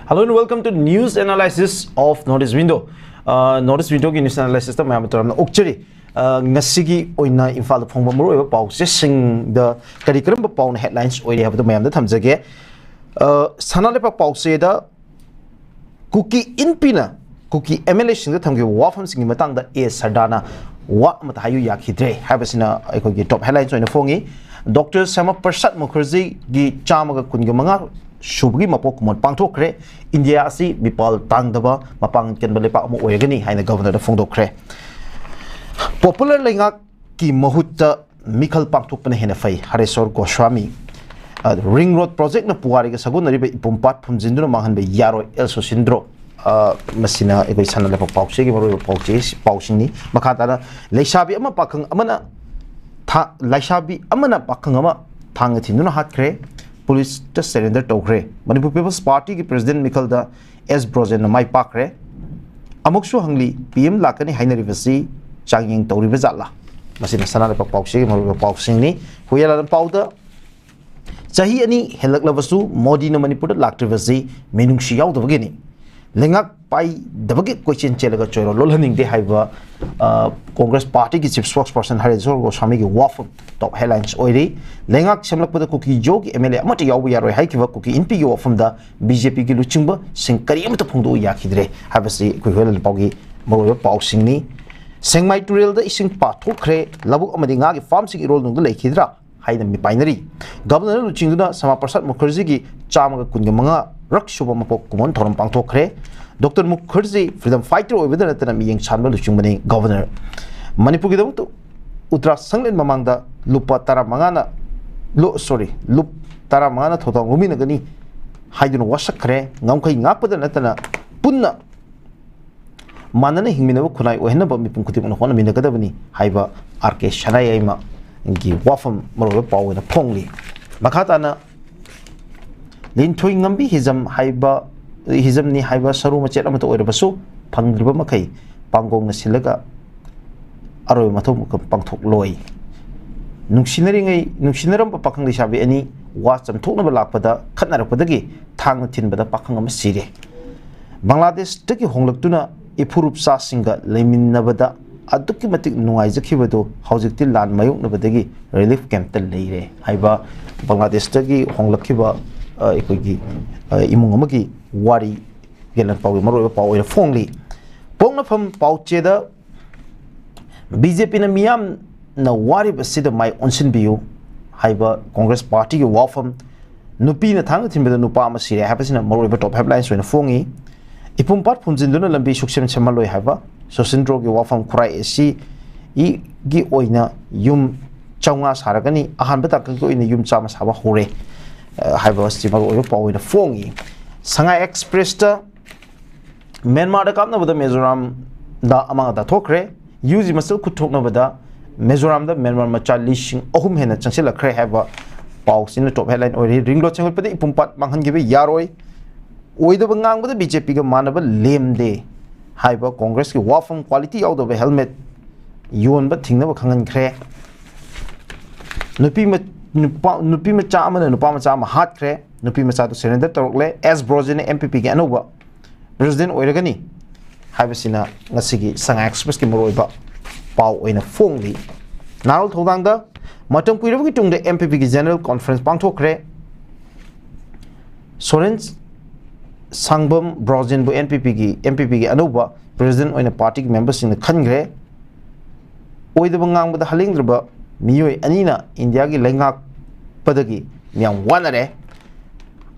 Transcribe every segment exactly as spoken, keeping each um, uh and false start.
Hello and welcome to news analysis of North East Window. North East Window ꯒꯤ news analysis ꯇ ꯃꯌꯥꯝ ꯇꯔꯥꯝꯅ ꯑꯣꯛꯆꯔꯤ꯫ ꯑ, ꯉꯁꯤꯒꯤ ꯑꯣꯏꯅ ꯏꯝꯐꯥꯜꯗ ꯐꯣꯡꯕ ꯃꯔꯨꯑꯣꯏꯕ ꯄꯥꯎꯆꯦꯁꯤꯡꯗ ꯀꯔꯤ ꯀꯔꯝꯕ ꯄꯥꯎꯅ headlines ꯑꯣꯏꯔꯤ ꯍꯥꯏꯕꯗꯨ ꯃꯌꯥꯝꯗ ꯊꯝꯖꯒꯦ꯫ ꯑ, ꯁꯅꯥ ꯂꯩꯕꯥꯛ ꯄꯥꯎꯆꯦꯗ ꯀꯨꯀꯤ ꯏꯟꯄꯤꯅ ꯀꯨꯀꯤ M L A ꯁꯤꯡꯗ ꯊꯝꯈꯤꯕ ꯋꯥꯐꯝꯁꯤꯡꯒꯤ ꯃꯇꯥꯡꯗ ꯑꯦ ꯁꯔꯗꯥꯅ ꯋꯥ ꯑꯃꯠꯇ ꯍꯥꯏꯌꯨ ꯌꯥꯈꯤꯗ꯭ꯔꯦ ꯍꯥꯏꯕꯁꯤꯅ ꯑꯩꯈꯣꯏꯒꯤ top headlines ꯑꯣꯏꯅ ꯐꯣꯡꯉꯤ꯫ ꯗꯣꯛꯇꯔ ꯁ꯭ꯌꯥꯃꯥ ꯄ꯭ꯔꯁꯥꯗ ꯃꯨꯈꯔꯖꯤꯒꯤ ꯆꯥꯝꯃꯒ ꯀꯨꯟꯒ ꯃꯉꯥ ꯁꯨꯕꯒꯤ ꯃꯄꯣꯛ ꯀꯨꯝꯑꯣꯟ ꯄꯥꯡꯊꯣꯛꯈ꯭ꯔꯦ꯫ ꯏꯟꯗꯤꯌꯥ ꯑꯁꯤ ꯃꯤꯄꯥꯜ ꯇꯥꯡꯗꯕ ꯃꯄꯥꯡꯒꯜ ꯀꯟꯕ ꯂꯩꯄꯥꯛ ꯑꯃ ꯑꯣꯏꯔꯒꯅꯤ ꯍꯥꯏꯅ ꯒꯕꯔꯅꯔꯗ ꯐꯣꯡꯗꯣꯛꯈ꯭ꯔꯦ꯫ Popular ꯂꯩꯉꯥꯛꯀꯤ ꯃꯍꯨꯠꯇ ꯃꯤꯈꯜ ꯄꯥꯡꯊꯣꯛꯄꯅ ꯍꯦꯟꯅ ꯐꯩ, ꯍꯔꯦꯁꯣꯔ ꯒꯣꯁ꯭ꯋꯥꯃꯤ꯫ ꯑ, ring road project ꯅ ꯄꯨꯋꯥꯔꯤꯒ ꯁꯥꯒꯣꯟꯅꯔꯤꯕ ꯏꯄꯨꯝ ꯄꯥꯠ ꯐꯨꯝꯖꯤꯟꯗꯨꯅ ꯃꯥꯡꯍꯟꯕ ꯌꯥꯔꯣꯏ, ꯑꯦꯜ ꯁꯨꯁꯤꯟꯗ꯭ꯔꯣ꯫ ꯑ, ꯃꯁꯤꯅ ꯑꯩꯈꯣꯏ ꯁꯅꯥ ꯂꯩꯕꯥꯛ ꯄꯥꯎꯆꯦꯒꯤ ꯃꯔꯨꯑꯣꯏꯕ ꯄꯥꯎꯆꯦ, ꯄꯥꯎꯁꯤꯡꯅꯤ꯫ ꯃꯈꯥ ꯇꯥꯅ, ꯂꯩꯁꯥꯕꯤ ꯑꯃ ꯄꯥꯈꯪ ꯑꯃꯅ ꯊꯥ-, ꯂꯩꯁꯥꯕꯤ ꯑꯃꯅ ꯄꯥꯈꯪ ꯑꯃ ꯊꯥꯡꯅ ꯊꯤꯟꯗꯨꯅ ꯍꯥꯠꯈ꯭ꯔꯦ, ꯄꯨꯂꯤꯁꯇ surrender ꯇꯧꯈ꯭ꯔꯦ꯫ ꯃꯅꯤꯄꯨꯔ People's Party ꯒꯤ president ꯃꯤꯈꯜꯗ ꯑꯦꯁ ꯕ꯭ꯔꯣꯖꯦꯟꯅ ꯃꯥꯏ ꯄꯥꯛꯈ꯭ꯔꯦ꯫ ꯑꯃꯨꯛꯁꯨ ꯍꯪꯂꯤ, P M ꯂꯥꯛꯀꯅꯤ ꯍꯥꯏꯅꯔꯤꯕꯁꯤ ꯆꯥꯡꯌꯦꯡ ꯇꯧꯔꯤꯕ ꯖꯥꯠꯂꯥ? ꯃꯁꯤꯅ ꯁꯅꯥ ꯂꯩꯕꯥꯛ ꯄꯥꯎꯆꯦꯒꯤ ꯃꯔꯨꯑꯣꯏꯕ ꯄꯥꯎꯁꯤꯡꯅꯤ꯫ ꯍꯨꯌꯥꯂꯥꯟ ꯄꯥꯎꯗ, ꯆꯍꯤ ꯑꯅꯤ ꯍꯦꯜꯂꯛꯂꯕꯁꯨ ꯃꯣꯗꯤꯅ ꯃꯅꯤꯄꯨꯔꯗ ꯂꯥꯛꯇ꯭ꯔꯤꯕꯁꯤ ꯃꯤꯅꯨꯡꯁꯤ ꯌꯥꯎꯗꯕꯒꯤꯅꯤ꯫ ꯂꯩꯉꯥꯛ ꯄꯥꯏꯗꯕꯒꯤ ꯀꯣꯏꯆꯦꯟ ꯆꯦꯜꯂꯒ ꯆꯣꯏꯔꯣꯜ ꯂꯣꯜꯍꯟꯅꯤꯡꯗꯦ ꯍꯥꯏꯕ, ꯑ, ꯀꯣꯡꯒ꯭ꯔꯦꯁ ꯄꯥꯔꯇꯤꯒꯤ chief spokesperson ꯍꯔꯦꯁꯣꯔ ꯒꯣꯁ꯭ꯋꯥꯃꯤꯒꯤ ꯋꯥꯐꯝ top headlines ꯑꯣꯏꯔꯤ꯫ ꯂꯩꯉꯥꯛ ꯁꯦꯝꯂꯛꯄꯗ ꯀꯨꯀꯤ ꯖꯣꯒꯤ M L A ꯑꯃꯠꯇ ꯌꯥꯎꯕ ꯌꯥꯔꯣꯏ ꯍꯥꯏꯈꯤꯕ ꯀꯨꯀꯤ ꯏꯟꯄꯤꯒꯤ ꯋꯥꯐꯝꯗ B J P ꯒꯤ ꯂꯨꯆꯤꯡꯕꯁꯤꯡ ꯀꯔꯤ ꯑꯃꯠꯇ ꯐꯣꯡꯗꯣꯛꯎ ꯌꯥꯈꯤꯗ꯭ꯔꯦ ꯍꯥꯏꯕꯁꯤ ꯑꯩꯈꯣꯏ ꯍꯨꯌꯥꯂꯥꯟ ꯄꯥꯎꯒꯤ ꯃꯔꯨꯑꯣꯏꯕ ꯄꯥꯎꯁꯤꯡꯅꯤ꯫ ꯁꯦꯡꯃꯥꯏ ꯇꯨꯔꯦꯜꯗ ꯏꯁꯤꯡ ꯄꯥꯊꯣꯛꯈ꯭ꯔꯦ, ꯂꯧꯕꯨꯛ ꯑꯃꯗꯤ ꯉꯥꯒꯤ farm ꯁꯤꯡ ꯏꯔꯣꯜ ꯅꯨꯡꯗ ꯂꯩꯈꯤꯗ꯭ꯔꯥ ꯍꯥꯏꯅ ꯃꯤ ꯄꯥꯏꯅꯔꯤ꯫ ꯒꯕꯔꯅꯔꯅ ꯂꯨꯆꯤꯡꯗꯨꯅ ꯁ꯭ꯌꯥꯃꯥ ꯄ꯭ꯔꯁꯥꯗ ꯃꯨꯈꯔꯖꯤꯒꯤ ꯆꯥꯝꯃꯒ ꯀꯨꯟꯒ ꯃꯉꯥ ꯔꯛ ꯁꯨꯕ ꯃꯄꯣꯛ ꯀꯨꯝꯑꯣꯟ ꯊꯧꯔꯝ ꯄꯥꯡꯊꯣꯛꯈ꯭ꯔꯦ꯫ ꯗꯣꯛꯇꯔ ꯃꯨꯈꯔꯖꯤ freedom fighter ꯑꯣꯏꯕꯗ ꯅꯠꯇꯅ ꯃꯤꯠꯌꯦꯡ ꯁꯥꯟꯕ ꯂꯨꯆꯤꯡꯕꯅꯤ꯫ ꯒꯕꯔꯅꯔ ꯃꯅꯤꯄꯨꯔꯒꯤꯗꯃꯛꯇ ꯎꯇ꯭ꯔꯥ ꯁꯪꯂꯦꯟ ꯃꯃꯥꯡꯗ ꯂꯨꯄꯥ ꯇꯔꯥꯃꯉꯥꯅ, ꯂꯨ-, sorry, ꯂꯨꯞ ꯇꯔꯥꯃꯉꯥꯅ ꯊꯧꯗꯥꯡ ꯂꯧꯃꯤꯟꯅꯒꯅꯤ ꯍꯥꯏꯗꯨꯅ ꯋꯥꯁꯛꯈ꯭ꯔꯦ꯫ ꯉꯝꯈꯩ ꯉꯥꯛꯄꯗ ꯅꯠꯇꯅ ꯄꯨꯟꯅ ꯃꯥꯟꯅꯅ ꯍꯤꯡꯃꯤꯟꯅꯕ ꯈꯨꯟꯅꯥꯏ ꯑꯣꯏꯍꯟꯅꯕ ꯃꯤꯄꯨꯝ ꯈꯨꯗꯤꯡꯃꯛꯅ ꯍꯣꯠꯅꯃꯤꯟꯅꯒꯗꯕꯅꯤ ꯍꯥꯏꯕ ꯑꯥꯔ ꯀꯦ ꯁꯅꯥꯌꯥꯏꯃꯒꯤ ꯋꯥꯐꯝ ꯃꯔꯨꯑꯣꯏꯕ ꯄꯥꯎ ꯑꯣꯏꯅ ꯐꯣꯡꯂꯤ꯫ ꯃꯈꯥ ꯇꯥꯅ, ꯂꯤꯟꯊꯣꯏ ꯉꯝꯕꯤ ꯍꯤꯖꯝ ꯍꯥꯏꯕ, ꯍꯤꯖꯝꯅꯤ ꯍꯥꯏꯕ ꯁꯔꯨ ꯃꯆꯦꯠ ꯑꯃꯠꯇ ꯑꯣꯏꯔꯕꯁꯨ ꯐꯪꯗ꯭ꯔꯤꯕ ꯃꯈꯩ ꯄꯥꯡꯒꯣꯡꯅ ꯁꯤꯜꯂꯒ ꯑꯔꯣꯏꯕ ꯃꯊꯧ ꯄꯥꯡꯊꯣꯛꯂꯣꯏ꯫ ꯅꯨꯡꯁꯤꯅꯔꯤꯉꯩ, ꯅꯨꯡꯁꯤꯅꯔꯝꯕ ꯄꯥꯈꯪ ꯂꯩꯁꯥꯕꯤ ꯑꯅꯤ ꯋꯥ ꯆꯝꯊꯣꯛꯅꯕ ꯂꯥꯛꯄꯗ ꯈꯠꯅꯔꯛꯄꯗꯒꯤ ꯊꯥꯡꯅ ꯊꯤꯟꯕꯗ ꯄꯥꯈꯪ ꯑꯃ ꯁꯤꯔꯦ꯫ ꯕꯪꯒ꯭ꯂꯥꯗꯦꯁꯇꯒꯤ ꯍꯣꯡꯂꯛꯇꯨꯅ ꯏꯐꯨꯔꯨꯞꯆꯥꯁꯤꯡꯒ ꯂꯩꯃꯤꯟꯅꯕꯗ ꯑꯗꯨꯛꯀꯤ ꯃꯇꯤꯛ ꯅꯨꯡꯉꯥꯏꯖꯈꯤꯕꯗꯨ ꯍꯧꯖꯤꯛꯇꯤ ꯂꯥꯟ ꯃꯥꯌꯣꯛꯅꯕꯗꯒꯤ ꯔꯤꯂꯤꯐ ꯀꯦꯝꯞꯇ ꯂꯩꯔꯦ ꯍꯥꯏꯕ ꯕꯪꯒ꯭ꯂꯥꯗꯦꯁꯇꯒꯤ ꯍꯣꯡꯂꯛꯈꯤꯕ, ꯑ, ꯑꯩꯈꯣꯏꯒꯤ, ꯑ, ꯏꯃꯨꯡ ꯑꯃꯒꯤ ꯋꯥꯔꯤ ꯒꯦꯂꯟ ꯄꯥꯎꯒꯤ ꯃꯔꯨꯑꯣꯏꯕ ꯄꯥꯎ ꯑꯣꯏꯅ ꯐꯣꯡꯂꯤ꯫ ꯄꯣꯛꯅꯐꯝ ꯄꯥꯎꯆꯦꯗ ꯕꯤ ꯖꯦ ꯄꯤꯅ ꯃꯤꯌꯥꯝꯅ ꯋꯥꯔꯤꯕꯁꯤꯗ ꯃꯥꯏ ꯑꯣꯟꯁꯤꯟꯕꯤꯌꯨ ꯍꯥꯏꯕ ꯀꯣꯡꯒ꯭ꯔꯦꯁ ꯄꯥꯔꯇꯤꯒꯤ ꯋꯥꯐꯝ, ꯅꯨꯄꯤꯅ ꯊꯥꯡꯅ ꯊꯤꯟꯕꯗ ꯅꯨꯄꯥ ꯑꯃ ꯁꯤꯔꯦ ꯍꯥꯏꯕꯁꯤꯅ ꯃꯔꯨꯑꯣꯏꯕ ꯇꯣꯞ ꯍꯦꯗꯂꯥꯏꯟꯁ ꯑꯣꯏꯅ ꯐꯣꯡꯉꯤ꯫ ꯏꯄꯨꯝꯄꯥꯠ ꯐꯨꯝꯖꯤꯟꯗꯨꯅ ꯂꯝꯕꯤ ꯁꯨꯛꯁꯦꯝ ꯁꯦꯝꯍꯜꯂꯣꯏ ꯍꯥꯏꯕ ꯁꯨꯁꯤꯟꯗ꯭ꯔꯣꯒꯤ ꯋꯥꯐꯝ, ꯈꯨꯔꯥꯏ ꯑꯦ ꯁꯤ ꯏꯒꯤ ꯑꯣꯏꯅ ꯌꯨꯝ ꯆꯥꯝꯃꯉꯥ ꯁꯥꯔꯒꯅꯤ, ꯑꯍꯥꯟꯕ ꯇꯥꯡꯀꯛꯀꯤ ꯑꯣꯏꯅ ꯌꯨꯝ ꯆꯥꯝꯃ ꯁꯥꯕ ꯍꯧꯔꯦ, ꯑ, ꯍꯥꯏꯕ ꯑꯁꯤ ꯃꯔꯨꯑꯣꯏꯕ ꯄꯥꯎ ꯑꯣꯏꯅ ꯐꯣꯡꯉꯤ꯫ ꯁꯉꯥꯏ ꯑꯦꯛꯁꯄ꯭ꯔꯦꯁꯇ ꯃ꯭ꯌꯥꯟꯃꯥꯔꯗ ꯀꯥꯞꯅꯕꯗ ꯃꯤꯖꯣꯔꯥꯝꯗ ꯑꯃꯥꯡ ꯑꯇꯥ ꯊꯣꯛꯈ꯭ꯔꯦ꯫ ꯌꯨ ꯖꯤ ꯃꯁꯜ ꯈꯨꯠ ꯊꯣꯛꯅꯕꯗ ꯃꯤꯖꯣꯔꯥꯝꯗ ꯃ꯭ꯌꯥꯟꯃꯥꯔ ꯃꯆꯥ ꯂꯤꯁꯤꯡ ꯑꯍꯨꯝ ꯍꯦꯟꯅ ꯆꯪꯁꯤꯜꯂꯛꯈ꯭ꯔꯦ ꯍꯥꯏꯕ ꯄꯥꯎꯁꯤꯅ ꯇꯣꯞ ꯍꯦꯗꯂꯥꯏꯟ ꯑꯣꯏꯔꯤ꯫ ꯔꯤꯡ ꯔꯣꯗ ꯁꯦꯝꯒꯠꯄꯗ ꯏꯄꯨꯝ ꯄꯥꯠ ꯃꯥꯡꯍꯟꯈꯤꯕ ꯌꯥꯔꯣꯏ, ꯑꯣꯏꯗꯕ ꯉꯥꯡꯕꯗ ꯕꯤ ꯖꯦ ꯄꯤꯒ ꯃꯥꯟꯅꯕ ꯂꯦꯝꯗꯦ ꯍꯥꯏꯕ ꯀꯣꯡꯒ꯭ꯔꯦꯁꯀꯤ ꯋꯥꯐꯝ, ꯀ꯭ꯋꯥꯂꯤꯇꯤ ꯌꯥꯎꯗꯕ ꯍꯦꯜꯃꯦꯠ ꯌꯣꯟꯕ ꯊꯤꯡꯅꯕ ꯈꯪꯍꯟꯈ꯭ꯔꯦ꯫ ꯅꯨꯄꯤ ꯃ-, ꯅꯨꯄꯥ, ꯅꯨꯄꯤ ꯃꯆꯥ ꯑꯃꯅ ꯅꯨꯄꯥ ꯃꯆꯥ ꯑꯃ ꯍꯥꯠꯈ꯭ꯔꯦ꯫ ꯅꯨꯄꯤ ꯃꯆꯥꯗꯨ ꯁꯔꯦꯟꯗꯔ ꯇꯧꯔꯛꯂꯦ꯫ ꯑꯦꯁ ꯕ꯭ꯔꯣꯖꯦꯟꯅ ꯑꯦꯝ ꯄꯤ ꯄꯤꯒꯤ ꯑꯅꯧꯕ ꯄ꯭ꯔꯦꯁꯤꯗꯦꯟ ꯑꯣꯏꯔꯒꯅꯤ ꯍꯥꯏꯕꯁꯤꯅ ꯉꯁꯤꯒꯤ ꯁꯉꯥꯏ ꯑꯦꯛꯁꯄ꯭ꯔꯦꯁꯀꯤ ꯃꯔꯨꯑꯣꯏꯕ ꯄꯥꯎ ꯑꯣꯏꯅ ꯐꯣꯡꯂꯤ꯫ ꯅꯥꯔꯣꯜ ꯊꯧꯗꯥꯡꯗ ꯃꯇꯝ ꯀꯨꯏꯔꯕꯒꯤ ꯇꯨꯡꯗ ꯑꯦꯝ ꯄꯤ ꯄꯤꯒꯤ ꯖꯦꯅꯔꯦꯜ ꯀꯣꯟꯐ꯭ꯔꯦꯟꯁ ꯄꯥꯡꯊꯣꯛꯈ꯭ꯔꯦ꯫ ꯁꯣꯔꯦꯟ ꯁꯥꯡꯕꯝ ꯕ꯭ꯔꯣꯖꯦꯟꯕꯨ ꯑꯦꯝ ꯄꯤ ꯄꯤꯒꯤ, ꯑꯦꯝ ꯄꯤ ꯄꯤꯒꯤ ꯑꯅꯧꯕ ꯄ꯭ꯔꯦꯁꯤꯗꯦꯟ ꯑꯣꯏꯅ ꯄꯥꯔꯇꯤꯒꯤ ꯃꯦꯝꯕꯔꯁꯤꯡꯅ ꯈꯟꯈ꯭ꯔꯦ꯫ ꯑꯣꯏꯗꯕ ꯉꯥꯡꯕꯗ ꯍꯂꯦꯡꯗ꯭ꯔꯕ ꯃꯤꯑꯣꯏ ꯑꯅꯤꯅ ꯏꯟꯗꯤꯌꯥꯒꯤ ꯂꯩꯉꯥꯛꯄꯗꯒꯤ ꯌꯥꯝ ꯋꯥꯅꯔꯦ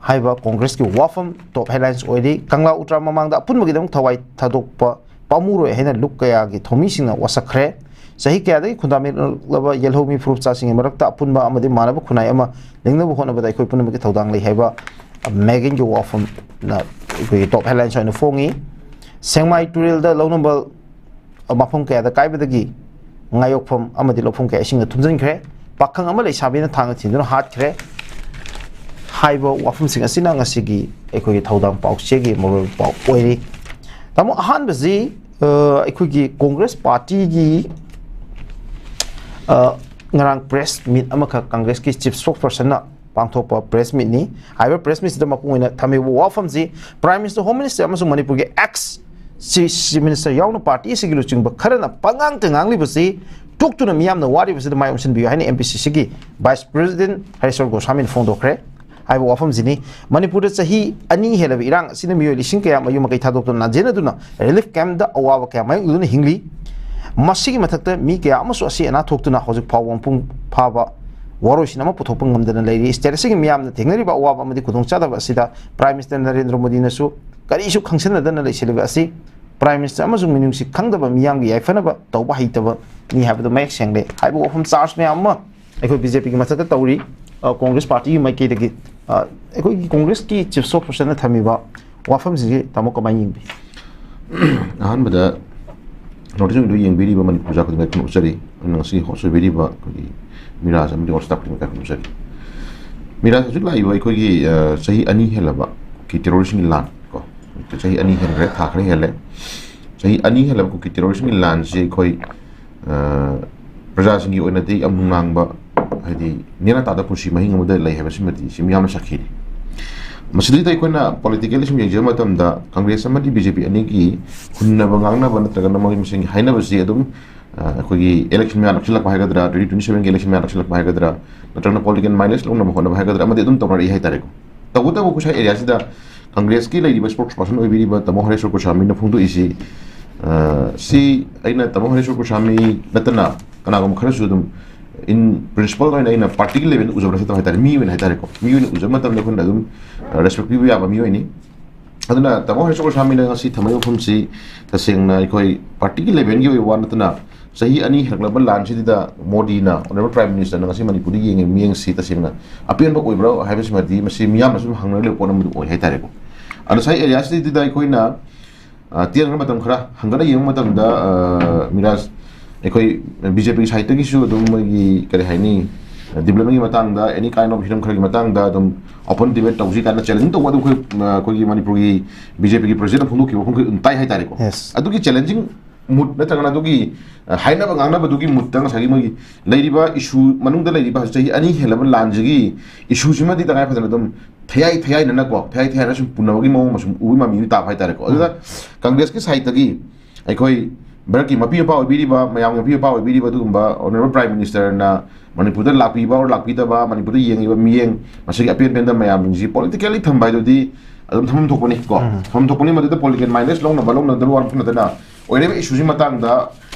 ꯍꯥꯏꯕ ꯀꯣꯡꯒ꯭ꯔꯦꯁꯀꯤ ꯋꯥꯐꯝ ꯇꯣꯞ ꯍꯦꯗꯂꯥꯏꯟꯁ ꯑꯣꯏꯔꯤ꯫ ꯀꯪꯂꯥ ꯎꯇ꯭ꯔꯥ ꯃꯃꯥꯡꯗ ꯑꯄꯨꯟꯕꯒꯤꯗꯃꯛ ꯊꯋꯥꯏ ꯊꯥꯗꯣꯛꯄ ꯄꯥꯝꯃꯨꯔꯣꯏ ꯍꯥꯏꯅ ꯂꯨꯞ ꯀꯌꯥꯒꯤ ꯊꯧꯃꯤꯁꯤꯡꯅ ꯋꯥꯁꯛꯈ꯭ꯔꯦ꯫ ꯆꯍꯤ ꯀꯌꯥꯗꯒꯤ ꯈꯨꯟꯗꯥꯃꯤꯔꯛꯂꯕ ꯌꯦꯜꯍꯧꯃꯤ ꯐꯨꯔꯨꯞ ꯆꯥꯁꯤꯡꯒꯤ ꯃꯔꯛꯇ ꯑꯄꯨꯟꯕ ꯑꯃꯗꯤ ꯃꯥꯟꯅꯕ ꯈꯨꯟꯅꯥꯏ ꯑꯃ ꯂꯤꯡꯅꯕ ꯍꯣꯠꯅꯕꯗ ꯑꯩꯈꯣꯏ ꯄꯨꯝꯅꯃꯛꯀꯤ ꯊꯧꯗꯥꯡ ꯂꯩ ꯍꯥꯏꯕ ꯃꯦꯒꯤꯟꯒꯤ ꯋꯥꯐꯝꯅ ꯑꯩꯈꯣꯏꯒꯤ ꯇꯣꯞ ꯍꯦꯗꯂꯥꯏꯟꯁ ꯑꯣꯏꯅ ꯐꯣꯡꯉꯤ꯫ ꯁꯦꯡꯃꯥꯏ ꯇꯨꯔꯦꯜꯗ ꯂꯧꯅꯝꯕ ꯃꯐꯝ ꯀꯌꯥꯗ ꯀꯥꯏꯕꯗꯒꯤ ꯉꯥꯌꯣꯛꯐꯝ ꯑꯃꯗꯤ ꯂꯧꯐꯝ ꯀꯌꯥ ꯏꯁꯤꯡꯅ ꯊꯨꯝꯖꯤꯟꯈ꯭ꯔꯦ꯫ ꯄꯥꯈꯪ ꯑꯃ ꯂꯩꯁꯥꯕꯤꯅ ꯊꯥꯡꯅ ꯊꯤꯟꯗꯨꯅ ꯍꯥꯠꯈ꯭ꯔꯦ꯫ ꯍꯥꯏꯕ ꯋꯥꯐꯝꯁꯤꯡ ꯑꯁꯤꯅ ꯉꯁꯤꯒꯤ ꯑꯩꯈꯣꯏꯒꯤ ꯊꯧꯗꯥꯡ ꯄꯥꯎꯆꯦꯒꯤ ꯃꯔꯨꯑꯣꯏꯕ ꯄꯥꯎ ꯑꯣꯏꯔꯤ꯫ ꯇꯥꯃꯣ, ꯑꯍꯥꯟꯕꯁꯤ, ꯑ, ꯑꯩꯈꯣꯏꯒꯤ ꯀꯣꯡꯒ꯭ꯔꯦꯁ ꯄꯥꯔꯇꯤꯒꯤ, ꯑ, ꯉꯔꯥꯡ ꯄ꯭ꯔꯦꯁ ꯃꯤꯠ ꯑꯃꯈꯛ ꯀꯪꯒ꯭ꯔꯦꯁꯀꯤ ꯆꯤꯐ ꯁ꯭ꯄꯣꯛꯁ ꯄꯔꯁꯟꯅ ꯄꯥꯡꯊꯣꯛꯄ ꯄ꯭ꯔꯦꯁ ꯃꯤꯠꯅꯤ꯫ ꯍꯥꯏꯔꯤꯕ ꯄ꯭ꯔꯦꯁ ꯃꯤꯠꯁꯤꯗ ꯃꯄꯨꯡ ꯑꯣꯏꯅ ꯊꯝꯃꯤꯕ ꯋꯥꯐꯝꯁꯤ ꯄ꯭ꯔꯥꯏꯝ ꯃꯤꯅꯤꯁꯇꯔ, ꯍꯣꯝ ꯃꯤꯅꯤꯁꯇꯔ ꯑꯃꯁꯨꯡ ꯃꯅꯤꯄꯨꯔꯒꯤ ꯑꯦꯛꯁ ꯆꯤꯐ ꯃꯤꯅꯤꯁꯇꯔ ꯌꯥꯎꯅ ꯄꯥꯔꯇꯤ ꯑꯁꯤꯒꯤ ꯂꯨꯆꯤꯡꯕ ꯈꯔꯅ ꯄꯉꯥꯡꯇ ꯉꯥꯡꯂꯤꯕꯁꯤ ꯇꯣꯛꯇꯨꯅ ꯃꯤꯌꯥꯝꯅ ꯋꯥꯔꯤꯕꯁꯤꯗ ꯃꯥꯏ ꯑꯣꯟꯁꯤꯟꯕꯤꯌꯨ ꯍꯥꯏꯅ ꯑꯦꯝ ꯄꯤ ꯁꯤ ꯁꯤꯒꯤ ꯚꯥꯏꯁ ꯄ꯭ꯔꯦꯁꯤꯗꯦꯟ ꯍꯔꯦꯁꯣꯔ ꯒꯣꯁ꯭ꯋꯥꯃꯤꯅ ꯐꯣꯡꯗꯣꯛꯈ꯭ꯔꯦ꯫ ꯍꯥꯏꯕ ꯋꯥꯐꯝꯁꯤꯅꯤ꯫ ꯃꯅꯤꯄꯨꯔꯗ ꯆꯍꯤ ꯑꯅꯤ ꯍꯦꯜꯂꯕ ꯏꯔꯥꯡ ꯑꯁꯤꯅ ꯃꯤꯑꯣꯏ ꯂꯤꯁꯤꯡ ꯀꯌꯥ ꯃꯌꯨꯝ ꯃꯀꯩ ꯊꯥꯗꯣꯛꯇꯨꯅ ꯅꯥꯟꯖꯦꯟꯅꯗꯨꯅ ꯔꯤꯂꯤꯐ ꯀꯦꯝꯞꯇ ꯑꯋꯥꯕ ꯀꯌꯥ ꯃꯥꯌꯣꯛꯅꯗꯨꯅ ꯍꯤꯡꯂꯤ꯫ ꯃꯁꯤꯒꯤ ꯃꯊꯛꯇ ꯃꯤ ꯀꯌꯥ ꯑꯃꯁꯨ ꯑꯁꯤ ꯑꯅꯥ ꯊꯣꯛꯇꯨꯅ ꯍꯧꯖꯤꯛ ꯐꯥꯎꯕ ꯃꯄꯨꯡ ꯐꯥꯕ ꯋꯥꯔꯣꯏꯁꯤꯟ ꯑꯃ ꯄꯨꯊꯣꯛꯄ ꯉꯝꯗꯅ ꯂꯩꯔꯤ꯫ ꯁ꯭ꯇꯦꯠ ꯑꯁꯤꯒꯤ ꯃꯤꯌꯥꯝꯅ ꯊꯦꯡꯅꯔꯤꯕ ꯑꯋꯥꯕ ꯑꯃꯗꯤ ꯈꯨꯗꯣꯡꯆꯥꯗꯕ ꯑꯁꯤꯗ ꯄ꯭ꯔꯥꯏꯝ ꯃꯤꯅꯤꯁꯇꯔ ꯅꯔꯦꯟꯗ꯭ꯔ ꯃꯣꯗꯤꯅꯁꯨ ꯀꯔꯤꯁꯨ ꯈꯪꯁꯤꯟꯅꯗꯅ ꯂꯩꯁꯤꯜꯂꯤꯕ ꯑꯁꯤ ꯄ꯭ꯔꯥꯏꯝ ꯃꯤꯅꯤꯁꯇꯔ ꯑꯃꯁꯨꯡ ꯃꯤꯅꯨꯡꯁꯤ ꯈꯪꯗꯕ ꯃꯤꯌꯥꯝꯒꯤ ꯌꯥꯏꯐꯅꯕ ꯇꯧꯕ ꯍꯩꯇꯕꯅꯤ ꯍꯥꯏꯕꯗꯨ ꯃꯌꯦꯛ ꯁꯦꯡꯂꯦ꯫ ꯍꯥꯏꯕ ꯋꯥꯐꯝ ꯆꯥꯔꯖ ꯃꯌꯥꯝ ꯑꯃ ꯑꯩꯈꯣꯏ ꯕꯤ ꯖꯦ ꯄꯤꯒꯤ ꯃꯊꯛꯇ ꯇꯧꯔꯤ꯫ ꯑ, ꯀꯣꯡꯒ꯭ꯔꯦꯁ ꯄꯥꯔꯇꯤꯒꯤ ꯃꯥꯏꯀꯩꯗꯒꯤ, ꯑ, ꯑꯩꯈꯣꯏꯒꯤ ꯀꯣꯡꯒ꯭ꯔꯦꯁꯀꯤ ꯆꯤꯐ ꯁ꯭ꯄꯣꯛꯁ ꯄꯔꯁꯟꯅ ꯊꯝꯃꯤꯕ ꯋꯥꯐꯝꯁꯤꯡꯁꯤ ꯇꯥꯃꯣ ꯀꯃꯥꯏꯅ ꯌꯦꯡꯕꯤ? ꯑꯍꯥꯟꯕꯗ ꯅꯣꯔꯠ ꯏꯁ ꯋꯤꯡꯗꯨ ꯌꯦꯡꯕꯤꯔꯤꯕ ꯃꯅꯤꯄꯨꯔ ꯄ꯭ꯔꯖꯥ ꯈꯨꯗꯤꯡꯃꯛ ꯈꯨꯔꯨꯝꯖꯔꯤ꯫ ꯑꯗꯨꯅ ꯉꯁꯤ ꯍꯣꯁ ꯑꯣꯏꯕꯤꯔꯤꯕ ꯑꯩꯈꯣꯏꯒꯤ ꯃꯤꯔꯥꯖ ꯑꯃꯗꯤ ꯑꯣꯜ ꯁ꯭ꯇꯥꯐ ꯈꯨꯗꯤꯡꯃꯛ ꯈꯨꯔꯨꯝꯖꯔꯤ꯫ ꯃꯤꯔꯥꯖ, ꯍꯧꯖꯤꯛ ꯂꯥꯛꯏꯕ ꯑꯩꯈꯣꯏꯒꯤ, ꯑ, ꯆꯍꯤ ꯑꯅꯤ ꯍꯦꯜꯂꯕ ꯀꯨꯀꯤ ꯇꯦꯔꯣꯔꯤꯁꯝꯒꯤ ꯂꯥꯟ ꯀꯣ, ꯆꯍꯤ ꯑꯅꯤ ꯍꯦꯟꯈ꯭ꯔꯦ, ꯊꯥ ꯈꯔ ꯍꯦꯜꯂꯦ꯫ ꯆꯍꯤ ꯑꯅꯤ ꯍꯦꯜꯂꯕ ꯀꯨꯀꯤ ꯇꯦꯔꯣꯔꯤꯁꯝꯒꯤ ꯂꯥꯟꯁꯤ ꯑꯩꯈꯣꯏ, ꯑ, ꯄ꯭ꯔꯖꯥꯁꯤꯡꯒꯤ ꯑꯣꯏꯅꯗꯤ ꯌꯥꯝ ꯅꯨꯡꯅꯥꯡꯕ, ꯍꯥꯏꯗꯤ ꯅꯦꯅꯥ ꯇꯥꯗ ꯄꯨꯟꯁꯤ ꯃꯍꯤꯡ ꯑꯃꯗ ꯂꯩ ꯍꯥꯏꯕꯁꯤꯃꯗꯤ ꯁꯤ ꯃꯤꯌꯥꯝꯅ ꯁꯥꯈꯤꯅꯤ꯫ ꯃꯁꯤꯗꯩꯗ ꯑꯩꯈꯣꯏꯅ ꯄꯣꯂꯤꯇꯤꯀꯦꯜꯂꯤ ꯁꯨꯝ ꯌꯦꯡꯖꯕ ꯃꯇꯝꯗ ꯀꯪꯒ꯭ꯔꯦꯁ ꯑꯃꯗꯤ ꯕꯤ ꯖꯦ ꯄꯤ ꯑꯅꯤꯒꯤ ꯍꯨꯟꯅꯕ ꯉꯥꯡꯅꯕ ꯅꯠꯇ꯭ꯔꯒꯅ ꯃꯣꯏ ꯃꯁꯦꯟꯒꯤ ꯍꯥꯏꯅꯕꯁꯤ ꯑꯗꯨꯝ, ꯑ, ꯑꯩꯈꯣꯏꯒꯤ ꯏꯂꯦꯛꯁꯟ ꯃꯌꯥ ꯅꯛꯁꯤꯜꯂꯛꯄ ꯍꯥꯏꯒꯗ꯭ꯔꯥ, ꯇ꯭ꯋꯦꯟꯇꯤ ꯇ꯭ꯋꯦꯟꯇꯤ ꯁꯚꯦꯟꯒꯤ ꯏꯂꯦꯛꯁꯟ ꯃꯌꯥ ꯅꯛꯁꯤꯜꯂꯛꯄ ꯍꯥꯏꯒꯗ꯭ꯔꯥ, ꯅꯠꯇ꯭ꯔꯒꯅ ꯄꯣꯂꯤꯇꯤꯀꯦꯜ ꯃꯥꯏꯂꯦꯖ ꯂꯧꯅꯕ ꯍꯣꯠꯅꯕ ꯍꯥꯏꯒꯗ꯭ꯔꯥ, ꯑꯃꯗꯤ ꯑꯗꯨꯝ ꯇꯧꯅꯔꯛꯏ ꯍꯥꯏꯇꯥꯔꯦꯀꯣ꯫ ꯇꯧꯕꯇꯕꯨ ꯑꯩꯈꯣꯏ ꯁ꯭ꯋꯥꯏ ꯑꯦꯔꯤꯌꯥꯁꯤꯗ ꯀꯪꯒ꯭ꯔꯦꯁꯀꯤ ꯂꯩꯔꯤꯕ ꯁ꯭ꯄꯣꯛꯁ ꯄꯔꯁꯟ ꯑꯣꯏꯕꯤꯔꯤꯕ ꯇꯥꯃꯣ ꯍꯔꯦꯁꯣꯔ ꯒꯣꯁ꯭ꯋꯥꯃꯤꯅ ꯐꯣꯡꯗꯣꯛꯏꯁꯤ, ꯑ, ꯁꯤ ꯑꯩꯅ ꯇꯥꯃꯣ ꯍꯔꯦꯁꯣꯔ ꯒꯣꯁ꯭ꯋꯥꯃꯤ ꯅꯠꯇꯅ ꯀꯅꯥꯒꯨꯝꯕ ꯈꯔꯁꯨ ꯑꯗꯨꯝ in principle ꯑꯣꯏꯅ ꯑꯩꯅ ꯄꯥꯔꯇꯤꯒꯤ ꯂꯦꯚꯦꯜꯗ ꯎꯖꯕ ꯅꯠꯇꯕ ꯍꯥꯏꯇꯥꯔꯦ, ꯃꯤ ꯑꯣꯏꯅ ꯍꯥꯏꯇꯥꯔꯦꯀꯣ, ꯃꯤ ꯑꯣꯏꯅ ꯎꯖꯕ ꯃꯇꯝꯗ ꯑꯩꯈꯣꯏꯅ ꯑꯗꯨꯝ, ꯑ, ꯔꯦꯁꯄꯦꯛ ꯄꯤꯕ ꯌꯥꯕ ꯃꯤ ꯑꯣꯏꯅꯤ꯫ ꯑꯗꯨꯅ ꯇꯥꯃꯣ ꯍꯔꯦꯁꯣꯔ ꯒꯣꯁ꯭ꯋꯥꯃꯤꯅ ꯉꯁꯤ ꯊꯝꯃꯛꯏꯕ ꯋꯥꯐꯝꯁꯤ ꯇꯁꯦꯡꯅ ꯑꯩꯈꯣꯏ ꯄꯥꯔꯇꯤꯒꯤ ꯂꯦꯚꯦꯜꯒꯤ ꯑꯣꯏꯕ ꯋꯥ ꯅꯠꯇꯅ ꯆꯍꯤ ꯑꯅꯤ ꯍꯦꯜꯂꯛꯂꯕ ꯂꯥꯟꯁꯤꯗ ꯃꯣꯗꯤꯅ, ꯑꯣꯅꯔꯦꯕꯜ ꯄ꯭ꯔꯥꯏꯝ ꯃꯤꯅꯤꯁꯇꯔꯅ ꯉꯁꯤ ꯃꯅꯤꯄꯨꯔꯗ ꯌꯦꯡꯉꯤꯕ ꯃꯤꯠꯌꯦꯡꯁꯤ ꯇꯁꯦꯡꯅ ꯑꯄꯦꯟꯕ ꯑꯣꯏꯕ꯭ꯔꯥ ꯍꯥꯏꯕꯁꯤꯃꯗꯤ ꯃꯁꯤ ꯃꯤꯌꯥꯝꯅ ꯁꯨꯝ ꯍꯪꯅꯔ ꯂꯩꯕ ꯄꯣꯠ ꯑꯃꯗꯤ ꯑꯣꯏ ꯍꯥꯏꯇꯥꯔꯦꯀꯣ꯫ ꯑꯗꯣ ꯉꯁꯥꯏ ꯑꯦꯔꯤꯌꯥꯁꯤꯗꯩꯗ ꯑꯩꯈꯣꯏꯅ, ꯑ, ꯇꯦꯟꯈ꯭ꯔ ꯃꯇꯝ ꯈꯔ ꯍꯪꯒꯠꯂ ꯌꯦꯡꯕ ꯃꯇꯝꯗ, ꯑ, ꯃꯤꯔꯥꯖ, ꯑꯩꯈꯣꯏ ꯕꯤ ꯖꯦ ꯄꯤꯒꯤ ꯁꯥꯏꯠꯇꯒꯤꯁꯨ ꯑꯗꯨꯝ ꯃꯣꯏꯒꯤ ꯀꯔꯤ ꯍꯥꯏꯅꯤ, ꯗꯤꯕ꯭ꯂꯞꯃꯦꯟꯒꯤ ꯃꯇꯥꯡꯗ, ꯑꯦꯅꯤ ꯀꯥꯏꯟ ꯑꯣꯐ ꯍꯤꯔꯝ ꯈꯔꯒꯤ ꯃꯇꯥꯡꯗ ꯑꯗꯨꯝ ꯑꯣꯄꯟ ꯗꯤꯕꯦꯠ ꯇꯧꯁꯤ ꯀꯥꯏꯅ ꯆꯦꯂꯦꯟꯖ ꯇꯧꯕ ꯑꯗꯨꯝ ꯑꯩꯈꯣꯏ, ꯑ, ꯑꯩꯈꯣꯏꯒꯤ ꯃꯅꯤꯄꯨꯔꯒꯤ ꯕꯤ ꯖꯦ ꯄꯤꯒꯤ ꯄ꯭ꯔꯁꯤꯗꯦꯟꯅ ꯐꯣꯡꯗꯣꯛꯈꯤꯕ ꯋꯥꯐꯝꯈꯩ ꯑꯗꯨꯝ ꯇꯥꯏ ꯍꯥꯏꯇꯥꯔꯦꯀꯣ꯫ Yes. ꯑꯗꯨꯒꯤ ꯆꯦꯂꯦꯟꯖꯤꯡ ꯃꯨꯠ ꯅꯠꯇ꯭ꯔꯒꯅ ꯑꯗꯨꯒꯤ ꯑ, ꯍꯥꯏꯅꯕ ꯉꯥꯡꯅꯕꯗꯨꯒꯤ ꯃꯨꯠꯇ ꯉꯁꯥꯏꯒꯤ ꯃꯣꯏꯒꯤ ꯂꯩꯔꯤꯕ ꯏꯁꯨ, ꯃꯅꯨꯡꯗ ꯂꯩꯔꯤꯕ ꯍꯧꯖꯤꯛ ꯆꯍꯤ ꯑꯅꯤ ꯍꯦꯜꯂꯕ ꯂꯥꯟꯁꯤꯒꯤ ꯏꯁꯨꯁꯤꯃꯗꯤ ꯇꯉꯥꯏ ꯐꯗꯅ ꯑꯗꯨꯝ ꯊꯌꯥꯏ ꯊꯌꯥꯏꯅꯅꯀꯣ, ꯊꯌꯥꯏ ꯊꯌꯥꯏꯅ ꯁꯨꯝ ꯄꯨꯅꯕꯒꯤ ꯃꯑꯣꯡ ꯑꯃ ꯁꯨꯝ ꯎꯕꯒꯤ ꯃꯃꯤꯗꯤ ꯇꯥꯕ ꯍꯥꯏꯇꯥꯔꯦꯀꯣ꯫ ꯑꯗꯨꯗ ꯀꯪꯒ꯭ꯔꯦꯁꯀꯤ ꯁꯥꯏꯠꯇꯒꯤ ꯑꯩꯈꯣꯏ ꯚꯥꯔꯠꯀꯤ ꯃꯄꯤ ꯃꯄꯥ ꯑꯣꯏꯕꯤꯔꯤꯕ, ꯃꯌꯥꯝꯒꯤ ꯃꯄꯤ ꯃꯄꯥ ꯑꯣꯏꯕꯤꯔꯤꯕ ꯑꯗꯨꯒꯨꯝꯕ ꯑꯣꯅꯔꯦꯕꯜ ꯄ꯭ꯔꯥꯏꯝ ꯃꯤꯅꯤꯁꯇꯔꯅ ꯃꯅꯤꯄꯨꯔꯗ ꯂꯥꯛꯄꯤꯕ ꯑꯣꯔ ꯂꯥꯛꯄꯤꯗꯕ, ꯃꯅꯤꯄꯨꯔꯗ ꯌꯦꯡꯉꯤꯕ ꯃꯤꯠꯌꯦꯡ, ꯃꯁꯤꯒꯤ ꯑꯄꯦꯟ ꯄꯦꯟꯗꯕ ꯃꯌꯥꯝꯁꯤꯡꯁꯤ ꯄꯣꯂꯤꯇꯤꯀꯦꯜꯂꯤ ꯊꯝꯕ ꯍꯥꯏꯗꯨꯗꯤ ꯑꯗꯨꯝ ꯊꯝꯐꯝ ꯊꯣꯛꯄꯅꯤ ꯀꯣ꯫ ꯎꯝ꯫ ꯊꯝꯐꯝ ꯊꯣꯛꯄꯅꯤ꯫ ꯃꯗꯨꯗ ꯄꯣꯂꯤꯇꯤꯀꯦꯜ ꯃꯥꯏꯅꯁ ꯂꯧꯅꯕ ꯂꯧꯅꯗꯕ ꯋꯥ ꯃꯐꯝ ꯅꯠꯇꯅ, ꯑꯣꯏꯔꯤꯕ ꯏꯁꯨꯁꯤ ꯃꯇꯥꯡꯗ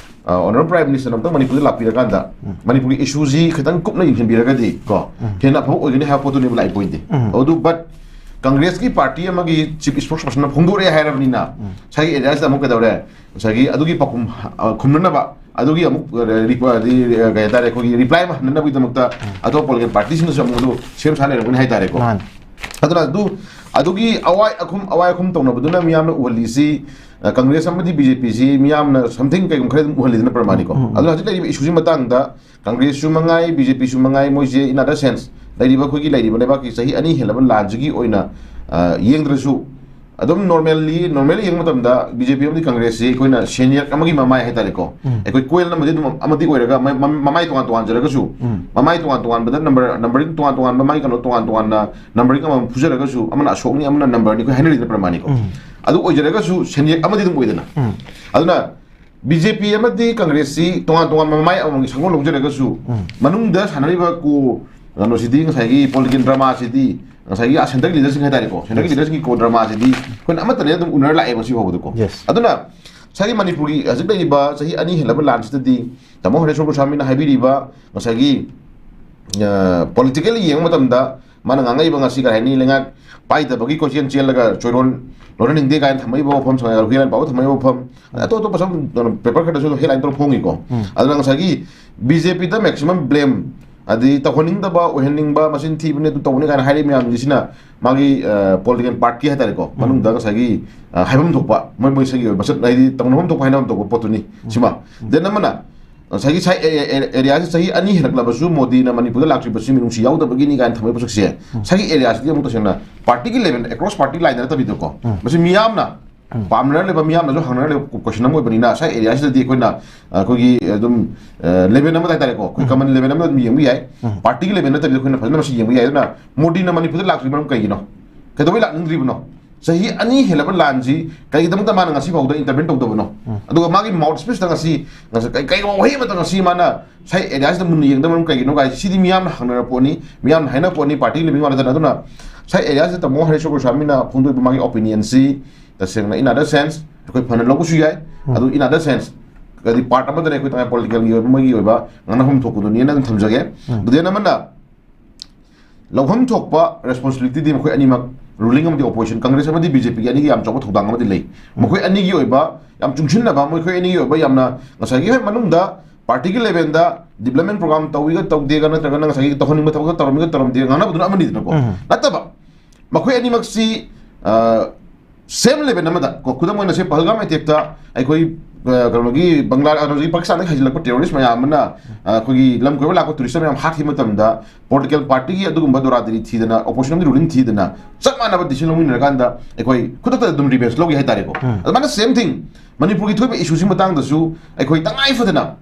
ꯑꯣꯅꯔꯦꯕꯜ ꯄ꯭ꯔꯥꯏꯝ ꯃꯤꯅꯤꯁꯇꯔ ꯑꯃꯨꯛꯇꯪ ꯃꯅꯤꯄꯨꯔꯗ ꯂꯥꯛꯄꯤꯔꯀꯥꯟꯗ ꯎꯝ꯫ ꯃꯅꯤꯄꯨꯔꯒꯤ ꯏꯁꯨꯁꯤ ꯈꯤꯇꯪ ꯀꯨꯞꯅ ꯌꯦꯡꯁꯤꯟꯕꯤꯔꯒꯗꯤ ꯀꯣ, ꯎꯝ꯫ ꯍꯦꯟꯅ ꯑꯐꯕ ꯑꯣꯏꯒꯅꯤ ꯍꯥꯏꯕ ꯄꯣꯠꯇꯨꯅꯦꯕ ꯂꯥꯛꯏ ꯄꯣꯏꯟꯗꯤ꯫ ꯎꯝ꯫ ꯑꯗꯨ ꯕꯠ ꯀꯪꯒ꯭ꯔꯦꯁꯀꯤ ꯄꯥꯔꯇꯤ ꯑꯃꯒꯤ ꯆꯤꯐ ꯏꯁꯄꯣꯛꯁ ꯄꯔꯁꯟꯅ ꯐꯣꯡꯗꯣꯔꯛꯑꯦ ꯍꯥꯏꯔꯕꯅꯤꯅ ꯎꯝ꯫ ꯉꯁꯥꯏꯒꯤ ꯑꯦꯔꯤꯌꯥꯁꯤꯗ ꯑꯃꯨꯛ ꯀꯩꯗꯧꯔꯦ? ꯉꯁꯥꯏꯒꯤ ꯑꯗꯨꯒꯤ ꯄꯥꯎꯈꯨꯝ ꯑ, ꯈꯨꯝꯅꯅꯕ, ꯑꯗꯨꯒꯤ ꯑꯃꯨꯛ ꯑ, ꯔꯤꯄ-, ꯑꯗꯤ, ꯑ, ꯀꯩ ꯍꯥꯏꯇꯥꯔꯦ, ꯑꯩꯈꯣꯏꯒꯤ ꯔꯤꯄ꯭ꯂꯥꯏ ꯑꯃ ꯍꯟꯅꯅꯕꯒꯤꯗꯃꯛꯇ ꯎꯝ꯫ ꯑꯇꯣꯞꯄ ꯄꯣꯂꯤꯇꯤꯀꯦꯜ ꯄꯥꯔꯇꯤꯁꯤꯡꯅꯁꯨ ꯑꯃꯨꯛ ꯑꯗꯨ ꯁꯦꯝ ꯁꯥ ꯂꯩꯔꯝꯒꯅꯤ ꯍꯥꯏꯇꯥꯔꯦꯀꯣ꯫ ꯃꯥꯅꯤ꯫ ꯑꯗꯨꯅ ꯑꯗꯨ, ꯑꯗꯨꯒꯤ ꯑꯋꯥꯏ ꯑꯈꯨꯝ, ꯑꯋꯥꯏ ꯑꯈꯨꯝ ꯇꯧꯅꯕꯗꯨꯅ ꯃꯤꯌꯥꯝꯅ ꯎꯍꯜꯂꯤꯁꯤ, ꯑ, ꯀꯪꯒ꯭ꯔꯦꯁ ꯑꯃꯗꯤ ꯕꯤ ꯖꯦ ꯄꯤꯁꯤ ꯃꯤꯌꯥꯝꯅ something ꯀꯩꯒꯨꯝꯕ ꯈꯔ ꯑꯗꯨꯝ ꯎꯍꯜꯂꯤꯗꯅ ꯄ꯭ꯔꯃꯥꯅꯤꯀꯣ꯫ ꯎꯝ, ꯎꯝ, ꯎꯝ꯫ ꯑꯗꯨꯅ ꯍꯧꯖꯤꯛ ꯂꯩꯔꯤꯕ ꯏꯁꯨꯁꯤ ꯃꯇꯥꯡꯗ ꯀꯪꯒ꯭ꯔꯦꯁꯁꯨ ꯃꯉꯥꯏ, ꯕꯤ ꯖꯦ ꯄꯤꯁꯨ ꯃꯉꯥꯏ, ꯃꯣꯏꯁꯦ in other sense ꯂꯩꯔꯤꯕ ꯑꯩꯈꯣꯏꯒꯤ ꯂꯩꯔꯤꯕ ꯂꯩꯕꯥꯛꯀꯤ ꯆꯍꯤ ꯑꯅꯤ ꯍꯦꯜꯂꯕ ꯂꯥꯟꯁꯤꯒꯤ ꯑꯣꯏꯅ, ꯑ, ꯌꯦꯡꯗ꯭ꯔꯁꯨ ꯑꯗꯨꯝ normally, normally ꯌꯦꯡꯕ ꯃꯇꯝꯗ ꯕꯤ ꯖꯦ ꯄꯤ ꯑꯃꯗꯤ ꯀꯪꯒ꯭ꯔꯦꯁꯁꯤ ꯑꯩꯈꯣꯏꯅ ꯁꯦꯟꯌꯦꯛ ꯑꯃꯒꯤ ꯃꯃꯥꯏ ꯍꯥꯏꯇꯥꯔꯦꯀꯣ꯫ ꯎꯝ꯫ ꯑꯩꯈꯣꯏ ꯀꯣꯏꯜ ꯑꯃꯗꯤ ꯑꯗꯨꯝ ꯑꯃꯗꯤ ꯑꯣꯏꯔꯒ ꯃ-, ꯃ-, ꯃꯃꯥꯏ ꯇꯣꯉꯥꯟ ꯇꯣꯉꯥꯟꯖꯔꯒꯁꯨ, ꯎꯝ꯫ ꯃꯃꯥꯏ ꯇꯣꯉꯥꯟ ꯇꯣꯉꯥꯟꯕꯗ ꯅꯝꯕꯔ, ꯅꯝꯕꯔꯤꯡ ꯇꯣꯉꯥꯟ ꯇꯣꯉꯥꯟꯕ, ꯃꯥꯒꯤ ꯀꯩꯅꯣ ꯇꯣꯉꯥꯟ ꯇꯣꯉꯥꯟꯅ ꯅꯝꯕꯔꯤꯡ ꯑꯃꯃꯝ ꯐꯨꯖꯔꯒꯁꯨ, ꯑꯃꯅ ꯑꯁꯣꯛꯅꯤ, ꯑꯃꯅ ꯅꯝꯕꯔꯅꯤ, ꯑꯩꯈꯣꯏ ꯍꯥꯏꯅꯔꯤꯗꯅ ꯄ꯭ꯔꯃꯥꯅꯤꯀꯣ꯫ ꯎꯝ꯫ ꯑꯗꯨ ꯑꯣꯏꯖꯔꯒꯁꯨ ꯁꯦꯟꯌꯦꯛ ꯑꯃꯗꯤ ꯑꯗꯨꯝ ꯑꯣꯏꯗꯅ꯫ ꯎꯝ꯫ ꯑꯗꯨꯅ ꯕꯤ ꯖꯦ ꯄꯤ ꯑꯃꯗꯤ ꯀꯪꯒ꯭ꯔꯦꯁꯁꯤ ꯇꯣꯉꯥꯟ ꯇꯣꯉꯥꯟꯕ ꯃꯃꯥꯏ ꯑꯃꯃꯝꯒꯤ ꯁꯪꯒꯣꯟ ꯂꯧꯖꯔꯒꯁꯨ, ꯎꯝ꯫ ꯃꯅꯨꯡꯗ ꯁꯥꯟꯅꯔꯤꯕ ꯀꯣ-, ꯀꯩꯅꯣꯁꯤꯗꯤ, ꯉꯁꯥꯏꯒꯤ ꯄꯣꯂꯤꯇꯤꯀꯦꯜ ꯗ꯭ꯔꯃꯥꯁꯤꯗꯤ, ꯉꯁꯥꯏꯒꯤ ꯑꯥ ꯁꯦꯟꯇꯔꯒꯤ ꯂꯤꯗꯔꯁꯤꯡ ꯍꯥꯏꯇꯥꯔꯦꯀꯣ, ꯁꯦꯟꯇꯔꯒꯤ ꯌꯦꯁ꯫ ꯂꯤꯗꯔꯁꯤꯡꯒꯤ ꯀꯣ ꯗ꯭ꯔꯃꯥꯁꯤꯗꯤ ꯑꯩꯈꯣꯏꯅ ꯑꯃꯠꯇꯅꯦ ꯑꯗꯨꯝ ꯎꯅꯔ ꯂꯥꯛꯑꯦꯕ ꯁꯤ ꯐꯥꯎꯕꯗꯀꯣ꯫ ꯌꯦꯁ꯫ ꯑꯗꯨꯅ ꯉꯁꯥꯏꯒꯤ ꯃꯅꯤꯄꯨꯔꯒꯤ ꯍꯧꯖꯤꯛ ꯂꯩꯔꯤꯕ ꯆꯍꯤ ꯑꯅꯤ ꯍꯦꯜꯂꯕ ꯂꯥꯟꯁꯤꯗꯗꯤ ꯇꯥꯃꯣ ꯍꯔꯦꯁꯣꯔ ꯒꯣꯁ꯭ꯋꯥꯃꯤꯅ ꯍꯥꯏꯕꯤꯔꯤꯕ ꯉꯁꯥꯏꯒꯤ, ꯑ, ꯄꯣꯂꯤꯇꯤꯀꯦꯜ ꯌꯦꯡꯕ ꯃꯇꯝꯗ ꯃꯥꯅ ꯉꯥꯡꯉꯛꯏꯕ ꯉꯁꯤ ꯀꯔꯤ ꯍꯥꯏꯅꯤ, ꯂꯩꯉꯥꯛ ꯄꯥꯏꯗꯕꯒꯤ ꯀꯣꯏꯆꯦꯟ ꯆꯦꯜꯂꯒ ꯆꯣꯏꯔꯣꯟ ꯂꯣꯟꯍꯟꯅꯤꯡꯗꯦ ꯀꯥꯏꯅ ꯊꯝꯃꯛꯏꯕ ꯋꯥꯐꯝ, ꯁꯉꯥꯏ ꯍꯨꯏꯔꯥꯟ ꯄꯥꯎ ꯊꯝꯃꯛꯏꯕ ꯋꯥꯐꯝ, ꯑꯇꯣꯞ ꯑꯇꯣꯞꯄ ꯁꯨꯝ ꯀꯩꯅꯣ ꯄꯦꯄꯔ ꯈꯔꯗꯁꯨ ꯍꯦꯗꯂꯥꯏꯟ ꯇꯧꯔ ꯐꯣꯡꯉꯤꯀꯣ꯫ ꯎꯝ꯫ ꯑꯗꯨꯅ ꯉꯁꯥꯏꯒꯤ ꯕꯤ ꯖꯦ ꯄꯤꯗ ꯃꯦꯛꯁꯤꯃꯝ ꯕ꯭ꯂꯦꯝ, ꯑꯗꯩ ꯇꯧꯍꯟꯅꯤꯡꯗꯕ, ꯑꯣꯏꯍꯟꯅꯤꯡꯕ, ꯃꯆꯤꯟ ꯊꯤꯕꯅꯦ, ꯑꯗꯨ ꯇꯧꯕꯅꯤ ꯀꯥꯏꯅ ꯍꯥꯏꯔꯤꯕ ꯃꯌꯥꯝꯁꯤꯡꯁꯤꯅ ꯃꯥꯒꯤ, ꯑ, ꯄꯣꯂꯤꯇꯤꯀꯦꯜ ꯄꯥꯔꯇꯤ ꯍꯥꯏꯇꯥꯔꯦꯀꯣ, ꯎꯝ꯫ ꯃꯅꯨꯡꯗ ꯉꯁꯥꯏꯒꯤ, ꯑ, ꯍꯥꯏꯐꯝ ꯊꯣꯛꯄ, ꯃꯣꯏ ꯃꯣꯏ ꯁꯥꯒꯤ ꯑꯣꯏꯕ ꯃꯁꯛ, ꯍꯥꯏꯗꯤ ꯇꯧꯅꯐꯝ ꯊꯣꯛꯄ ꯍꯥꯏꯅꯐꯝ ꯊꯣꯛꯄ ꯄꯣꯠꯇꯨꯅꯤ꯫ ꯎꯝ꯫ ꯁꯤꯃ꯫ ꯎꯝ꯫ ꯗꯦꯟ ꯑꯃꯅ ꯉꯁꯥꯏꯒꯤ ꯁꯥꯏ ꯑꯦ-, ꯑꯦ-, ꯑꯦꯔꯤꯌꯥꯁꯤ ꯆꯍꯤ ꯑꯅꯤ ꯍꯦꯜꯂꯛꯂꯕꯁꯨ ꯃꯣꯗꯤꯅ ꯃꯅꯤꯄꯨꯔꯗ ꯂꯥꯛꯇ꯭ꯔꯤꯕꯁꯤ ꯃꯤꯅꯨꯡꯁꯤ ꯌꯥꯎꯗꯕꯒꯤꯅꯤ ꯀꯥꯏꯅ ꯊꯝꯃꯛꯏꯕ ꯄꯣꯠꯁꯛꯁꯦ, ꯎꯝ꯫ ꯁꯥꯏꯒꯤ ꯑꯦꯔꯤꯌꯥꯁꯤꯗꯤ ꯑꯃꯨꯛ ꯇꯁꯦꯡꯅ ꯄꯥꯔꯇꯤꯒꯤ ꯂꯦꯚꯦꯜ, ꯑꯦꯀ꯭ꯔꯣꯁ ꯄꯥꯔꯇꯤ ꯂꯥꯏꯟꯗ ꯅꯠꯇꯕꯤꯗꯀꯣ, ꯎꯝ꯫ ꯃꯁꯤ ꯃꯤꯌꯥꯝꯅ ꯎꯝ꯫ ꯄꯥꯝꯅꯔ ꯂꯩꯕ, ꯃꯤꯌꯥꯝꯅꯁꯨ ꯍꯪꯅꯔ ꯂꯩꯕ question ꯑꯃ ꯑꯣꯏꯕꯅꯤꯅ, ꯉꯁꯥꯏ area ꯁꯤꯗꯗꯤ ꯑꯩꯈꯣꯏꯅ, ꯑ, ꯑꯩꯈꯣꯏꯒꯤ ꯑꯗꯨꯝ, ꯑ, level ꯑꯃꯗ ꯍꯥꯏꯇꯥꯔꯦꯀꯣ, ꯑꯩꯈꯣꯏ ꯎꯝ꯫ Common level ꯑꯃꯗ ꯑꯗꯨꯝ ꯌꯦꯡꯕ ꯌꯥꯏ꯫ ꯎꯝ꯫ Party ꯒꯤ level ꯅꯠꯇꯕꯤꯗ ꯑꯩꯈꯣꯏꯅ ꯐꯖꯅ ꯃꯁꯤ ꯌꯦꯡꯕ ꯌꯥꯏ꯫ ꯑꯗꯨꯅ ꯃꯣꯗꯤꯅ ꯃꯅꯤꯄꯨꯔꯗ ꯂꯥꯛꯇ꯭ꯔꯤꯕ ꯃꯔꯝ ꯀꯩꯒꯤꯅꯣ? ꯀꯩꯗꯧꯕꯩ ꯂꯥꯛꯅꯤꯡꯗ꯭ꯔꯤꯕꯅꯣ? ꯆꯍꯤ ꯑꯅꯤ ꯍꯦꯜꯂꯕ ꯂꯥꯟꯁꯤ ꯀꯩꯒꯤꯗꯃꯛꯇ ꯃꯥꯅ ꯉꯁꯤ ꯐꯥꯎꯗ intervene ꯇꯧꯗꯕꯅꯣ? ꯎꯝ꯫ ꯑꯗꯨꯒ ꯃꯥꯒꯤ mouth speech ꯇ ꯉꯁꯤ, ꯉꯁꯤ ꯀꯩ, ꯀꯩꯒꯨꯝꯕ ꯋꯥꯍꯩ ꯑꯃꯇ ꯉꯁꯤ ꯃꯥꯅ ꯉꯁꯥꯏ area ꯁꯤꯗ ꯃꯨꯟꯅ ꯌꯦꯡꯗꯕ ꯃꯔꯝ ꯀꯩꯒꯤꯅꯣ ꯀꯥꯏꯁꯤ, ꯁꯤꯗꯤ ꯃꯤꯌꯥꯝꯅ ꯍꯪꯅꯔ ꯄꯣꯠꯅꯤ, ꯃꯤꯌꯥꯝꯅ ꯍꯥꯏꯅ ꯄꯣꯠꯅꯤ, party ꯒꯤ level ꯃꯥꯟꯅꯗꯅ꯫ ꯑꯗꯨꯅ ꯉꯁꯥꯏ area ꯁꯤꯗ ꯇꯥꯃꯣ ꯍꯔꯤꯁ ꯒꯣꯁ꯭ꯋꯥꯃꯤꯅ ꯐꯣꯡꯗꯣꯛꯏꯕ ꯃꯥꯒꯤ opinion ꯁꯤ ꯇꯁꯦꯡꯅ in other sense ꯑꯩꯈꯣꯏ ꯐꯅ ꯂꯧꯕꯁꯨ ꯌꯥꯏ꯫ ꯎꯝ꯫ ꯑꯗꯨ in other sense ꯀꯗꯤ part ꯑꯃꯗꯅ ꯑꯩꯈꯣꯏ ꯇꯉꯥꯏ political ꯒꯤ ꯑꯣꯏꯕ ꯃꯣꯏꯒꯤ ꯑꯣꯏꯕ ꯉꯥꯡꯅꯐꯝ ꯊꯣꯛꯄꯗꯨꯅꯤꯅ ꯑꯗꯨꯝ ꯊꯝꯖꯒꯦ꯫ ꯎꯝ꯫ ꯑꯗꯨꯗꯤ ꯑꯃꯅ ꯂꯧꯐꯝ ꯊꯣꯛꯄ responsibility ꯗꯤ ꯃꯈꯣꯏ ꯑꯅꯤꯃꯛ, ruling ꯑꯃꯗꯤ opposition, Congress ꯑꯃꯗꯤ B J P ꯒꯤ ꯑꯅꯤꯒꯤ ꯌꯥꯝ ꯆꯥꯎꯕ ꯊꯧꯗꯥꯡ ꯑꯃꯗꯤ ꯂꯩ꯫ ꯎꯝ꯫ ꯃꯈꯣꯏ ꯑꯅꯤꯒꯤ ꯑꯣꯏꯕ ꯌꯥꯝ ꯆꯨꯡꯁꯤꯟꯅꯕ, ꯃꯈꯣꯏ ꯑꯅꯤꯒꯤ ꯑꯣꯏꯕ ꯌꯥꯝꯅ ꯉꯁꯥꯏꯒꯤ ꯍꯣꯏ ꯃꯅꯨꯡꯗ party ꯒꯤ level ꯗ development program ꯇꯧꯏꯒ ꯇꯧꯗꯦꯒ ꯅꯠꯇ꯭ꯔꯒꯅ ꯉꯁꯥꯏꯒꯤ ꯇꯧꯍꯟꯅꯤꯡꯕ ꯊꯕꯛꯇ ꯇꯧꯔꯝꯃꯤꯒ ꯇꯧꯔꯝꯗꯦꯒ ꯉꯥꯡꯅꯕꯗꯨꯅ ꯑꯃꯅꯤꯗꯅꯀꯣ꯫ ꯎꯝ꯫ ꯅꯠꯇꯕ ꯃꯈꯣꯏ ꯑꯅꯤꯃꯛꯁꯤ, ꯑ, same level ꯑꯃꯗ ꯀꯣ, ꯈꯨꯗꯝ ꯑꯣꯏꯅ ꯁꯦ ꯄꯍꯜꯒꯥꯝ attack ꯇ ꯑꯩꯈꯣꯏ, ꯑ, ꯀꯩꯅꯣꯒꯤ ꯕꯪꯒ꯭ꯂꯥ-, ꯀꯩꯅꯣꯒꯤ ꯄꯥꯀꯤꯁꯇꯥꯟꯗꯒꯤ ꯍꯩꯖꯤꯜꯂꯛꯄ terrorist ꯃꯌꯥꯝ ꯑꯃꯅ, ꯑ, ꯑꯩꯈꯣꯏꯒꯤ ꯂꯝ ꯀꯣꯏꯕ ꯂꯥꯛꯄ tourist ꯃꯌꯥꯝ ꯍꯥꯠꯈꯤꯕ ꯃꯇꯝꯗ political party ꯒꯤ ꯑꯗꯨꯒꯨꯝꯕ ꯗꯣꯔꯥꯗꯔꯤ ꯊꯤꯗꯅ, opposition ꯒꯤ ruling ꯊꯤꯗꯅ, ꯆꯞ ꯃꯥꯟꯅꯕ decision ꯂꯧꯃꯤꯟꯅꯔꯀꯥꯟꯗ ꯑꯩꯈꯣꯏ ꯈꯨꯗꯛꯇ ꯑꯗꯨꯝ revenge ꯂꯧꯒꯦ ꯍꯥꯏꯇꯥꯔꯦꯀꯣ꯫ ꯎꯝ꯫ ꯑꯗꯨꯃꯥꯏꯅ same thing ꯃꯅꯤꯄꯨꯔꯒꯤ ꯊꯣꯛꯏꯕ issue ꯁꯤ ꯃꯇꯥꯡꯗꯁꯨ ꯑꯩꯈꯣꯏ ꯇꯉꯥꯏ ꯐꯗꯅ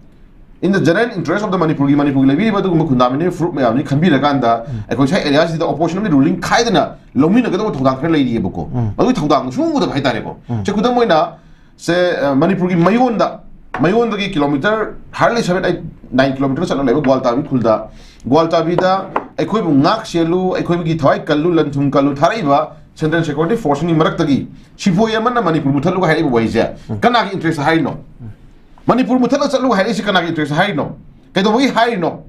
in the general interest of the ꯃꯅꯤꯄꯨꯔꯒꯤ, ꯃꯅꯤꯄꯨꯔꯒꯤ ꯂꯩꯕꯤꯔꯤꯕ ꯑꯗꯨꯒꯨꯝꯕ ꯈꯨꯟꯗꯥꯃꯤꯅꯤ ꯐꯨꯔꯨꯞ ꯃꯌꯥꯝꯅꯤ ꯈꯟꯕꯤꯔꯀꯥꯟꯗ, ꯎꯝ꯫ ꯑꯩꯈꯣꯏ ꯉꯁꯥꯏ area ꯁꯤꯗ opposition ꯑꯃꯗꯤ ruling ꯈꯥꯏꯗꯅ ꯂꯧꯃꯤꯟꯅꯒꯗꯕ ꯊꯧꯗꯥꯡ ꯈꯔ ꯂꯩꯔꯤꯑꯕꯀꯣ꯫ ꯎꯝ꯫ ꯃꯗꯨꯒꯤ ꯊꯧꯗꯥꯡꯗꯣ ꯁꯨꯡꯎ ꯎꯗꯕ ꯍꯥꯏꯇꯥꯔꯦꯀꯣ꯫ ꯎꯝ꯫ ꯁꯦ ꯈꯨꯗꯝ ꯑꯣꯏꯅ ꯁꯦ, ꯑ, ꯃꯅꯤꯄꯨꯔꯒꯤ ꯃꯌꯣꯟꯗ, ꯃꯌꯣꯟꯗꯒꯤ kilometre hardly seven, eight, nine kilometre ꯆꯠꯂ ꯂꯩꯕ ꯒ꯭ꯋꯥꯜꯇꯥꯕꯤ ꯈꯨꯜꯗ, ꯒ꯭ꯋꯥꯜꯇꯥꯕꯤꯗ ꯑꯩꯈꯣꯏꯕꯨ ꯉꯥꯛ ꯁꯦꯜꯂꯨ, ꯑꯩꯈꯣꯏꯒꯤ ꯊꯋꯥꯏ ꯀꯜꯂꯨ, ꯂꯟ ꯊꯨꯝ ꯀꯜꯂꯨ ꯊꯥꯔꯛꯏꯕ Central Security Force ꯁꯤꯡꯒꯤ ꯃꯔꯛꯇꯒꯤ ꯁꯤꯄꯣꯏ ꯑꯃꯅ ꯃꯅꯤꯄꯨꯔ ꯃꯨꯊꯠꯂꯨ ꯍꯥꯏꯔꯛꯏꯕ ꯋꯥꯍꯩꯁꯦ ꯎꯝ꯫ ꯀꯅꯥꯒꯤ interest ꯍꯥꯏꯔꯤꯅꯣ? ꯃꯅꯤꯄꯨꯔ ꯃꯨꯊꯠꯂ ꯆꯠꯂꯨ ꯍꯥꯏꯔꯛꯏꯁꯤ ꯀꯅꯥꯒꯤ interest ꯍꯥꯏꯔꯤꯅꯣ? ꯀꯩꯗꯧꯕꯒꯤ ꯍꯥꯏꯔꯤꯅꯣ?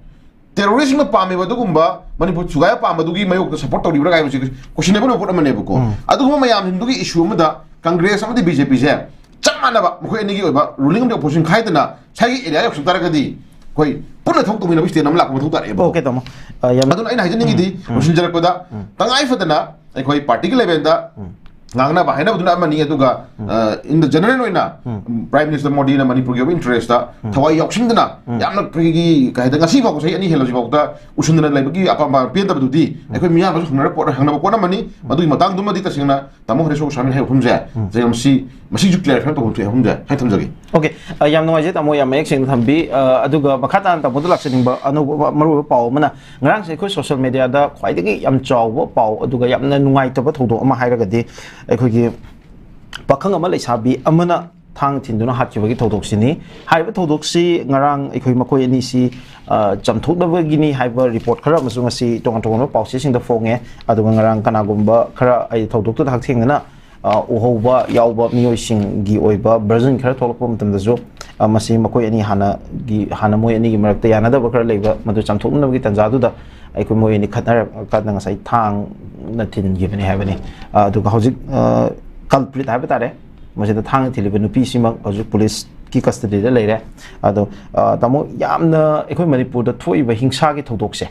Terrorist ꯅ ꯄꯥꯝꯃꯤꯕ ꯑꯗꯨꯒꯨꯝꯕ ꯃꯅꯤꯄꯨꯔ ꯊꯨꯒꯥꯏꯕ ꯄꯥꯝꯕꯗꯨꯒꯤ ꯃꯥꯌꯣꯛꯇ support ꯇꯧꯔꯤꯕ꯭ꯔꯥ ꯍꯥꯏꯕꯁꯤ questionable ꯑꯣꯏꯕ ꯄꯣꯠ ꯑꯃꯅꯦꯕꯀꯣ꯫ ꯎꯝ꯫ ꯑꯗꯨꯒꯨꯝꯕ ꯃꯌꯥꯝꯁꯤꯡꯗꯨꯒꯤ issue ꯑꯃꯗ Congress ꯑꯃꯗꯤ B J P ꯁꯦ ꯆꯞ ꯃꯥꯟꯅꯕ ꯃꯈꯣꯏ ꯑꯅꯤꯒꯤ ꯑꯣꯏꯕ ruling ꯑꯃꯗꯤ opposition ꯈꯥꯏꯗꯅ ꯉꯁꯥꯏꯒꯤ area ꯌꯧꯁꯤꯟ ꯇꯥꯔꯒꯗꯤ ꯑꯩꯈꯣꯏ ꯄꯨꯟꯅ ꯊꯕꯛ ꯇꯧꯃꯤꯟꯅꯕ state ꯑꯃ ꯂꯥꯛꯄ ꯃꯊꯧ ꯇꯥꯔꯛꯑꯦꯕ꯫ Okay, ꯇꯥꯃꯣ꯫ ꯑ, ꯌꯥꯝ ꯑꯗꯨꯅ ꯑꯩꯅ ꯍꯥꯏꯖꯅꯤꯡꯉꯤꯗꯤ, ꯎꯝ, ꯎꯝ꯫ ꯂꯣꯏꯁꯤꯟꯖꯔꯛꯄꯗ, ꯎꯝ꯫ ꯇꯉꯥꯏ ꯐꯗꯅ ꯑꯩꯈꯣꯏ party ꯒꯤ level ꯗ ꯎꯝ꯫ ꯉꯥꯡꯅꯕ ꯍꯥꯏꯅꯕꯗꯨꯅ ꯑꯃꯅꯤ, ꯑꯗꯨꯒ in the general ꯑꯣꯏꯅ Prime Minister ꯃꯣꯗꯤꯅ ꯃꯅꯤꯄꯨꯔꯒꯤ ꯑꯣꯏꯕ interest ꯊꯋꯥꯏ ꯌꯥꯎꯁꯤꯟꯗꯅ ꯌꯥꯝꯅ ꯑꯩꯈꯣꯏꯒꯤ ꯀꯩ ꯍꯥꯏꯗꯅ ꯉꯁꯤ ꯐꯥꯎꯕ ꯆꯍꯤ ꯑꯅꯤ ꯍꯦꯜꯂꯁꯤ ꯐꯥꯎꯗ ꯎꯁꯤꯟꯗꯅ ꯂꯩꯕꯒꯤ ꯑꯄꯥꯝꯕ ꯄꯦꯟꯗꯕꯗꯨꯗꯤ ꯑꯩꯈꯣꯏ ꯃꯤꯌꯥꯝꯅꯁꯨ ꯍꯪꯅꯔ ꯄꯣꯠ ꯍꯪꯅꯕ ꯄꯣꯠ ꯑꯃꯅꯤ꯫ ꯃꯗꯨꯒꯤ ꯃꯇꯥꯡꯗꯨꯃꯗꯤ ꯇꯁꯦꯡꯅ ꯇꯥꯃꯣ ꯍꯔꯤꯁ ꯁꯥꯃꯤꯜ ꯍꯥꯏꯕ ꯃꯐꯝꯁꯦ ꯁꯤꯁꯦ ꯃꯁꯤ ꯃꯁꯤꯁꯨ clarify ꯇꯧꯐꯝ ꯊꯣꯛꯑꯦ ꯍꯥꯏꯕ ꯃꯐꯝꯁꯦ ꯍꯥꯏ ꯊꯝꯖꯒꯦ꯫ OK, ꯌꯥꯝ ꯅꯨꯡꯉꯥꯏꯖꯩ ꯇꯥꯃꯣ, ꯌꯥꯝ ꯃꯌꯦꯛ ꯁꯦꯡꯅ ꯊꯝꯕꯤ꯫ ꯑꯗꯨꯒ ꯃꯈꯥ ꯇꯥꯅ ꯇꯥꯃꯣꯗ ꯂꯥꯛꯆꯅꯤꯡꯕ ꯑꯅꯧꯕ ꯃꯔꯨꯑꯣꯏꯕ ꯄꯥꯎ ꯑꯃꯅ, ꯉꯔꯥꯡꯁꯦ ꯑꯩꯈꯣꯏ social media ꯗ ꯈ꯭ꯋꯥꯏꯗꯒꯤ ꯌꯥꯝ ꯆꯥꯎꯕ ꯄꯥꯎ ꯑꯗꯨꯒ ꯌꯥꯝꯅ ꯅꯨꯡꯉꯥꯏꯇꯕ ꯊꯧꯗꯣꯛ ꯑꯃ ꯍꯥꯏꯔꯒꯗꯤ, ꯑꯩꯈꯣꯏꯒꯤ ꯄꯥꯈꯪ ꯑꯃ ꯂꯩꯁꯥꯕꯤ ꯑꯃꯅ ꯊꯥꯡ ꯊꯤꯟꯗꯨꯅ ꯍꯥꯠꯈꯤꯕꯒꯤ ꯊꯧꯗꯣꯛꯁꯤꯅꯤ꯫ ꯍꯥꯏꯔꯤꯕ ꯊꯧꯗꯣꯛꯁꯤ ꯉꯔꯥꯡ ꯑꯩꯈꯣꯏ ꯃꯈꯣꯏ ꯑꯅꯤꯁꯤ ꯆꯝꯊꯣꯛꯅꯕꯒꯤꯅꯤ ꯍꯥꯏꯕ report ꯈꯔ ꯑꯃꯁꯨ ꯉꯁꯤ ꯇꯣꯉꯥꯟ ꯇꯣꯉꯥꯟꯕ ꯄꯥꯎꯆꯦꯁꯤꯡꯗ ꯐꯣꯡꯉꯦ꯫ ꯑꯗꯨꯒ ꯉꯔꯥꯡ ꯀꯅꯥꯒꯨꯝꯕ ꯈꯔ ꯑꯩ ꯊꯧꯗꯣꯛꯇꯨꯗ ꯍꯛꯊꯦꯡꯅꯅ ꯎꯍꯧꯕ ꯌꯥꯎꯕ ꯃꯤꯑꯣꯏꯁꯤꯡꯒꯤ ꯑꯣꯏꯕ version ꯈꯔ ꯊꯣꯛꯂꯛꯄ ꯃꯇꯝꯗꯁꯨ, ꯃꯁꯤ ꯃꯈꯣꯏ ꯑꯅꯤ ꯍꯥꯟꯅꯒꯤ, ꯍꯥꯟꯅ ꯃꯣꯏ ꯑꯅꯤꯒꯤ ꯃꯔꯛꯇ ꯌꯥꯅꯗꯕ ꯈꯔ ꯂꯩꯕ, ꯃꯗꯨ ꯆꯥꯝꯊꯣꯛꯅꯕꯒꯤ ꯇꯥꯟꯖꯥꯗꯨꯗ ꯑꯩꯈꯣꯏ ꯃꯣꯏ ꯑꯅꯤ ꯈꯠꯅꯔꯀꯥꯟꯗ ꯉꯁꯥꯏ ꯊꯥꯡꯅ ꯊꯤꯟꯈꯤꯕꯅꯤ ꯍꯥꯏꯕꯅꯤ꯫ ꯑꯗꯨꯒ ꯍꯧꯖꯤꯛ culprit ꯍꯥꯏꯕ ꯇꯥꯔꯦ, ꯃꯁꯤꯗ ꯊꯥꯡꯅ ꯊꯤꯜꯂꯤꯕ ꯅꯨꯄꯤꯁꯤꯃꯛ ꯍꯧꯖꯤꯛ police ꯀꯤ custody ꯗ ꯂꯩꯔꯦ꯫ ꯑꯗꯣ ꯇꯥꯃꯣ, ꯌꯥꯝꯅ ꯑꯩꯈꯣꯏ ꯃꯅꯤꯄꯨꯔꯗ ꯊꯣꯛꯏꯕ ꯍꯤꯡꯁꯥꯒꯤ ꯊꯧꯗꯣꯛꯁꯦ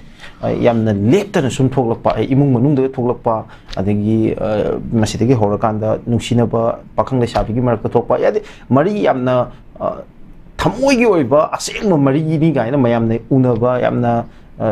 ꯌꯥꯝꯅ ꯂꯦꯞꯇꯅ ꯁꯨꯝ ꯊꯣꯛꯂꯛꯄ, ꯏꯃꯨꯡ ꯃꯅꯨꯡꯗ ꯊꯣꯛꯂꯛꯄ, ꯑꯗꯒꯤ ꯃꯁꯤꯗꯒꯤ ꯍꯧꯔꯀꯥꯟꯗ ꯅꯨꯡꯁꯤꯅꯕ ꯄꯥꯈꯪ ꯂꯩꯁꯥꯕꯤꯒꯤ ꯃꯔꯛꯇ ꯊꯣꯛꯄ, ꯍꯥꯏꯗꯤ ꯃꯔꯤ ꯌꯥꯝꯅ ꯊꯃꯣꯏꯒꯤ ꯑꯣꯏꯕ ꯑꯁꯦꯡꯕ ꯃꯔꯤꯅꯤ ꯀꯥꯏꯅ ꯃꯌꯥꯝꯅ ꯎꯅꯕ, ꯌꯥꯝꯅ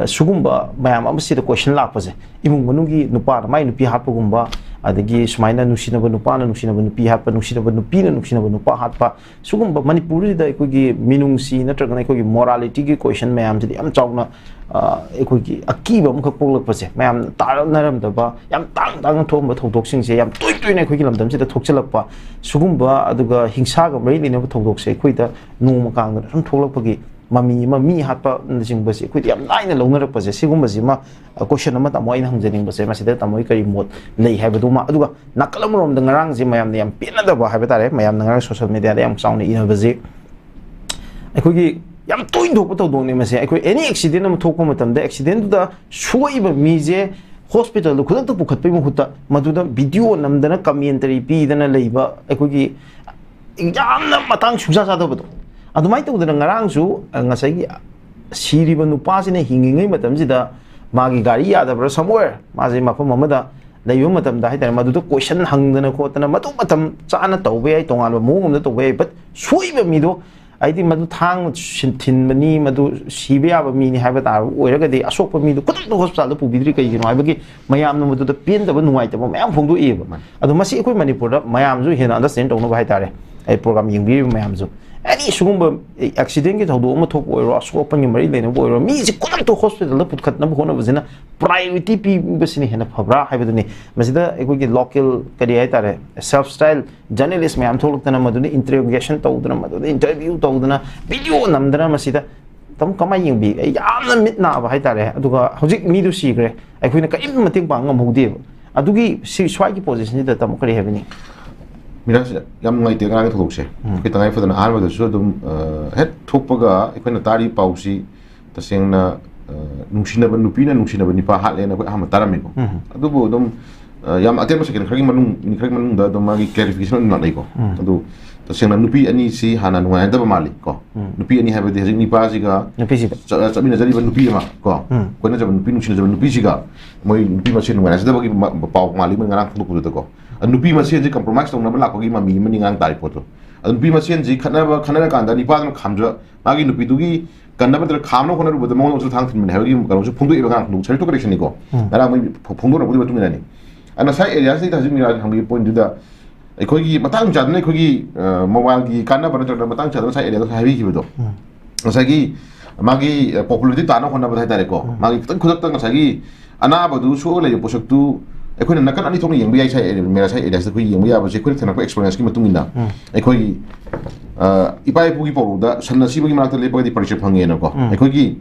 ꯁꯤꯒꯨꯝꯕ ꯃꯌꯥꯝ ꯑꯃꯁꯤꯗ question ꯂꯥꯛꯄꯁꯦ, ꯏꯃꯨꯡ ꯃꯅꯨꯡꯒꯤ ꯅꯨꯄꯥꯅ ꯃꯥꯏ ꯅꯨꯄꯤ ꯍꯥꯠꯄꯒꯨꯝꯕ, ꯑꯗꯒꯤ ꯁꯨꯃꯥꯏꯅ ꯅꯨꯡꯁꯤꯅꯕ ꯅꯨꯄꯥꯅ ꯅꯨꯡꯁꯤꯅꯕ ꯅꯨꯄꯤ ꯍꯥꯠꯄ, ꯅꯨꯡꯁꯤꯅꯕ ꯅꯨꯄꯤꯅ ꯅꯨꯡꯁꯤꯅꯕ ꯅꯨꯄꯥ ꯍꯥꯠꯄ, ꯁꯤꯒꯨꯝꯕ ꯃꯅꯤꯄꯨꯔꯁꯤꯗ ꯑꯩꯈꯣꯏꯒꯤ ꯃꯤꯅꯨꯡꯁꯤ ꯅꯠꯇ꯭ꯔꯒꯅ ꯑꯩꯈꯣꯏꯒꯤ morality ꯒꯤ question ꯃꯌꯥꯝꯁꯤꯗꯤ ꯌꯥꯝ ꯆꯥꯎꯅ ꯑꯩꯈꯣꯏꯒꯤ ꯑꯀꯤꯕ ꯑꯃꯈꯛ ꯄꯣꯛꯂꯛꯄꯁꯦ, ꯃꯌꯥꯝꯅ ꯇꯥꯅꯔꯝꯗꯕ, ꯌꯥꯝ ꯇꯥꯡ ꯇꯥꯡꯅ ꯊꯣꯛꯑꯝꯕ ꯊꯧꯗꯣꯛꯁꯤꯡꯁꯦ ꯌꯥꯝ ꯇꯣꯏ ꯇꯣꯏꯅ ꯑꯩꯈꯣꯏꯒꯤ ꯂꯝꯗꯝꯁꯤꯗ ꯊꯣꯛꯆꯜꯂꯛꯄ, ꯁꯤꯒꯨꯝꯕ ꯑꯗꯨꯒ ꯍꯤꯡꯁꯥꯒ ꯃꯔꯤ ꯂꯩꯅꯕ ꯊꯧꯗꯣꯛꯁꯦ ꯑꯩꯈꯣꯏꯗ ꯅꯣꯡꯃ ꯀꯥꯡꯗꯅ ꯁꯨꯝ ꯊꯣꯛꯂꯛꯄꯒꯤ ꯃꯃꯤ ꯑꯃ, ꯃꯤ ꯍꯥꯠꯄꯅꯆꯤꯡꯕꯁꯦ ꯑꯩꯈꯣꯏꯗꯤ ꯌꯥꯝ ꯂꯥꯏꯅ ꯂꯧꯅꯔꯛꯄꯁꯦ, ꯁꯤꯒꯨꯝꯕꯁꯤꯃ question ꯑꯃ ꯇꯥꯃꯣ ꯑꯩꯅ ꯍꯪꯖꯅꯤꯡꯕꯁꯦ, ꯃꯁꯤꯗ ꯇꯥꯃꯣꯒꯤ ꯀꯔꯤ ꯃꯣꯠ ꯂꯩ ꯍꯥꯏꯕꯗꯨꯃ꯫ ꯑꯗꯨꯒ ꯅꯥꯀꯜ ꯑꯃꯔꯣꯝꯗ ꯉꯔꯥꯡꯁꯦ ꯃꯌꯥꯝꯅ ꯌꯥꯝ ꯄꯦꯟꯅꯗꯕ ꯍꯥꯏꯕ ꯇꯥꯔꯦ, ꯃꯌꯥꯝꯅ ꯉꯔꯥꯡ social media ꯗ ꯌꯥꯝ ꯆꯥꯎꯅ ꯏꯅꯕꯁꯦ, ꯑꯩꯈꯣꯏꯒꯤ ꯌꯥꯝ ꯇꯣꯏꯅ ꯊꯣꯛꯄ ꯊꯧꯗꯣꯛꯅꯤ ꯃꯁꯦ꯫ ꯑꯩꯈꯣꯏ any accident ꯑꯃ ꯊꯣꯛꯄ ꯃꯇꯝꯗ accident ꯇꯨꯗ ꯁꯣꯛꯏꯕ ꯃꯤꯁꯦ hospital ꯗ ꯈꯨꯗꯛꯇ ꯄꯨꯈꯠꯄꯒꯤ ꯃꯍꯨꯠꯇ ꯃꯗꯨꯗ video ꯅꯝꯗꯅ commentary ꯄꯤꯗꯅ ꯂꯩꯕ, ꯑꯩꯈꯣꯏꯒꯤ ꯌꯥꯝꯅ ꯃꯇꯥꯡ ꯁꯨꯡꯆꯥ ꯆꯥꯗꯕꯗꯣ, ꯑꯗꯨꯃꯥꯏꯅ ꯇꯧꯗꯅ ꯉꯔꯥꯡꯁꯨ ꯉꯁꯥꯏꯒꯤ ꯁꯤꯔꯤꯕ ꯅꯨꯄꯥꯁꯤꯅ ꯍꯤꯡꯉꯤꯉꯩ ꯃꯇꯝꯁꯤꯗ ꯃꯥꯒꯤ ꯒꯥꯔꯤ ꯌꯥꯗꯕ꯭ꯔꯥ somewhere, ꯃꯥꯁꯦ ꯃꯐꯝ ꯑꯃꯗ ꯂꯩꯕ ꯃꯇꯝꯗ ꯍꯥꯏꯇꯥꯔꯦ, ꯃꯗꯨꯗ question ꯍꯪꯗꯅ ꯈꯣꯠꯇꯅ ꯃꯗꯨ ꯃꯇꯝ ꯆꯥꯅ ꯇꯧꯕ ꯌꯥꯏ, ꯇꯣꯉꯥꯟꯕ ꯃꯑꯣꯡ ꯑꯃꯗ ꯇꯧꯕ ꯌꯥꯏ, but ꯁꯣꯏꯕ ꯃꯤꯗꯣ, ꯍꯥꯏꯗꯤ ꯃꯗꯨ ꯊꯥꯡꯅ ꯁꯤꯟ-, ꯊꯤꯟꯕꯅꯤ, ꯃꯗꯨ ꯁꯤꯕ ꯌꯥꯕ ꯃꯤꯅꯤ ꯍꯥꯏꯕ ꯇꯥꯔꯕ ꯑꯣꯏꯔꯒꯗꯤ, ꯑꯁꯣꯛꯄ ꯃꯤꯗꯨ ꯈꯨꯗꯛꯇ ꯍꯣꯁꯄꯤꯇꯥꯜꯗ ꯄꯨꯕꯤꯗ꯭ꯔꯤ ꯀꯩꯒꯤꯅꯣ ꯍꯥꯏꯕꯒꯤ ꯃꯌꯥꯝꯅ ꯃꯗꯨꯗ ꯄꯦꯟꯗꯕ, ꯅꯨꯡꯉꯥꯏꯇꯕ ꯃꯌꯥꯝ ꯐꯣꯡꯗꯣꯛꯏꯕ꯫ ꯃꯥꯅꯤ꯫ ꯑꯗꯣ ꯃꯁꯤ ꯑꯩꯈꯣꯏ ꯃꯅꯤꯄꯨꯔꯗ ꯃꯌꯥꯝꯁꯨ ꯍꯦꯟꯅ understand ꯇꯧꯅꯕ ꯍꯥꯏꯇꯥꯔꯦ, ꯑꯩ program ꯌꯦꯡꯕꯤꯔꯤꯕ ꯃꯌꯥꯝꯁꯨ, any ꯁꯤꯒꯨꯝꯕ accident ꯀꯤ ꯊꯧꯗꯣꯛ ꯑꯃ ꯊꯣꯛꯄ ꯑꯣꯏꯔꯣ, ꯑꯁꯣꯛ ꯑꯄꯟꯒꯤ ꯃꯔꯤ ꯂꯩꯅꯕ ꯑꯣꯏꯔꯣ, ꯃꯤꯁꯦ ꯈꯨꯗꯛꯇ ꯍꯣꯁꯄꯤꯇꯥꯜꯗ ꯄꯨꯈꯠꯅꯕ ꯍꯣꯠꯅꯕꯁꯤꯅ priority ꯄꯤꯕꯁꯤꯅ ꯍꯦꯟꯅ ꯐꯕ꯭ꯔꯥ ꯍꯥꯏꯕꯗꯨꯅꯤ꯫ ꯃꯁꯤꯗ ꯑꯩꯈꯣꯏꯒꯤ local ꯀꯔꯤ ꯍꯥꯏꯇꯥꯔꯦ, self style journalist ꯃꯌꯥꯝ ꯊꯣꯛꯂꯛꯇꯅ, ꯃꯗꯨꯗ interrogation ꯇꯧꯗꯅ, ꯃꯗꯨꯗ interview ꯇꯧꯗꯅ, video ꯅꯝꯗꯅ, ꯃꯁꯤꯗ ꯇꯥꯃꯣ ꯀꯃꯥꯏꯅ ꯌꯦꯡꯕꯤ? ꯑꯩ ꯌꯥꯝꯅ ꯃꯤꯠ ꯅꯥꯕ ꯍꯥꯏꯇꯥꯔꯦ꯫ ꯑꯗꯨꯒ ꯍꯧꯖꯤꯛ ꯃꯤꯗꯨ ꯁꯤꯈ꯭ꯔꯦ, ꯑꯩꯈꯣꯏꯅ ꯀꯔꯤꯝ ꯃꯇꯦꯡ ꯄꯥꯡ ꯉꯝꯍꯧꯗꯦꯕ꯫ ꯑꯗꯨꯒꯤ ꯁꯤ ꯁ꯭ꯋꯥꯏꯒꯤ position ꯁꯤꯗ ꯇꯥꯃꯣ ꯀꯔꯤ ꯍꯥꯏꯕꯤꯅꯤꯡꯉꯤ? ꯃꯤꯔꯥꯁꯦ ꯌꯥꯝ ꯅꯨꯡꯉꯥꯏꯇꯦ ꯉꯔꯥꯡꯒꯤ ꯊꯧꯗꯣꯛꯁꯦ꯫ ꯎꯝ꯫ ꯑꯩꯈꯣꯏ ꯇꯉꯥꯏ ꯐꯗꯅ ꯑꯍꯥꯟꯕꯗꯁꯨ ꯑꯗꯨꯝ, ꯑ, ꯍꯦꯛ ꯊꯣꯛꯄꯒ ꯑꯩꯈꯣꯏꯅ ꯇꯥꯔꯤ ꯄꯥꯎꯁꯤ ꯇꯁꯦꯡꯅ, ꯑ, ꯅꯨꯡꯁꯤꯅꯕ, ꯅꯨꯄꯤꯅ ꯅꯨꯡꯁꯤꯅꯕ ꯅꯤꯄꯥ ꯍꯥꯠꯂꯦꯅ ꯑꯩꯈꯣꯏ ꯑꯍꯥꯟꯕ ꯇꯥꯔꯝꯃꯤꯀꯣ꯫ ꯎꯝ꯫ ꯑꯗꯨꯕꯨ ꯑꯗꯨꯝ, ꯑ, ꯌꯥꯝ ꯑꯇꯦꯟꯕ second ꯈꯔꯒꯤ ꯃꯅꯨꯡ, ꯃꯤꯅꯤꯠ ꯈꯔꯒꯤ ꯃꯅꯨꯡꯗ ꯑꯗꯨꯝ ꯃꯥꯒꯤ clarification ꯑꯗꯨꯝ ꯂꯥꯛꯅꯩꯀꯣ꯫ ꯎꯝ꯫ ꯑꯗꯨ ꯇꯁꯦꯡꯅ ꯅꯨꯄꯤ ꯑꯅꯤꯁꯤ ꯍꯥꯟꯅ ꯅꯨꯡꯉꯥꯏꯅꯗꯕ ꯃꯥꯜꯂꯤ ꯀꯣ꯫ ꯎꯝ꯫ ꯅꯨꯄꯤ ꯑꯅꯤ ꯍꯥꯏꯕꯗꯤ ꯍꯧꯖꯤꯛ ꯅꯤꯄꯥꯁꯤꯒ ꯅꯨꯄꯤꯁꯤꯒ꯫ ꯆ-, ꯆꯠꯃꯤꯟꯅꯖꯔꯤꯕ ꯅꯨꯄꯤ ꯑꯃ ꯀꯣ, ꯎꯝ꯫ ꯀꯣꯏꯅꯖꯕ ꯅꯨꯄꯤ, ꯅꯨꯡꯁꯤꯅꯖꯕ ꯅꯨꯄꯤꯁꯤꯒ ꯃꯣꯏ ꯅꯨꯄꯤ ꯃꯁꯦꯟ ꯅꯨꯡꯉꯥꯏꯅꯖꯗꯕꯒꯤ ꯃ-, ꯄꯥꯎ ꯃꯥꯜꯂꯤ ꯃꯣꯏ ꯉꯔꯥꯡ ꯐꯣꯡꯗꯣꯛꯄꯗꯨꯗꯀꯣ꯫ ꯑ, ꯅꯨꯄꯤ ꯃꯁꯦꯟꯁꯦ compromise ꯇꯧꯅꯕ ꯂꯥꯛꯄꯒꯤ ꯃꯃꯤ ꯑꯃꯅꯤ ꯉꯔꯥꯡ ꯇꯥꯔꯤ ꯄꯣꯠꯇꯣ꯫ ꯑꯗꯨ ꯅꯨꯄꯤ ꯃꯁꯦꯟꯁꯤ ꯈꯠꯅꯕ, ꯈꯠꯅꯔꯀꯥꯟꯗ ꯅꯤꯄꯥꯗꯨꯅ ꯈꯥꯝꯖ-, ꯃꯥꯒꯤ ꯅꯨꯄꯤꯗꯨꯒꯤ ꯀꯟꯅꯕ ꯅꯠꯇ꯭ꯔꯒ ꯈꯥꯝꯅꯕ ꯍꯣꯠꯅꯔꯨꯕꯗ ꯃꯉꯣꯟꯗꯁꯨ ꯊꯥꯡ ꯊꯤꯟꯕꯅꯤ ꯍꯥꯏꯕꯒꯤ ꯀꯩꯅꯣꯁꯨ ꯐꯣꯡꯗꯣꯛꯑꯦꯕ ꯉꯔꯥꯡ ꯐꯣꯡꯗꯣꯛ-, ꯁꯔꯤꯇꯣ correction ꯅꯤꯀꯣ꯫ ꯎꯝ꯫ ꯉꯔꯥꯡ ꯃꯣꯏ ꯐꯣ-, ꯐꯣꯡꯗꯣꯔꯛꯄꯒꯤ ꯃꯇꯨꯡ ꯏꯟꯅꯅꯤ꯫ ꯑꯗꯨꯅ ꯉꯁꯥꯏ area ꯁꯤꯗ ꯍꯧꯖꯤꯛ ꯃꯤꯔꯥꯖꯅ ꯍꯪꯕꯒꯤ point ꯗꯨꯗ ꯑꯩꯈꯣꯏꯒꯤ ꯃꯇꯥꯡ ꯆꯥꯗꯅ ꯑꯩꯈꯣꯏꯒꯤ, ꯑ, mobile ꯒꯤ ꯀꯥꯟꯅꯕ ꯅꯠꯇ꯭ꯔꯒ ꯃꯇꯥꯡ ꯆꯥꯗꯅ ꯉꯁꯥꯏ area ꯗ ꯍꯥꯏꯕꯤꯈꯤꯕꯗꯣ꯫ ꯎꯝ꯫ ꯉꯁꯥꯏꯒꯤ ꯃꯥꯒꯤ, ꯑ, popularity ꯇꯥꯅꯕ ꯍꯣꯠꯅꯕꯗ ꯍꯥꯏꯇꯥꯔꯦꯀꯣ꯫ ꯎꯝ꯫ ꯃꯥꯒꯤ ꯈꯤꯇꯪ ꯈꯨꯗꯛꯇ ꯉꯁꯥꯏꯒꯤ ꯑꯅꯥꯕꯗꯨ ꯁꯣꯛꯑ ꯂꯩꯔꯤꯕ ꯄꯣꯠꯁꯛꯇꯨ ꯑꯩꯈꯣꯏꯅ ꯅꯥꯀꯟ ꯑꯅꯤ ꯊꯣꯛꯅ ꯌꯦꯡꯕ ꯌꯥꯏ, ꯁꯥꯏ area, ꯃꯦꯔꯥ ꯁꯥꯏ area ꯁꯤꯗ ꯑꯩꯈꯣꯏ ꯌꯦꯡꯕ ꯌꯥꯕꯁꯦ ꯑꯩꯈꯣꯏꯅ ꯊꯦꯡꯅꯔꯛꯄ experience ꯀꯤ ꯃꯇꯨꯡ ꯏꯟꯅ ꯎꯝ꯫ ꯑꯩꯈꯣꯏꯒꯤ, ꯑ, ꯏꯄꯥ ꯏꯄꯨꯒꯤ ꯄꯥꯎꯔꯧꯗ ꯁꯟ ꯑꯁꯤꯕꯒꯤ ꯃꯅꯥꯛꯇ ꯂꯦꯞꯄꯒꯗꯤ ꯄꯔꯤꯁꯦ ꯐꯪꯉꯦꯅꯀꯣ꯫ ꯎꯝ꯫ ꯑꯩꯈꯣꯏꯒꯤ,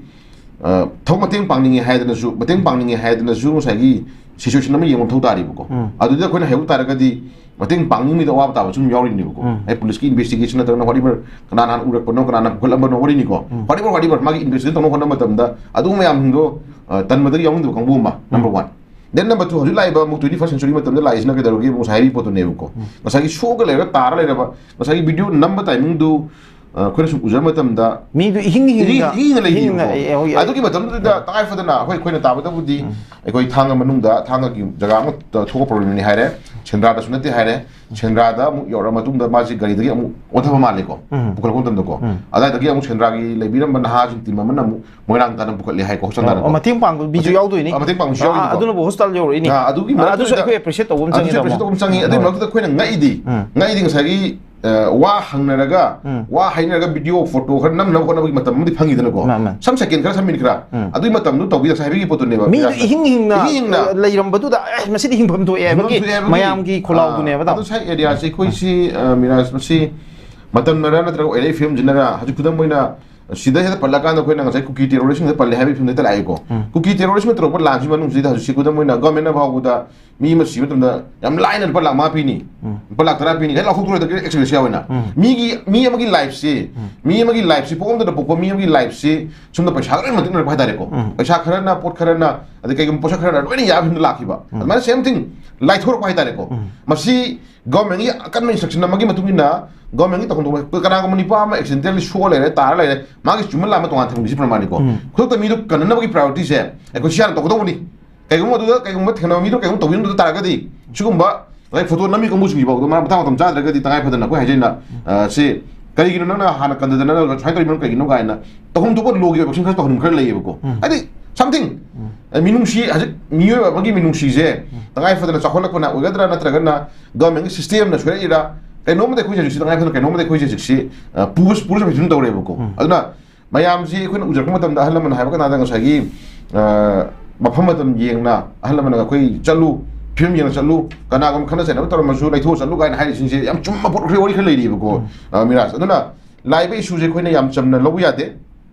ꯑ, ꯊꯕꯛ ꯃꯇꯦꯡ ꯄꯥꯡꯅꯤꯡꯉꯦ ꯍꯥꯏꯗꯅꯁꯨ, ꯃꯇꯦꯡ ꯄꯥꯡꯅꯤꯡꯉꯦ ꯍꯥꯏꯗꯅꯁꯨ ꯉꯁꯥꯏꯒꯤ situation ꯑꯃ ꯌꯦꯡꯕ ꯃꯊꯧ ꯇꯥꯔꯤꯕꯀꯣ꯫ ꯎꯝ꯫ ꯑꯗꯨꯗ ꯑꯩꯈꯣꯏꯅ ꯍꯥꯏꯍꯧ ꯇꯥꯔꯒꯗꯤ ꯃꯇꯦꯡ ꯄꯥꯡꯅꯤꯡꯕꯗ ꯑꯋꯥꯕ ꯇꯥꯕꯁꯨ ꯑꯗꯨꯝ ꯌꯥꯎꯔꯤꯅꯦꯕꯀꯣ꯫ ꯎꯝ꯫ ꯑꯩ police ꯀꯤ investigation ꯅꯠꯇ꯭ꯔꯒꯅ whatever, ꯀꯅꯥꯅ ꯎꯔꯛꯄꯅꯣ, ꯀꯅꯥꯅ ꯄꯨꯈꯠꯂꯝꯕꯅꯣ ꯋꯥꯔꯤꯅꯤꯀꯣ꯫ ꯎꯝ꯫ Whatever, whatever, ꯃꯥꯒꯤ investigation ꯇꯧꯅꯕ ꯍꯣꯠꯅꯕ ꯃꯇꯝꯗ ꯑꯗꯨꯒꯨꯝꯕ ꯃꯌꯥꯝꯁꯤꯡꯗꯣ, ꯑ, ꯇꯟꯕꯗꯒꯤ ꯌꯥꯎꯅꯤꯡꯗꯕ ꯀꯥꯡꯕꯨ ꯑꯃ, number ꯎꯝ꯫ One꯫ Then number two, ꯍꯧꯖꯤꯛ ꯂꯥꯛꯏꯕ ꯑꯃꯨꯛ twenty first century ꯃꯇꯝꯗ ꯂꯥꯛꯏꯁꯤꯅ ꯀꯩꯗꯧꯔꯒꯦ? ꯉꯁꯥꯏ ꯍꯥꯏꯕꯤꯕ ꯄꯣꯠꯇꯨꯅꯦꯕꯀꯣ꯫ ꯎꯝ꯫ ꯉꯁꯥꯏꯒꯤ ꯁꯣꯛꯑꯒ ꯂꯩꯔꯒ ꯇꯥꯔ ꯂꯩꯔꯕ, ꯉꯁꯥꯏꯒꯤ video ꯅꯝꯕ timing ꯗꯨ, ꯑ, ꯑꯩꯈꯣꯏꯅ ꯁꯨꯝ ꯎꯖꯕ ꯃꯇꯝꯗ ꯃꯤꯗꯨ ꯏꯍꯤꯡ ꯏꯍꯤꯡ-, ꯍꯤꯡꯅ ꯏꯍꯤꯡ ꯍꯤꯡꯅ ꯂꯩꯔꯤꯕꯀꯣ꯫ ꯑꯦ, ꯍꯣꯏ, ꯑꯗꯨꯒꯤ ꯃꯇꯝꯗꯨꯗ ꯇꯉꯥꯏ ꯐꯗꯅ ꯑꯩꯈꯣꯏ, ꯑꯩꯈꯣꯏꯅ ꯇꯥꯕꯗꯕꯨꯗꯤ ꯑꯩꯈꯣꯏ ꯊꯥꯡꯒ ꯃꯅꯨꯡꯗ, ꯊꯥꯡꯒꯒꯤ ꯖꯒꯥ ꯑꯃ ꯊꯣꯛꯄ ꯄ꯭ꯔꯣꯕ꯭ꯂꯦꯝꯅꯤ ꯍꯥꯏꯔꯦ, ꯁꯦꯟꯗ꯭ꯔꯥꯗꯁꯨ ꯅꯠꯇꯦ ꯍꯥꯏꯔꯦ꯫ ꯁꯦꯟꯗ꯭ꯔꯥꯗ ꯑꯃꯨꯛ ꯌꯧꯔꯛꯑ ꯃꯇꯨꯡꯗ ꯃꯥꯁꯤ ꯒꯥꯔꯤꯗꯒꯤ ꯑꯃꯨꯛ ꯑꯣꯟꯊꯕ ꯃꯥꯜꯂꯦꯀꯣ꯫ ꯎꯝ꯫ ꯄꯨꯈꯠꯂꯛꯄ ꯃꯇꯝꯗꯀꯣ꯫ ꯎꯝ꯫ ꯑꯗꯨꯋꯥꯏꯗꯒꯤ ꯑꯃꯨꯛ ꯁꯦꯟꯗ꯭ꯔꯥꯒꯤ ꯂꯩꯕꯤꯔꯝꯕ ꯅꯍꯥꯁꯤꯡ ꯇꯤꯝ ꯑꯃꯅ ꯑꯃꯨꯛ ꯃꯣꯏꯔꯥꯡ ꯇꯥꯟꯅ ꯄꯨꯈꯠꯂꯦ ꯍꯥꯏꯀꯣ, ꯍꯣꯁꯄꯤꯇꯥꯜ ꯑꯣ, ꯇꯥꯟꯅꯀꯣ꯫ ꯃꯇꯦꯡ ꯄꯥꯡꯕ ꯃꯤꯁꯨ ꯃꯇꯦꯡ-, ꯌꯥꯎꯗꯣꯏꯅꯤ꯫ ꯑ, ꯃꯇꯦꯡ ꯄꯥꯡꯕꯁꯨ ꯑꯥ, ꯌꯥꯎꯔꯤꯅꯤꯀꯣ꯫ ꯑꯗꯨꯅꯕꯨ ꯍꯣꯁꯄꯤꯇꯥꯜ ꯌꯧꯔꯛꯏꯅꯤ꯫ ꯑꯥ, ꯑꯗꯨꯒꯤ ꯑꯥ, ꯑꯗꯨꯁꯨ ꯃꯔꯛꯇꯨꯗ ꯑꯩꯈꯣꯏ ꯑꯦꯄ꯭ꯔꯤꯁꯤꯌꯦꯠ ꯇꯧꯕ ꯑꯃ ꯑꯗꯨꯁꯨ ꯆꯪꯉꯤꯗꯣ꯫ ꯑꯦꯄ꯭ꯔꯤꯁꯤꯌꯦꯠ ꯇꯧꯕ ꯑꯃ ꯆꯪꯉꯤ꯫ ꯑꯗꯨꯒꯤ ꯍꯣꯏ꯫ ꯃꯔꯛꯇꯨꯗ ꯑꯩꯈꯣꯏꯅ ꯉꯛꯏꯗꯤ, ꯎꯝ꯫ ꯉꯛꯏꯗꯤ ꯉꯁꯥꯏꯒꯤ, ꯑ, ꯋꯥ ꯍꯪꯅꯔꯒ, ꯎꯝ꯫ ꯋꯥ ꯍꯥꯏꯅꯔꯒ ꯚꯤꯗꯤꯑꯣ, ꯐꯣꯇꯣ ꯈꯔ ꯅꯝꯅꯕ ꯍꯣꯠꯅꯕꯒꯤ ꯃꯇꯝ ꯑꯃꯗꯤ ꯐꯪꯉꯤꯗꯅꯀꯣ꯫ ꯃꯥ-, ꯃꯥ꯫ ꯁꯝ ꯁꯦꯀꯦꯟ ꯈꯔ, ꯁꯝ ꯃꯤꯅꯤꯠ ꯈꯔ꯫ ꯎꯝ꯫ ꯑꯗꯨꯒꯤ ꯃꯇꯝꯗꯨ ꯇꯧꯕꯤꯗ ꯉꯁꯥꯏ ꯍꯥꯏꯕꯤꯒꯤ ꯄꯣꯠꯇꯨꯅꯦꯕ꯫ ꯃꯤꯗꯨ ꯌꯥꯝꯅ ꯏꯍꯤꯡ ꯍꯤꯡꯅ, ꯏꯍꯤꯡ ꯍꯤꯡꯅ꯫ ꯑ, ꯂꯩꯔꯝꯕꯗꯨꯗ, "ꯑꯦ, ꯃꯁꯤꯗꯤ ꯍꯤꯡꯐꯝ ꯊꯣꯛꯑꯦ" ꯍꯤꯡꯐꯝ ꯍꯥꯏꯕꯒꯤ ꯊꯣꯛꯑꯦ ꯍꯥꯏꯕꯒꯤ ꯃꯌꯥꯝꯒꯤ ꯈꯣꯜꯂꯥꯎꯗꯨꯅꯦꯕ, ꯑꯥ, ꯇꯥꯃꯣ꯫ ꯑꯗꯨ ꯁꯥꯏ ꯑꯦꯔꯤꯌꯥꯁꯦ ꯑꯩꯈꯣꯏꯁꯤ, ꯑ, ꯃꯤꯔꯥꯖ, ꯃꯁꯤ ꯃꯇꯝꯅꯔ ꯅꯠꯇ꯭ꯔꯒ ꯑꯣꯏꯔꯛꯏ ꯐꯤꯕꯝꯁꯤꯅꯔ, ꯍꯧꯖꯤꯛ ꯈꯨꯗꯝ ꯑꯣꯏꯅ ꯁꯤꯗ ꯍꯦꯛꯇ ꯄꯜꯂꯀꯥꯟꯗ ꯑꯩꯈꯣꯏꯅ ꯉꯁꯥꯏ ꯀꯨꯀꯤ ꯇꯦꯔꯣꯔꯤꯁꯁꯤꯡꯗ ꯄꯜꯂꯦ ꯍꯥꯏꯕꯒꯤ ꯐꯤꯕꯝꯗ ꯍꯦꯛꯇ ꯂꯥꯛꯑꯦꯀꯣ꯫ ꯎꯝ꯫ ꯀꯨꯀꯤ ꯇꯦꯔꯣꯔꯤꯁꯁꯤꯡꯅ ꯇꯧꯔꯛꯄ ꯂꯥꯟꯁꯤꯒꯤ ꯃꯅꯨꯡꯁꯤꯗ ꯍꯧꯖꯤꯛꯁꯤ ꯈꯨꯗꯝ ꯑꯣꯏꯅ ꯒꯚꯔꯟꯃꯦꯟꯅ ꯐꯥꯎꯕꯗ ꯃꯤ ꯑꯃ ꯁꯤꯕ ꯃꯇꯝꯗ ꯌꯥꯝ ꯂꯥꯏꯅ ꯂꯨꯄꯥ ꯂꯥꯛ ꯃꯉꯥ ꯄꯤꯅꯤ, ꯎꯝ꯫ ꯂꯨꯄꯥ ꯂꯥꯛ ꯇꯔꯥ ꯄꯤꯅꯤ, ꯍꯦꯛ ꯂꯥꯎꯊꯣꯛꯇ꯭ꯔꯣꯏꯗ ꯑꯦꯛꯁꯟ ꯌꯥꯎꯋꯦꯅ꯫ ꯎꯝ꯫ ꯃꯤꯒꯤ, ꯃꯤ ꯑꯃꯒꯤ ꯂꯥꯏꯐꯁꯤ, ꯎꯝ꯫ ꯃꯤ ꯑꯃꯒꯤ ꯂꯥꯏꯐꯁꯤ, ꯄꯣꯛꯑꯝꯗꯅ ꯄꯣꯛꯄ ꯃꯤ ꯑꯃꯒꯤ ꯂꯥꯏꯐꯁꯤ ꯁꯣꯝꯗ ꯄꯩꯁꯥ ꯂꯣꯏꯅ ꯃꯇꯤꯛꯅꯔꯛꯄ ꯍꯥꯏꯇꯥꯔꯦꯀꯣ꯫ ꯎꯝ꯫ ꯄꯩꯁꯥ ꯈꯔꯅ, ꯄꯣꯠ ꯈꯔꯅ, ꯑꯗꯩ ꯀꯩꯒꯨꯝꯕ ꯄꯣꯠꯁꯛ ꯈꯔꯅ ꯂꯣꯏꯅ ꯌꯥꯕ ꯐꯤꯕꯝꯗ ꯂꯥꯛꯈꯤꯕ꯫ ꯎꯝ꯫ ꯑꯗꯨꯃꯥꯏꯅ same thing ꯂꯥꯏꯊꯣꯔꯛꯄ ꯍꯥꯏꯇꯥꯔꯦꯀꯣ꯫ ꯎꯝ꯫ ꯃꯁꯤ ꯒꯚꯔꯟꯃꯦꯟꯒꯤ ꯑꯀꯟꯕ ꯏꯟꯁꯇ꯭ꯔꯛꯁꯟ ꯑꯃꯒꯤ ꯃꯇꯨꯡ ꯏꯟꯅ ꯒꯚꯔꯟꯃꯦꯟꯒꯤ ꯇꯧꯐꯝ ꯊꯣꯛꯄ, ꯀꯅꯥꯒꯨꯝꯕ ꯅꯨꯄꯥ ꯑꯃ ꯑꯦꯛꯁꯤꯗꯦꯟꯇꯦꯜꯂꯤ ꯁꯣꯛꯑ ꯂꯩꯔꯦ, ꯇꯥꯔ ꯂꯩꯔꯦ, ꯃꯥꯒꯤ ꯆꯨꯝꯕ ꯂꯥꯟꯕ ꯇꯣꯉꯥꯟ ꯊꯝꯈꯤꯁꯤ ꯄ꯭ꯔꯃꯥꯅꯤꯀꯣ꯫ ꯎꯝ꯫ ꯈꯨꯗꯛꯇ ꯃꯤꯗꯨ ꯀꯟꯅꯅꯕꯒꯤ ꯄ꯭ꯔꯥꯏꯌꯣꯔꯤꯇꯤꯁꯦ ꯑꯩꯈꯣꯏ ꯁꯤ ꯍꯥꯟꯅ ꯇꯧꯒꯗꯧꯕꯅꯤ꯫ ꯀꯩꯒꯨꯝꯕ ꯑꯗꯨꯗ, ꯀꯩꯒꯨꯝꯕ ꯊꯦꯡꯅꯕ ꯃꯤꯗꯣ ꯀꯩꯒꯨꯝꯕ ꯇꯧꯕꯤꯔꯝꯗ ꯇꯥꯔꯒꯗꯤ, ꯁꯤꯒꯨꯝꯕ, like, ꯐꯣꯇꯣ ꯅꯝꯃꯤ ꯀꯥꯡꯕꯨꯁꯤꯡꯁꯤ ꯐꯥꯎꯗ ꯃꯇꯥꯡ ꯃꯇꯝ ꯆꯥꯗ꯭ꯔꯒꯗꯤ ꯇꯉꯥꯏ ꯐꯗꯅ ꯑꯩꯈꯣꯏ ꯍꯥꯏꯖꯩꯅ, ꯑ, ꯁꯤ ꯀꯔꯤꯒꯤꯅꯣ ꯅꯪꯅ ꯍꯥꯟꯅ ꯀꯟꯗꯗꯅ ꯁꯨꯃꯥꯏꯅ ꯇꯧꯔꯤꯕꯅꯣ ꯀꯩꯒꯤꯅꯣ ꯀꯥꯏꯅ ꯇꯧꯐꯝ ꯊꯣꯛꯄ ꯂꯣꯒꯤ ꯑꯣꯏꯕ ꯈꯔ ꯇꯧꯍꯟꯕ ꯈꯔ ꯂꯩꯌꯦꯕꯀꯣ꯫ ꯎꯝ꯫ ꯍꯥꯏꯗꯤ something, ꯎꯝ꯫ ꯑ, ꯃꯤꯅꯨꯡꯁꯤ, ꯍꯧꯖꯤꯛ ꯃꯤꯑꯣꯏꯕ ꯑꯃꯒꯤ ꯃꯤꯅꯨꯡꯁꯤꯁꯦ ꯎꯝ꯫ ꯇꯉꯥꯏ ꯐꯗꯅ ꯆꯥꯎꯈꯠꯂꯛꯄꯅ ꯑꯣꯏꯒꯗ꯭ꯔꯥ ꯅꯠꯇ꯭ꯔꯒꯅ ꯒꯚꯔꯟꯃꯦꯟꯒꯤ ꯁꯤꯁꯇꯦꯝꯅ ꯁꯣꯏꯔꯛꯏꯔꯥ, ꯀꯩꯅꯣꯝꯃꯗꯤ ꯑꯩꯈꯣꯏꯁꯦ ꯍꯧꯖꯤꯛꯁꯤ ꯇꯉꯥꯏ ꯐꯗꯅ ꯀꯩꯅꯣꯝꯃꯗꯤ ꯑꯩꯈꯣꯏꯁꯦ ꯍꯧꯖꯤꯛꯁꯤ, ꯑ, ꯄꯨꯕ, ꯄꯨꯔ ꯆꯠꯄꯒꯤ ꯐꯤꯕꯝ ꯇꯧꯔꯦꯕꯀꯣ꯫ ꯎꯝ꯫ ꯑꯗꯨꯅ ꯃꯌꯥꯝꯁꯤ ꯑꯩꯈꯣꯏꯅ ꯎꯖꯔꯛꯄ ꯃꯇꯝꯗ ꯑꯍꯜ ꯂꯃꯟ ꯍꯥꯏꯕ ꯀꯅꯥꯗ ꯉꯁꯥꯏꯒꯤ, ꯑ, ꯃꯐꯝ ꯃꯇꯝ ꯌꯦꯡꯅ ꯑꯍꯜ ꯂꯃꯟꯅ ꯑꯩꯈꯣꯏ ꯆꯠꯂꯨ, ꯐꯤꯕꯝ ꯌꯦꯡꯅ ꯆꯠꯂꯨ, ꯀꯅꯥꯒꯨꯝꯕ ꯈꯠꯅ ꯆꯩꯅꯕ ꯇꯧꯔꯝꯃꯁꯨ ꯂꯩꯊꯣꯛꯑ ꯆꯠꯂꯨ ꯀꯥꯏꯅ ꯍꯥꯏꯔꯤꯁꯤꯡꯁꯦ ꯌꯥꯝ ꯆꯨꯝꯕ ꯄꯣꯠ, ꯋꯥꯔꯤ ꯈꯔ ꯂꯩꯔꯤꯕꯀꯣ, ꯎꯝ꯫ ꯑ, ꯃꯤꯔꯥꯖ꯫ ꯑꯗꯨꯅ ꯂꯥꯛꯏꯕ ꯏꯁꯨꯁꯦ ꯑꯩꯈꯣꯏꯅ ꯌꯥꯝ ꯆꯝꯅ ꯂꯧꯕ ꯌꯥꯗꯦ꯫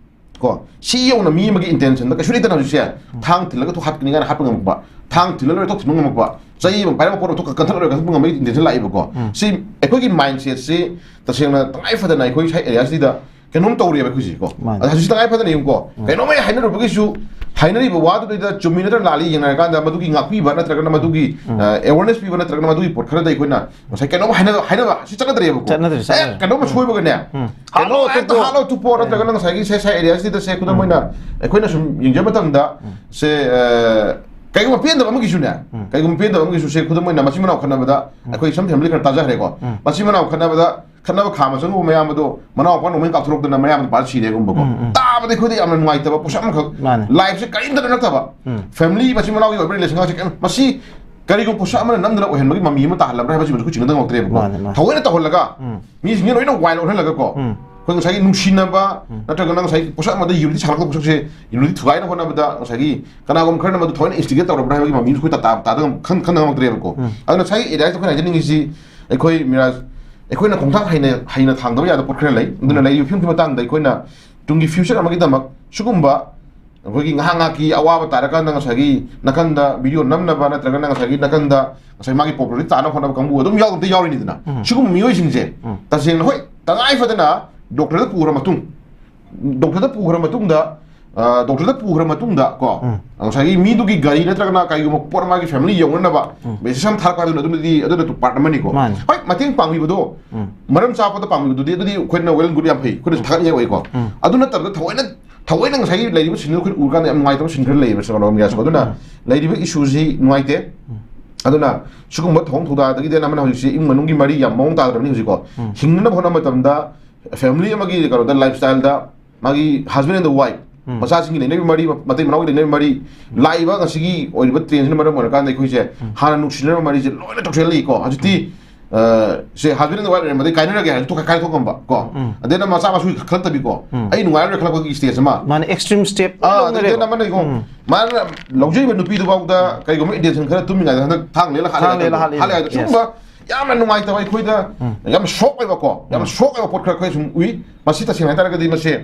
ꯀꯣ, ꯁꯤ ꯌꯧꯅ ꯃꯤ ꯑꯃꯒꯤ ꯏꯟꯇꯦꯟꯁꯟꯗ ꯀꯩꯁꯨ ꯂꯩꯇꯅ ꯍꯧꯖꯤꯛꯁꯦ ꯊꯥꯡ ꯊꯤꯜꯂꯒ ꯊꯣꯛ ꯍꯥꯠꯀꯅꯤ ꯀꯥꯏꯅ ꯍꯥꯠꯄ ꯉꯝꯃꯛꯄ, ꯊꯥꯡ ꯊꯤꯜꯂ ꯂꯣꯏꯔ ꯊꯣꯛ ꯊꯤꯟꯕ ꯉꯝꯃꯛꯄ, ꯆꯩ ꯑꯃ ꯄꯥꯏꯔꯒ ꯄꯣꯠ ꯑꯃ ꯊꯣꯛ ꯀꯟꯊꯠꯂ ꯂꯣꯏꯔ ꯀꯟꯊꯠꯄ ꯉꯝꯕꯒꯤ ꯏꯟꯇꯦꯟꯁꯟ ꯂꯥꯛꯏꯕꯀꯣ꯫ ꯎꯝ꯫ ꯁꯤ ꯑꯩꯈꯣꯏꯒꯤ ꯃꯥꯏꯟꯁꯦꯠꯁꯤ ꯇꯁꯦꯡꯅ ꯇꯉꯥꯏ ꯐꯗꯅ ꯑꯩꯈꯣꯏ ꯁ꯭ꯋꯥꯏ ꯑꯦꯔꯤꯌꯥꯁꯤꯗ ꯀꯩꯅꯣꯝ ꯇꯧꯔꯤꯑꯕ ꯑꯩꯈꯣꯏꯁꯤꯀꯣ꯫ ꯃꯥꯅꯦ꯫ ꯑꯗ ꯍꯧꯖꯤꯛ ꯇꯉꯥꯏ ꯐꯗꯅ ꯌꯦꯡꯉꯨꯀꯣ, ꯎꯝ꯫ ꯀꯩꯅꯣꯝꯃ ꯍꯦꯛ ꯍꯥꯏꯅꯔꯨꯕꯒꯤꯁꯨ ꯍꯥꯏꯅꯔꯤꯕ ꯋꯥꯗꯨꯗꯩꯗ ꯆꯨꯝꯃꯤ ꯅꯠꯇ꯭ꯔꯒ ꯂꯥꯜꯂꯤ ꯌꯦꯡꯅꯔꯀꯥꯟꯗ ꯃꯗꯨꯒꯤ ꯉꯥꯛꯄꯤꯕ ꯅꯠꯇ꯭ꯔꯒꯅ ꯃꯗꯨꯒꯤ ꯑꯦꯋꯦꯔꯅꯦꯁ ꯄꯤꯕ ꯅꯠꯇ꯭ꯔꯒꯅ ꯃꯗꯨꯒꯤ ꯄꯣꯠ ꯈꯔꯗ ꯑꯩꯈꯣꯏꯅ ꯉꯁꯥꯏ ꯀꯩꯅꯣꯝ ꯍꯥꯏꯅꯕ ꯍꯥꯏꯅꯕ ꯁꯤ ꯆꯠꯅꯗ꯭ꯔꯦꯕꯀꯣ꯫ ꯆꯠꯅꯗ꯭ꯔꯦ, ꯑꯦ ꯆꯠꯅꯗ꯭ꯔꯦ꯫ ꯀꯩꯅꯣꯝ ꯁꯣꯏꯕꯒꯅꯦ, ꯎꯝ꯫ ꯍꯥꯠꯂꯣ, ꯀꯩꯅꯣ ꯍꯦꯛꯇ ꯇꯧ- ꯍꯥꯠꯂꯣ, ꯇꯨꯞꯄꯣ ꯅꯠꯇ꯭ꯔꯒꯅ ꯉꯁꯥꯏꯒꯤ ꯁꯦ ꯁꯥꯏ ꯑꯦꯔꯤꯌꯥꯁꯤꯗ ꯁꯦ ꯈꯨꯗꯝ ꯑꯣꯏꯅ ꯑꯩꯈꯣꯏꯅ ꯁꯨꯝ ꯌꯦꯡꯖꯕ ꯃꯇꯝꯗ ꯁꯦ ꯑ, ꯀꯩꯒꯨꯝꯕ ꯄꯦꯟꯗꯕ ꯑꯃꯒꯤꯁꯨꯅꯦ, ꯀꯩꯒꯨꯝꯕ ꯄꯦꯟꯗꯕ ꯑꯃꯒꯤꯁꯨ ꯁꯦ ꯈꯨꯗꯝ ꯑꯣꯏꯅ ꯃꯆꯤꯟ ꯃꯅꯥꯎ ꯈꯠꯅꯕꯗ ꯑꯩꯈꯣꯏ ꯁꯝ ꯐꯦꯃꯤꯂꯤ ꯈꯔ ꯇꯥꯖꯈ꯭ꯔꯦꯀꯣ꯫ ꯃꯆꯤꯟ ꯃꯅꯥꯎ ꯈꯠꯅꯕꯗ ꯈꯠꯅꯕ ꯈꯥꯝꯕ ꯆꯪꯉꯨꯕ ꯃꯌꯥꯝ ꯑꯗꯣ ꯃꯅꯥꯎꯄꯥ ꯅꯣꯡꯃꯩ ꯀꯥꯞꯊꯣꯔꯛꯇꯅ ꯃꯌꯥꯝꯗ ꯄꯥꯜ ꯁꯤꯔꯦꯒꯨꯝꯕꯀꯣ꯫ ꯇꯥꯕꯗ ꯑꯩꯈꯣꯏꯗ ꯌꯥꯝꯅ ꯅꯨꯡꯉꯥꯏꯇꯕ ꯄꯣꯠꯁꯛ ꯑꯃꯈꯛ꯫ ꯃꯥꯅꯦ꯫ ꯂꯥꯏꯐꯁꯦ ꯀꯔꯤꯝꯇ ꯅꯠꯇꯕ꯫ ꯐꯦꯃꯤꯂꯤ ꯃꯆꯤꯟ ꯃꯅꯥꯎꯒꯤ ꯑꯣꯏꯕ ꯔꯤꯂꯦꯁꯟꯁꯦ ꯀꯔꯤꯝ-, ꯃꯁꯤ ꯀꯔꯤꯒꯨꯝꯕ ꯄꯣꯠꯁꯛ ꯑꯃꯅ ꯅꯝꯗꯅ ꯑꯣꯏꯍꯟꯕꯒꯤ ꯃꯃꯤ ꯑꯃ ꯇꯥꯍꯜꯂꯕ꯭ꯔꯥ ꯍꯥꯏꯕꯁꯤꯃꯁꯨ ꯑꯩꯈꯣꯏ ꯆꯤꯡꯅꯗ ꯉꯝꯃꯛꯇ꯭ꯔꯦꯕꯀꯣ꯫ ꯃꯥꯅꯦ, ꯃꯥꯅꯦ꯫ ꯊꯑꯣꯏꯅ ꯇꯧꯍꯜꯂꯒ ꯃꯤꯁꯤꯡꯁꯦ ꯂꯣꯏꯅ ꯋꯥꯏꯜ ꯑꯣꯟꯍꯜꯂꯒꯀꯣ꯫ ꯑꯩꯈꯣꯏ ꯉꯁꯥꯏꯒꯤ ꯅꯨꯡꯁꯤꯅꯕ ꯅꯠꯇ꯭ꯔꯒꯅ ꯉꯁꯥꯏꯒꯤ ꯄꯣꯠꯁꯛ ꯑꯃꯗ ꯌꯨꯅꯤꯇꯤ ꯁꯥꯒꯠꯂꯛꯄ ꯄꯣꯠꯁꯛꯁꯦ ꯌꯨꯅꯤꯇꯤ ꯊꯨꯒꯥꯏꯅ ꯍꯣꯠꯅꯕꯗ ꯉꯁꯥꯏꯒꯤ ꯀꯅꯥꯒꯨꯝꯕ ꯈꯔꯅ ꯃꯗꯨ ꯊꯑꯣꯏꯅ ꯏꯟꯁꯇꯤꯒꯦꯠ ꯇꯧꯔꯕ꯭ꯔꯥ ꯍꯥꯏꯕꯒꯤ ꯃꯃꯤꯁꯨ ꯑꯩꯈꯣꯏ ꯇꯥ-, ꯇꯥ-, ꯇꯥꯗ ꯉꯝ-, ꯈꯪ-, ꯈꯪꯗ ꯉꯝꯃꯛꯇ꯭ꯔꯦꯕꯀꯣ꯫ ꯑꯗꯨꯅ ꯉꯁꯥꯏꯒꯤ ꯑꯦꯔꯤꯌꯥꯁꯤꯗ ꯑꯩꯈꯣꯏꯅ ꯍꯥꯏꯖꯅꯤꯡꯉꯤꯁꯤ ꯑꯩꯈꯣꯏ ꯃꯤꯔꯥꯖ, ꯑꯩꯈꯣꯏꯅ ꯈꯣꯡꯊꯥꯡ ꯍꯩꯅ, ꯍꯩꯅ ꯊꯥꯡꯗꯕ ꯌꯥꯗꯕ ꯄꯣꯠ ꯈꯔ ꯂꯩ꯫ ꯑꯗꯨꯅ ꯂꯩꯔꯤꯕ ꯐꯤꯕꯝꯒꯤ ꯃꯇꯥꯡꯗ ꯑꯩꯈꯣꯏꯅ ꯇꯨꯡꯒꯤ ꯐ꯭ꯌꯨꯆꯔ ꯑꯃꯒꯤꯗꯃꯛ ꯁꯤꯒꯨꯝꯕ ꯑꯩꯈꯣꯏꯒꯤ ꯉꯥꯏꯍꯥꯛ ꯉꯥꯏꯍꯥꯛꯀꯤ ꯑꯋꯥꯕ ꯇꯥꯔꯀꯥꯟꯗ ꯉꯁꯥꯏꯒꯤ ꯅꯥꯀꯟꯗ ꯚꯤꯗꯤꯑꯣ ꯅꯝꯅꯕ ꯅꯠꯇ꯭ꯔꯒꯅ ꯉꯁꯥꯏꯒꯤ ꯅꯥꯀꯟꯗ ꯉꯁꯥꯏ ꯃꯥꯒꯤ ꯄꯣꯄꯨꯂꯔꯤꯇꯤ ꯇꯥꯅꯕ ꯍꯣꯠꯅꯕ ꯀꯥꯡꯕꯨ ꯑꯗꯨꯝ ꯌꯥꯎꯗꯤ ꯌꯥꯎꯔꯤꯅꯤꯗꯅ꯫ ꯁꯤꯒꯨꯝꯕ ꯃꯤꯑꯣꯏꯁꯤꯡꯁꯦ ꯇꯁꯦꯡꯅ ꯍꯣꯏ ꯇꯉꯥꯏ ꯐꯗꯅ ꯗꯣꯛꯇꯔꯗ ꯄꯨꯈ꯭ꯔ ꯃꯇꯨꯡ, ꯗꯣꯛꯇꯔꯗ ꯄꯨꯈ꯭ꯔ ꯃꯇꯨꯡꯗ, ꯑ, ꯗꯣꯛꯇꯔꯗ ꯄꯨꯈ꯭ꯔ ꯃꯇꯨꯡꯗ ꯀꯣ, ꯉꯁꯥꯏꯒꯤ ꯃꯤꯗꯨꯒꯤ ꯒꯥꯔꯤ ꯅꯠꯇ꯭ꯔꯒꯅ ꯀꯔꯤꯒꯨꯝꯕ ꯄꯣꯠ ꯃꯥꯒꯤ ꯐꯦꯃꯤꯂꯤ ꯌꯧꯅꯅꯕ ꯃꯦꯁꯦꯖ ꯑꯃ ꯊꯥꯔꯛꯄ ꯍꯥꯏꯗꯨꯅ ꯑꯗꯨꯅꯗꯤ ꯑꯗꯨꯅ ꯄꯥꯔꯠ ꯑꯃꯅꯤꯀꯣ꯫ ꯃꯥꯅꯦ꯫ ꯍꯣꯏ ꯃꯇꯦꯡ ꯄꯥꯡꯕꯤꯕꯗꯣ ꯃꯔꯝ ꯆꯥꯕꯗ ꯄꯥꯡꯕꯤꯕꯗꯨꯗꯤ ꯑꯗꯨꯗꯤ ꯑꯩꯈꯣꯏꯅ ꯋꯦꯜ ꯑꯦꯟ ꯒꯨꯗ ꯌꯥꯝ ꯐꯩ, ꯑꯩꯈꯣꯏꯅꯁꯨ ꯊꯥꯒꯠꯅꯤꯡꯉꯥꯏ ꯑꯣꯏꯀꯣ꯫ ꯑꯗꯨ ꯅꯠꯇꯕꯗ ꯊꯑꯣꯏꯅ ꯊꯑꯣꯏꯅ ꯉꯁꯥꯏꯒꯤ ꯂꯩꯔꯤꯕ ꯁꯤꯟꯗꯨ ꯑꯩꯈꯣꯏꯅ ꯎꯔꯀꯥꯟꯗ ꯌꯥꯝ ꯅꯨꯡꯉꯥꯏꯇꯕ ꯁꯤꯟ ꯈꯔ ꯂꯩꯌꯦꯕ ꯁꯤꯃꯥ ꯂꯣꯝꯒꯤꯁꯨ꯫ ꯑꯗꯨꯅ ꯂꯩꯔꯤꯕ ꯏꯁꯨꯁꯤ ꯅꯨꯡꯉꯥꯏꯇꯦ꯫ ꯑꯗꯨꯅ ꯁꯤꯒꯨꯝꯕ ꯊꯧꯑꯣꯡ ꯊꯧꯗꯥꯗꯒꯤꯗꯤ ꯑꯅꯝꯕꯅ ꯍꯧꯖꯤꯛꯁꯤ ꯏꯃꯨꯡ ꯃꯅꯨꯡꯒꯤ ꯃꯔꯤ ꯌꯥꯝ ꯃꯑꯣꯡ ꯇꯥꯗ꯭ꯔꯕꯅꯤ ꯍꯧꯖꯤꯛꯀꯣ꯫ ꯍꯤꯡꯅꯅꯕ ꯍꯣꯠꯅꯕ ꯃꯇꯝꯗ ꯐꯦꯃꯤꯂꯤ ꯑꯃꯒꯤ ꯀꯩꯅꯣꯗ ꯂꯥꯏꯐ ꯁ꯭ꯇꯥꯏꯜꯗ ꯃꯥꯒꯤ ꯍꯁꯕꯦꯟ ꯑꯦꯟ ꯗ ꯋꯥꯏꯐ, ꯃꯆꯥꯁꯤꯡꯒꯤ ꯂꯩꯅꯔꯤꯕ ꯃꯔꯤ, ꯃꯇꯩ ꯃꯅꯥꯎꯒꯤ ꯂꯩꯅꯔꯤꯕ ꯃꯔꯤ, ꯂꯥꯛꯏꯕ ꯉꯁꯤꯒꯤ ꯑꯣꯏꯔꯤꯕ ꯇ꯭ꯔꯦꯟꯁꯤꯅ ꯃꯔꯝ ꯑꯣꯏꯔꯀꯥꯟꯗ ꯑꯩꯈꯣꯏꯁꯦ ꯍꯥꯟꯅ ꯅꯨꯡꯁꯤꯅꯔꯕ ꯃꯔꯤꯁꯦ ꯂꯣꯏꯅ ꯇꯣꯛꯁꯤꯜꯂꯛꯏꯀꯣ꯫ ꯍꯧꯖꯤꯛꯇꯤ ꯑ, ꯁꯦ ꯍꯁꯕꯦꯟ ꯑꯦꯟ ꯋꯥꯏꯐ ꯂꯩꯔꯝꯕꯗꯤ ꯀꯥꯏꯅꯔꯒꯦ ꯍꯥꯏꯔꯁꯨ ꯇꯣꯛꯈꯥꯏ-, ꯀꯥꯏꯊꯣꯛꯉꯝꯕ ꯀꯣ꯫ ꯑꯗꯩꯅ ꯃꯆꯥ ꯃꯁꯨꯒꯤ ꯈꯜꯂꯛꯇꯕꯤꯀꯣ꯫ ꯑꯩ ꯅꯨꯡꯉꯥꯏꯔꯣꯏ ꯈꯜꯂꯛꯄꯒꯤ ꯁ꯭ꯇꯦꯖ ꯑꯃ꯫ ꯃꯥꯅꯦ, ꯑꯦꯛꯁꯇ꯭ꯔꯤꯝ ꯁ꯭ꯇꯦꯞ ꯑꯥ, ꯂꯧꯅꯔꯦꯕ꯫ ꯑꯗꯩꯅ ꯑꯃꯅ ꯌꯦꯡꯉꯣ, ꯃꯥꯅ ꯂꯧꯖꯔꯤꯕ ꯅꯨꯄꯤꯗꯨꯐꯥꯎꯗ ꯀꯩꯒꯨꯝꯕ ꯏꯟꯇꯦꯟꯁꯟ ꯈꯔ ꯇꯨꯝꯃꯤꯉꯩꯗ ꯍꯟꯗꯛ ꯊꯥꯡ ꯂꯩꯔ ꯍꯥꯠꯂꯦ ꯊꯥꯡ ꯂꯩꯔ ꯍꯥꯏꯗꯣ, ꯍꯥꯠꯂꯦ, ꯍꯥꯠꯂꯦ ꯍꯥꯏꯗꯣ꯫ yes. ꯁꯤꯒꯨꯝꯕ ꯌꯥꯝꯅ ꯅꯨꯡꯉꯥꯏꯇꯕ, ꯑꯩꯈꯣꯏꯗ ꯌꯥꯝ ꯁꯣꯛ ꯑꯣꯏꯕꯀꯣ, ꯌꯥꯝ ꯁꯣꯛ ꯑꯣꯏꯕ ꯄꯣꯠ ꯈꯔ ꯑꯩꯈꯣꯏ ꯁꯨꯝ ꯎꯏ꯫ ꯃꯁꯤ ꯇꯁꯦꯡꯅ ꯍꯥꯏꯇꯥꯔꯒꯗꯤ ꯃꯁꯤ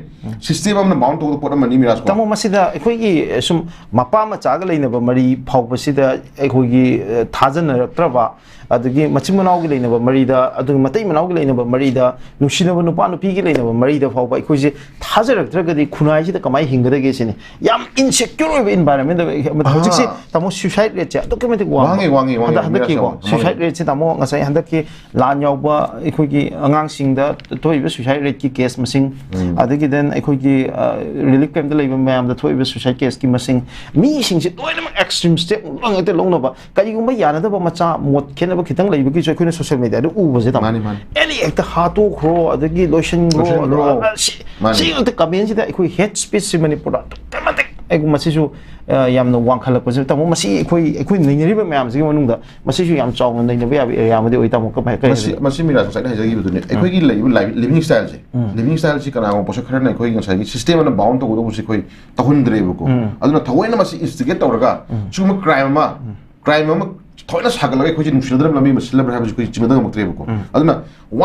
system ꯑꯃꯅ bound ꯇꯧꯕ ꯄꯣꯠ ꯑꯃꯅꯤ, ꯃꯤꯔꯥꯖ ꯀꯣ꯫ ꯇꯥꯃꯣ, ꯃꯁꯤꯗ ꯑꯩꯈꯣꯏꯒꯤ, ꯑ, ꯁꯨꯝ ꯃꯄꯥ ꯃꯆꯥꯒ ꯂꯩꯅꯕ ꯃꯔꯤ ꯐꯥꯎꯕꯁꯤꯗ ꯑꯩꯈꯣꯏꯒꯤ, ꯑ, ꯊꯥꯖꯅꯔꯛꯇ꯭ꯔꯕ, ꯑꯗꯒꯤ ꯃꯆꯤꯟ ꯃꯅꯥꯎꯒꯤ ꯂꯩꯅꯕ ꯃꯔꯤꯗ, ꯑꯗꯨꯒ ꯃꯇꯩ ꯃꯅꯥꯎꯒꯤ ꯂꯩꯅꯕ ꯃꯔꯤꯗ, ꯅꯨꯡꯁꯤꯅꯕ ꯅꯨꯄꯥ ꯅꯨꯄꯤꯒꯤ ꯂꯩꯅꯕ ꯃꯔꯤꯗ ꯐꯥꯎꯕ ꯑꯩꯈꯣꯏꯁꯦ ꯊꯥꯖꯔꯛꯇ꯭ꯔꯒꯗꯤ ꯈꯨꯟꯅꯥꯏꯁꯤꯗ ꯀꯃꯥꯏꯅ ꯍꯤꯡꯒꯗꯒꯦ ꯁꯤꯅꯤ꯫ ꯌꯥꯝ insecure ꯑꯣꯏꯕ environment ꯑꯃ꯫ ꯑꯥ꯫ ꯍꯧꯖꯤꯛꯁꯦ, ꯇꯥꯃꯣ, suicide rate ꯁꯦ ꯑꯗꯨꯛꯀꯤ ꯃꯇꯤꯛ ꯋꯥꯡꯉꯤ꯫ ꯋꯥꯡꯉꯤ, ꯋꯥꯡꯉꯤ, ꯍꯟꯗꯛ, ꯋꯥꯡꯉꯤ, ꯍꯟꯗꯛꯀꯤꯀꯣ, ꯃꯤꯔꯥꯖ, ꯌꯥꯝ ꯋꯥꯡꯉꯤ꯫ Suicide rate ꯁꯦ, ꯇꯥꯃꯣ, ꯉꯁꯥꯏ ꯍꯟꯗꯛꯀꯤ ꯂꯥꯟ ꯌꯥꯎꯕ ꯑꯩꯈꯣꯏꯒꯤ ꯑꯉꯥꯡꯁꯤꯡꯗ ꯊꯣꯛꯏꯕ suicide rate ꯀꯤ case ꯃꯁꯤꯡ, ꯎꯝ꯫ ꯑꯗꯒꯤ then ꯑꯩꯈꯣꯏꯒꯤ, ꯑ, relief camp ꯇ ꯂꯩꯕ ꯃꯌꯥꯝꯗ ꯊꯣꯛꯏꯕ suicide case ꯀꯤ ꯃꯁꯤꯡ, ꯃꯤꯁꯤꯡꯁꯦ ꯂꯣꯏꯅꯃꯛ extreme step ꯂꯣꯏ ꯍꯦꯛꯇ ꯂꯧꯅꯕ, ꯀꯔꯤꯒꯨꯝꯕ ꯌꯥꯅꯗꯕ ꯃꯆꯥ, ꯃꯣꯠ ꯈꯦꯠꯅꯕ ꯈꯤꯇꯪ ꯂꯩꯕꯒꯤꯁꯨ ꯑꯩꯈꯣꯏꯅ social media ꯗ ꯎꯕꯁꯦ, ꯇꯥꯃꯣ꯫ ꯃꯥꯅꯤ, ꯃꯥꯅꯤ꯫ Any ꯍꯦꯛꯇ ꯍꯥꯠꯇꯣꯛꯈ꯭ꯔꯣ, ꯑꯗꯒꯤ ꯂꯣꯏꯁꯤꯟꯈ꯭ꯔꯣ, ꯂꯣꯏꯁꯤꯟꯈ꯭ꯔꯣ꯫ ꯑ, ꯁꯤ, ꯃꯥꯅꯤ꯫ ꯁꯤ ꯉꯥꯛꯇ comment ꯁꯤꯗ ꯑꯩꯈꯣꯏ hate speech ꯁꯤ ꯃꯅꯤꯄꯨꯔꯗ ꯑꯗꯨꯛꯀꯤ ꯃꯇꯤꯛ ꯑꯩ ꯃꯁꯤꯁꯨ, ꯑ, ꯌꯥꯝꯅ ꯋꯥꯡꯈꯠꯂꯛꯄꯁꯦ, ꯇꯥꯃꯣ, ꯃꯁꯤ ꯑꯩꯈꯣꯏ, ꯑꯩꯈꯣꯏ ꯅꯩꯅꯔꯤꯕ ꯃꯌꯥꯝꯁꯤꯒꯤ ꯃꯅꯨꯡꯗ ꯃꯁꯤꯁꯨ ꯌꯥꯝ ꯆꯥꯎꯅ ꯅꯩꯅꯕ ꯌꯥꯕ area ꯑꯃꯗꯤ ꯑꯣꯏ, ꯇꯥꯃꯣ, ꯀꯃꯥꯏ, ꯀꯔꯤ ꯃꯁꯤ, ꯍꯥꯏꯕꯤꯕ? ꯃꯁꯤ ꯃꯤꯔꯥꯖ ꯉꯁꯥꯏꯅ ꯍꯥꯏꯖꯈꯤꯕꯗꯨꯅꯤ꯫ ꯎꯝ꯫ ꯑꯩꯈꯣꯏꯒꯤ ꯂꯩꯔꯤꯕ ꯂꯥꯏ-, living style ꯁꯦ, ꯎꯝ꯫ Living style ꯁꯤ ꯀꯅꯥꯒꯨꯝꯕ ꯄꯣꯠꯁꯛ ꯈꯔꯅ ꯑꯩꯈꯣꯏꯒꯤ ꯉꯁꯥꯏꯒꯤ system ꯑꯃꯅ bound ꯇꯧꯒꯗꯧꯕꯁꯦ ꯑꯩꯈꯣꯏ ꯇꯧꯍꯟꯗ꯭ꯔꯦꯕꯀꯣ꯫ ꯎꯝ꯫ ꯑꯗꯨꯅ ꯊꯑꯣꯏꯅ ꯃꯁꯤ instigate ꯇꯧꯔꯒ ꯎꯝ꯫ ꯁꯤꯒꯨꯝꯕ crime ꯑꯃ, ꯎꯝ꯫ Crime ꯑꯃ ꯊꯑꯣꯏꯅ ꯁꯥꯒꯠꯂꯒ ꯑꯩꯈꯣꯏꯁꯦ ꯅꯨꯡꯁꯤꯅꯗ꯭ꯔꯕ ꯂꯝꯕꯤ ꯑꯃ ꯁꯤꯜꯂꯕ꯭ꯔꯥ ꯍꯥꯏꯕꯁꯤ ꯑꯩꯈꯣꯏ ꯆꯤꯡꯅꯗ ꯉꯝꯃꯛꯇ꯭ꯔꯦꯕꯀꯣ꯫ ꯎꯝ꯫ ꯑꯗꯨꯅ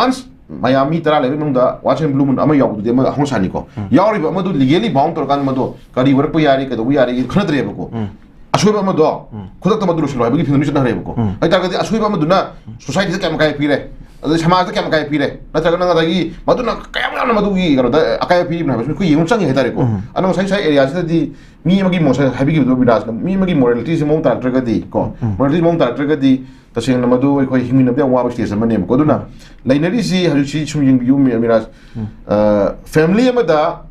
once ꯃꯌꯥꯝ ꯃꯤ ꯇꯔꯥ ꯂꯩꯕ ꯃꯅꯨꯡꯗ once in a blue moon ꯑꯃ ꯌꯥꯎꯕꯗꯨꯗꯤ ꯑꯃ ꯍꯧꯅ ꯁꯥꯅꯤꯀꯣ꯫ ꯎꯝ꯫ ꯌꯥꯎꯔꯤꯕ ꯑꯃꯗꯨ legally bound ꯇꯧꯔꯀꯥꯟꯗ ꯃꯗꯨ ꯀꯔꯤ ꯋꯥꯔꯛꯄ ꯌꯥꯔꯤ, ꯀꯩꯗꯧꯕ ꯌꯥꯔꯤ ꯈꯟꯅꯗ꯭ꯔꯦꯕꯀꯣ꯫ ꯎꯝ꯫ ꯑꯁꯣꯏꯕ ꯑꯃꯗꯣ ꯎꯝ꯫ ꯈꯨꯗꯛꯇ ꯃꯗꯨ ꯂꯣꯏꯁꯤꯜꯂꯣ ꯍꯥꯏꯕꯒꯤ ꯐꯤꯕꯝꯗ ꯆꯠꯅꯔꯦꯕꯀꯣ꯫ ꯎꯝ꯫ ꯍꯥꯏꯇꯥꯔꯒꯗꯤ ꯑꯁꯣꯏꯕ ꯑꯃꯗꯨꯅ society ꯗ ꯀꯌꯥꯝ ꯑꯀꯥꯏꯕ ꯄꯤꯔꯦ, ꯑꯗꯩ ꯁꯃꯥꯖꯇ ꯀꯌꯥꯝ ꯑꯀꯥꯏꯕ ꯄꯤꯔꯦ, ꯅꯠꯇ꯭ꯔꯒ ꯅꯪ ꯑꯗꯒꯤ ꯃꯗꯨꯅ ꯀꯌꯥꯝ ꯌꯥꯝꯅ ꯃꯗꯨꯒꯤ ꯀꯩꯅꯣꯗ ꯑꯀꯥꯏꯕ ꯄꯤꯔꯤꯕꯅꯣ ꯍꯥꯏꯕꯁꯤ ꯑꯩꯈꯣꯏ ꯌꯦꯡꯕ ꯆꯪꯉꯤ ꯍꯥꯏꯇꯥꯔꯦꯀꯣ꯫ ꯎꯝ꯫ ꯑꯗꯣ ꯉꯁꯥꯏ, ꯉꯁꯥꯏ area ꯁꯤꯗꯗꯤ ꯃꯤ ꯑꯃꯒꯤ ꯃꯣꯠꯁꯦ ꯍꯥꯏꯕꯤꯈꯤꯕꯗꯣ ꯃꯤꯔꯥꯖꯅ, ꯃꯤ ꯑꯃꯒꯤ morality ꯁꯦ ꯃꯑꯣꯡ ꯇꯥꯔꯛꯇ꯭ꯔꯒꯗꯤ ꯀꯣ, ꯎꯝ꯫ Morality ꯁꯦ ꯃꯑꯣꯡ ꯇꯥꯔꯛꯇ꯭ꯔꯒꯗꯤ ꯇꯁꯦꯡꯅ ꯃꯗꯨ ꯑꯩꯈꯣꯏ ꯍꯤꯡꯃꯤꯟꯅꯕꯗ ꯌꯥꯝ ꯋꯥꯕ stage ꯑꯃꯅꯦꯕꯀꯣ꯫ ꯑꯗꯨꯅ ꯎꯝ꯫ ꯂꯩꯅꯔꯤꯁꯤ ꯍꯧꯖꯤꯛꯁꯤ ꯁꯨꯝ ꯌꯦꯡꯕꯤꯌꯨ, ꯃꯤ-, ꯃꯤꯔꯥꯖ, ꯎꯝ꯫ ꯑ, family ꯑꯃꯗ,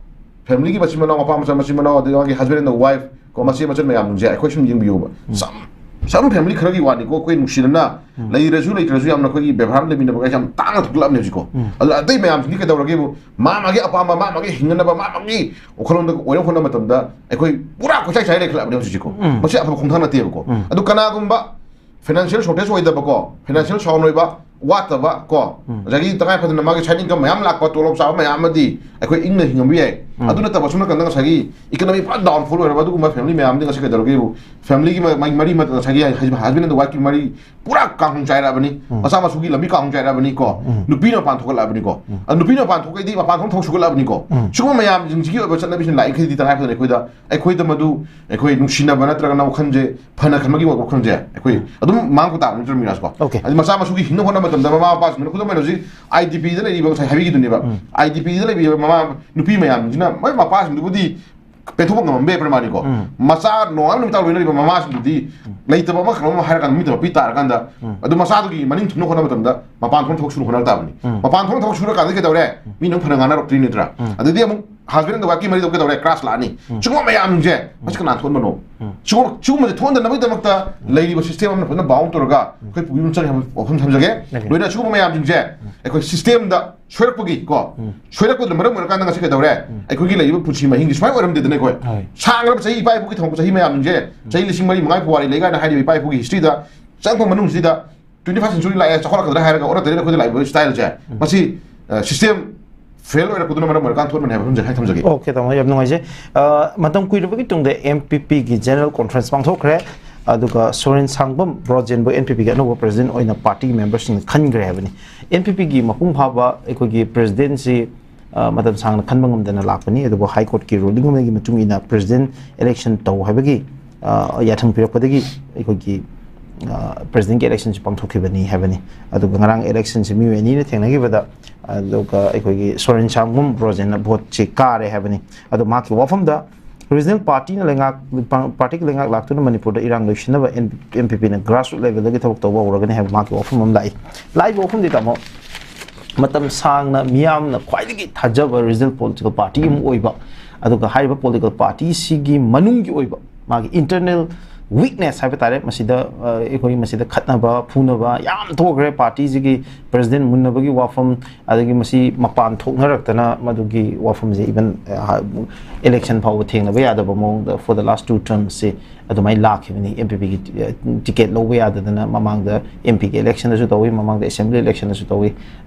family ꯒꯤ ꯃꯆꯤꯟ ꯃꯅꯥꯎ, ꯃꯄꯥ ꯃꯆꯥ ꯃꯆꯤꯟ ꯃꯅꯥꯎ, ꯑꯗꯩ ꯃꯥꯒꯤ husband and wife ꯀꯣ, ꯃꯆꯦ ꯃꯆꯟ ꯃꯌꯥꯝꯁꯦ ꯑꯩꯈꯣꯏ ꯁꯨꯝ ꯌꯦꯡꯕꯤꯌꯨꯕ꯫ ꯎꯝ꯫ Some, some family ꯈꯔꯒꯤ ꯋꯥꯅꯤꯀꯣ, ꯑꯩꯈꯣꯏ ꯅꯨꯡꯁꯤꯅꯅ ꯎꯝ꯫ ꯂꯩꯔꯁꯨ ꯂꯩꯇ꯭ꯔꯁꯨ ꯌꯥꯝꯅ ꯑꯩꯈꯣꯏꯒꯤ ꯕꯦꯕꯥꯔ ꯂꯩꯃꯤꯟꯅꯕ ꯀꯥꯏꯁꯦ ꯌꯥꯝ ꯇꯥꯡꯅ ꯊꯣꯛꯂꯛꯑꯕꯅꯦ ꯍꯧꯖꯤꯛꯀꯣ꯫ ꯎꯝ꯫ ꯑꯗꯨ ꯑꯇꯩ ꯃꯌꯥꯝꯁꯤꯡꯗꯤ ꯀꯩꯗꯧꯔꯒꯦꯕꯨ, ꯃꯥ ꯃꯥꯒꯤ ꯑꯄꯥꯝꯕ, ꯃꯥ ꯃꯥꯒꯤ ꯍꯤꯡꯅꯅꯕ, ꯃꯥ ꯃꯥꯒꯤ ꯋꯥꯈꯜꯂꯣꯟꯗ ꯑꯣꯏꯅꯕ ꯍꯣꯠꯅꯕ ꯃꯇꯝꯗ ꯑꯩꯈꯣꯏ ꯄꯨꯔꯥ ꯀꯣꯏꯆꯥꯏ ꯆꯥꯏ ꯂꯩꯈꯠꯂꯛꯑꯕꯅꯦ ꯍꯧꯖꯤꯛꯁꯦꯀꯣ꯫ ꯎꯝ꯫ ꯃꯁꯤ ꯑꯐꯕ ꯈꯣꯡꯊꯥꯡ ꯅꯠꯇꯦꯕꯀꯣ꯫ ꯎꯝ꯫ ꯑꯗꯨ ꯀꯅꯥꯒꯨꯝꯕ financial shortage ꯑꯣꯏꯗꯕꯀꯣ, financial sound ꯑꯣꯏꯕ, ꯋꯥꯠꯇꯕ ꯀꯣ, ꯎꯝ꯫ ꯑꯗꯒꯤ ꯇꯉꯥꯏ ꯐꯗꯅ ꯃꯥꯒꯤ side income ꯃꯌꯥꯝ ꯂꯥꯛꯄ, ꯇꯣꯂꯣꯞ ꯆꯥꯕ ꯃꯌꯥꯝ ꯑꯃꯗꯤ ꯑꯩꯈꯣꯏ ꯏꯪꯅ ꯍꯤꯡꯉꯝꯕ ꯌꯥꯏ꯫ ꯎꯝ꯫ ꯑꯗꯨ ꯅꯠꯇꯕ ꯁꯣꯝ ꯅꯥꯀꯟꯗ ꯉꯁꯥꯏꯒꯤ economy ꯄꯨꯔꯥ downfall ꯑꯣꯏꯔꯕ ꯑꯗꯨꯒꯨꯝꯕ family ꯃꯌꯥꯝꯗꯤ ꯉꯁꯤ ꯀꯩꯗꯧꯔꯒꯦꯕꯨ? Family ꯒꯤ ꯃ-, ꯃꯥꯒꯤ ꯃꯔꯤ ꯃꯇꯥ-, ꯉꯁꯥꯏꯒꯤ husband and wife ꯀꯤ ꯃꯔꯤ ꯄꯨꯔꯥ ꯀꯥꯡꯈꯣꯡ ꯆꯥꯏꯔꯛꯑꯕꯅꯤ꯫ ꯎꯝ꯫ ꯃꯆꯥ ꯃꯁꯨꯒꯤ ꯂꯝꯕꯤ ꯀꯥꯡꯈꯣꯡ ꯆꯥꯏꯔꯛꯑꯕꯅꯤꯀꯣ꯫ ꯎꯝ꯫ ꯅꯨꯄꯤꯅ ꯃꯄꯥꯟ ꯊꯣꯛꯀꯠꯂꯛꯑꯕꯅꯤꯀꯣ꯫ ꯎꯝ꯫ ꯑꯗꯨ ꯅꯨꯄꯤꯅ ꯃꯄꯥꯟ ꯊꯣꯛꯀꯗꯤ ꯃꯄꯥꯟ ꯊꯣꯛ ꯊꯕꯛ ꯁꯨꯒꯠꯂꯛꯑꯕꯅꯤꯀꯣ꯫ ꯎꯝ꯫ ꯁꯤꯒꯨꯝꯕ ꯃꯌꯥꯝꯁꯤꯡꯁꯤꯒꯤ ꯑꯣꯏꯕ ꯆꯠꯅꯕꯤꯁꯤꯅ ꯂꯥꯛꯏꯈꯩꯗꯤ ꯇꯉꯥꯏ ꯐꯗꯅ ꯑꯩꯈꯣꯏꯗ, ꯑꯩꯈꯣꯏꯗ ꯃꯗꯨ, ꯑꯩꯈꯣꯏ ꯅꯨꯡꯁꯤꯅꯕ ꯅꯠꯇ꯭ꯔꯒꯅ ꯋꯥꯈꯜꯁꯦ ꯐꯅ ꯈꯟꯕꯒꯤ ꯋꯥꯈꯜꯁꯦ ꯑꯩꯈꯣꯏ ꯑꯗꯨꯝ ꯃꯥꯡ ꯇꯥꯕ ꯅꯠꯇ꯭ꯔ, ꯃꯤꯔꯥꯖ ꯀꯣ? Okay. ꯑꯗꯨ ꯃꯆꯥ ꯃꯁꯨꯒꯤ ꯍꯤꯡꯅ ꯍꯣꯠꯅꯕ ꯃꯇꯝꯗ ꯃꯃꯥ ꯃꯄꯥꯁꯤꯡꯗꯨꯅ, ꯈꯨꯗꯝ ꯑꯣꯏꯅ ꯍꯧꯖꯤꯛ I D P ꯗ ꯂꯩꯔꯤꯕ, ꯉꯁꯥꯏ ꯍꯥꯏꯕꯤꯈꯤꯗꯨꯅꯦꯕ, ꯎꯝ꯫ I D P ꯗ ꯂꯩꯔꯤꯕ ꯃꯃꯥ ꯅꯨꯄꯤ ꯃꯌꯥꯝꯁꯤꯅ ꯃꯣꯏ ꯃꯄꯥꯁꯤꯡꯗꯨꯕꯨꯗꯤ ꯄꯦꯟꯊꯣꯛꯄ ꯉꯝꯃꯝꯕ ꯌꯥꯏ ꯄ꯭ꯔꯃꯥꯅꯤꯀꯣ꯫ ꯎꯝ꯫ ꯃꯆꯥ ꯅꯣꯡꯉꯥꯟꯕ ꯅꯨꯃꯤꯠ ꯇꯥꯕ ꯂꯣꯏꯅꯔꯤꯕ ꯃꯃꯥꯁꯤꯡꯗꯨꯗꯤ ꯂꯩꯇꯕ ꯑꯃ ꯈꯪꯕ ꯑꯃ ꯍꯥꯏꯔꯀꯥꯟꯗ ꯃꯤ ꯇꯧꯔ ꯄꯤ ꯇꯥꯔꯀꯥꯟꯗ ꯎꯝ꯫ ꯑꯗꯨ ꯃꯆꯥꯗꯨꯒꯤ ꯃꯅꯤꯡ ꯊꯨꯡꯅ ꯍꯣꯠꯅꯕ ꯃꯇꯝꯗ ꯃꯄꯥꯟ ꯊꯣꯛꯅ ꯊꯕꯛ ꯁꯨꯅ ꯍꯣꯠꯅꯕ ꯇꯥꯕꯅꯤ꯫ ꯎꯝ꯫ ꯃꯄꯥꯟ ꯊꯣꯛꯅ ꯊꯕꯛ ꯁꯨꯔꯀꯥꯟꯗ ꯀꯩꯗꯧꯔꯦ? ꯃꯤꯅ ꯑꯃꯨꯛ ꯐꯅ ꯉꯥꯡꯅꯔꯛꯇ꯭ꯔꯤꯅꯤ ꯅꯠꯇ꯭ꯔꯥ? ꯎꯝ꯫ ꯑꯗꯨꯗꯤ ꯑꯃꯨꯛ husband and wife ꯀꯤ ꯃꯔꯤꯗꯣ ꯀꯩꯗꯧꯔꯦ? Crash ꯂꯥꯛꯑꯅꯤ꯫ ꯎꯝ꯫ ꯁꯤꯒꯨꯝꯕ ꯃꯌꯥꯝꯁꯦ ꯃꯁꯤ ꯀꯅꯥꯅ ꯊꯣꯛꯍꯟꯕꯅꯣ? ꯎꯝ꯫ ꯁꯤꯒꯨꯝꯕ, ꯁꯤꯒꯨꯝꯕꯁꯦ ꯊꯣꯛꯍꯟꯗꯅꯕꯒꯤꯗꯃꯛꯇ ꯂꯩꯔꯤꯕ system ꯑꯃꯅ ꯐꯖꯅ bound ꯇꯧꯔꯒ ꯑꯩꯈꯣꯏ ꯄꯨꯛꯅꯤꯡ ꯆꯪꯉꯦ ꯍꯥꯏꯕ ꯋꯥꯐꯝ ꯊꯝꯖꯒꯦ꯫ Okay. ꯂꯣꯏꯅ ꯁꯤꯒꯨꯝꯕ ꯃꯌꯥꯝꯁꯤꯡꯁꯦ ꯑꯩꯈꯣꯏ system ꯗ ꯁꯣꯏꯔꯛꯄꯒꯤ ꯀꯣ, ꯎꯝ꯫ ꯁꯣꯏꯔꯛꯄꯗꯨꯅ ꯃꯔꯝ ꯑꯣꯏꯔꯀꯥꯟꯗ ꯉꯁꯤ ꯀꯩꯗꯧꯔꯦ? ꯎꯝ꯫ ꯑꯩꯈꯣꯏꯒꯤ ꯂꯩꯔꯤꯕ ꯄꯨꯟꯁꯤ ꯃꯍꯤꯡꯁꯦ ꯁꯨꯃꯥꯏꯅ ꯑꯣꯏꯔꯝꯗꯦꯗꯅ ꯑꯩꯈꯣꯏ꯫ ꯍꯣꯏ꯫ ꯁꯥꯡꯂꯕ ꯆꯍꯤ ꯏꯄꯥ ꯏꯄꯨꯒꯤ ꯊꯝꯃꯛꯄ ꯆꯍꯤ ꯃꯌꯥꯝꯁꯤꯡꯁꯦ, ꯆꯍꯤ ꯂꯤꯁꯤꯡ ꯃꯔꯤ ꯃꯉꯥꯒꯤ ꯄꯨꯋꯥꯔꯤ ꯂꯩ ꯀꯥꯏꯅ ꯍꯥꯏꯔꯤꯕ ꯏꯄꯥ ꯏꯄꯨꯒꯤ history ꯗ ꯆꯪꯉꯛꯄ ꯃꯅꯨꯡꯁꯤꯗ twenty first century ꯂꯥꯛꯑꯦ, ꯆꯥꯎꯈꯠꯂꯛꯀꯗ꯭ꯔꯥ ꯍꯥꯏꯔꯒ ꯑꯣꯟꯅ ꯇꯩꯅ ꯑꯩꯈꯣꯏꯗ ꯂꯥꯛꯏꯕ style ꯁꯦ, ꯃꯁꯤ, ꯑ, system fail ꯑꯣꯏꯔꯛꯄꯗꯨꯅ ꯃꯔꯝ ꯑꯣꯏꯔꯀꯥꯟꯗ ꯊꯣꯛꯍꯟꯕꯅꯦ ꯍꯥꯏꯕ ꯊꯝꯖꯒꯦ, ꯊꯝꯖꯒꯦ꯫ Okay, ꯇꯥꯃꯣ, ꯌꯥꯝ ꯅꯨꯡꯉꯥꯏꯖꯩ꯫ ꯑ, ꯃꯇꯝ ꯀꯨꯏꯔꯕꯒꯤ ꯇꯨꯡꯗ M P P ꯒꯤ general conference ꯄꯥꯡꯊꯣꯛꯈ꯭ꯔꯦ, ꯑꯗꯨꯒ ꯁꯣꯔꯦꯟ ꯁꯥꯡꯕꯝ ꯕ꯭ꯔꯣꯖꯦꯟꯕꯨ M P P ꯒꯤ ꯑꯅꯧꯕ president ꯑꯣꯏꯅ party ꯒꯤ member ꯁꯤꯡꯅ ꯈꯟꯈ꯭ꯔꯦ ꯍꯥꯏꯕꯅꯤ꯫ M P P ꯒꯤ ꯃꯄꯨꯡ ꯐꯥꯕ ꯑꯩꯈꯣꯏꯒꯤ president ꯁꯤ, ꯑ, ꯃꯇꯝ ꯁꯥꯡꯅ ꯈꯟꯕ ꯉꯝꯗꯅ ꯂꯥꯛꯄꯅꯤ, ꯑꯗꯨꯕꯨ High Court ꯀꯤ ruling ꯑꯃꯒꯤ ꯃꯇꯨꯡ ꯏꯟꯅ president election ꯇꯧ ꯍꯥꯏꯕꯒꯤ, ꯑ, ꯌꯥꯊꯪ ꯄꯤꯔꯛꯄꯗꯒꯤ ꯑꯩꯈꯣꯏꯒꯤ, ꯑ, president ꯀꯤ election ꯁꯤ ꯄꯥꯡꯊꯣꯛꯈꯤꯕꯅꯤ ꯍꯥꯏꯕꯅꯤ꯫ ꯑꯗꯨꯒ ꯉꯔꯥꯡ election ꯁꯤ ꯃꯤꯑꯣꯏ ꯑꯅꯤꯅ ꯊꯦꯡꯅꯈꯤꯕꯗ, ꯑꯗꯨꯒ ꯑꯩꯈꯣꯏꯒꯤ ꯁꯣꯔꯦꯟ ꯁꯥꯡꯕꯝ ꯕ꯭ꯔꯣꯖꯦꯟꯅ vote ꯁꯤ ꯀꯥꯔꯦ ꯍꯥꯏꯕꯅꯤ꯫ ꯑꯗꯣ ꯃꯍꯥꯛꯀꯤ ꯋꯥꯐꯝꯗ regional party ꯅ ꯂꯩꯉꯥꯛ, party ꯒꯤ ꯂꯩꯉꯥꯛ ꯂꯥꯛꯇꯨꯅ ꯃꯅꯤꯄꯨꯔꯗ ꯏꯔꯥꯡ ꯂꯣꯏꯁꯤꯟꯅꯕ M P P ꯅ grassroots level ꯗꯒꯤ ꯊꯕꯛ ꯇꯧꯕ ꯍꯧꯔꯒꯅꯤ ꯍꯥꯏꯕ ꯃꯍꯥꯛꯀꯤ ꯋꯥꯐꯝ ꯑꯃ ꯂꯥꯛꯏ꯫ ꯂꯥꯛꯏꯕ ꯋꯥꯐꯝꯗꯤ, ꯇꯥꯃꯣ, ꯃꯇꯝ ꯁꯥꯡꯅ ꯃꯤꯌꯥꯝꯅ ꯈ꯭ꯋꯥꯏꯗꯒꯤ ꯊꯥꯖꯕ regional political party ꯑꯃ ꯑꯣꯏꯕ, ꯑꯗꯨꯒ ꯍꯥꯏꯔꯤꯕ political party ꯁꯤꯒꯤ ꯃꯅꯨꯡꯒꯤ ꯑꯣꯏꯕ ꯃꯥꯒꯤ internal weakness ꯍꯥꯏꯕ ꯇꯥꯔꯦ, ꯃꯁꯤꯗ ꯑꯩꯈꯣꯏ ꯃꯁꯤꯗ ꯈꯠꯅꯕ ꯐꯨꯅꯕ ꯌꯥꯝ ꯊꯣꯛꯈ꯭ꯔꯦ꯫ ꯄꯥꯔꯇꯤꯁꯤꯒꯤ ꯄ꯭ꯔꯦꯁꯤꯗꯦꯟ ꯃꯨꯟꯅꯕꯒꯤ ꯋꯥꯐꯝ, ꯑꯗꯒꯤ ꯃꯁꯤ ꯃꯄꯥꯟ ꯊꯣꯛꯅꯔꯛꯇꯅ ꯃꯗꯨꯒꯤ ꯋꯥꯐꯝꯁꯦ even election ꯐꯥꯎꯕ ꯊꯦꯡꯅꯕ ꯌꯥꯗꯕ ꯃꯑꯣꯡꯗ for the last two termꯁꯦ ꯑꯗꯨꯃꯥꯏꯅ ꯂꯥꯛꯈꯤꯕꯅꯤ꯫ ꯑꯦꯝ ꯄꯤ ꯄꯤꯒꯤ ꯇꯤꯀꯦꯠ ꯂꯧꯕ ꯌꯥꯗꯗꯅ ꯃꯃꯥꯡꯗ ꯑꯦꯝ ꯄꯤꯒꯤ ꯏꯂꯦꯛꯁꯟꯗꯁꯨ ꯇꯧꯏ, ꯃꯃꯥꯡꯗ ꯑꯦꯁꯦꯝꯕ꯭ꯂꯤ ꯏꯂꯦꯛꯁꯟꯗꯁꯨ ꯇꯧꯏ꯫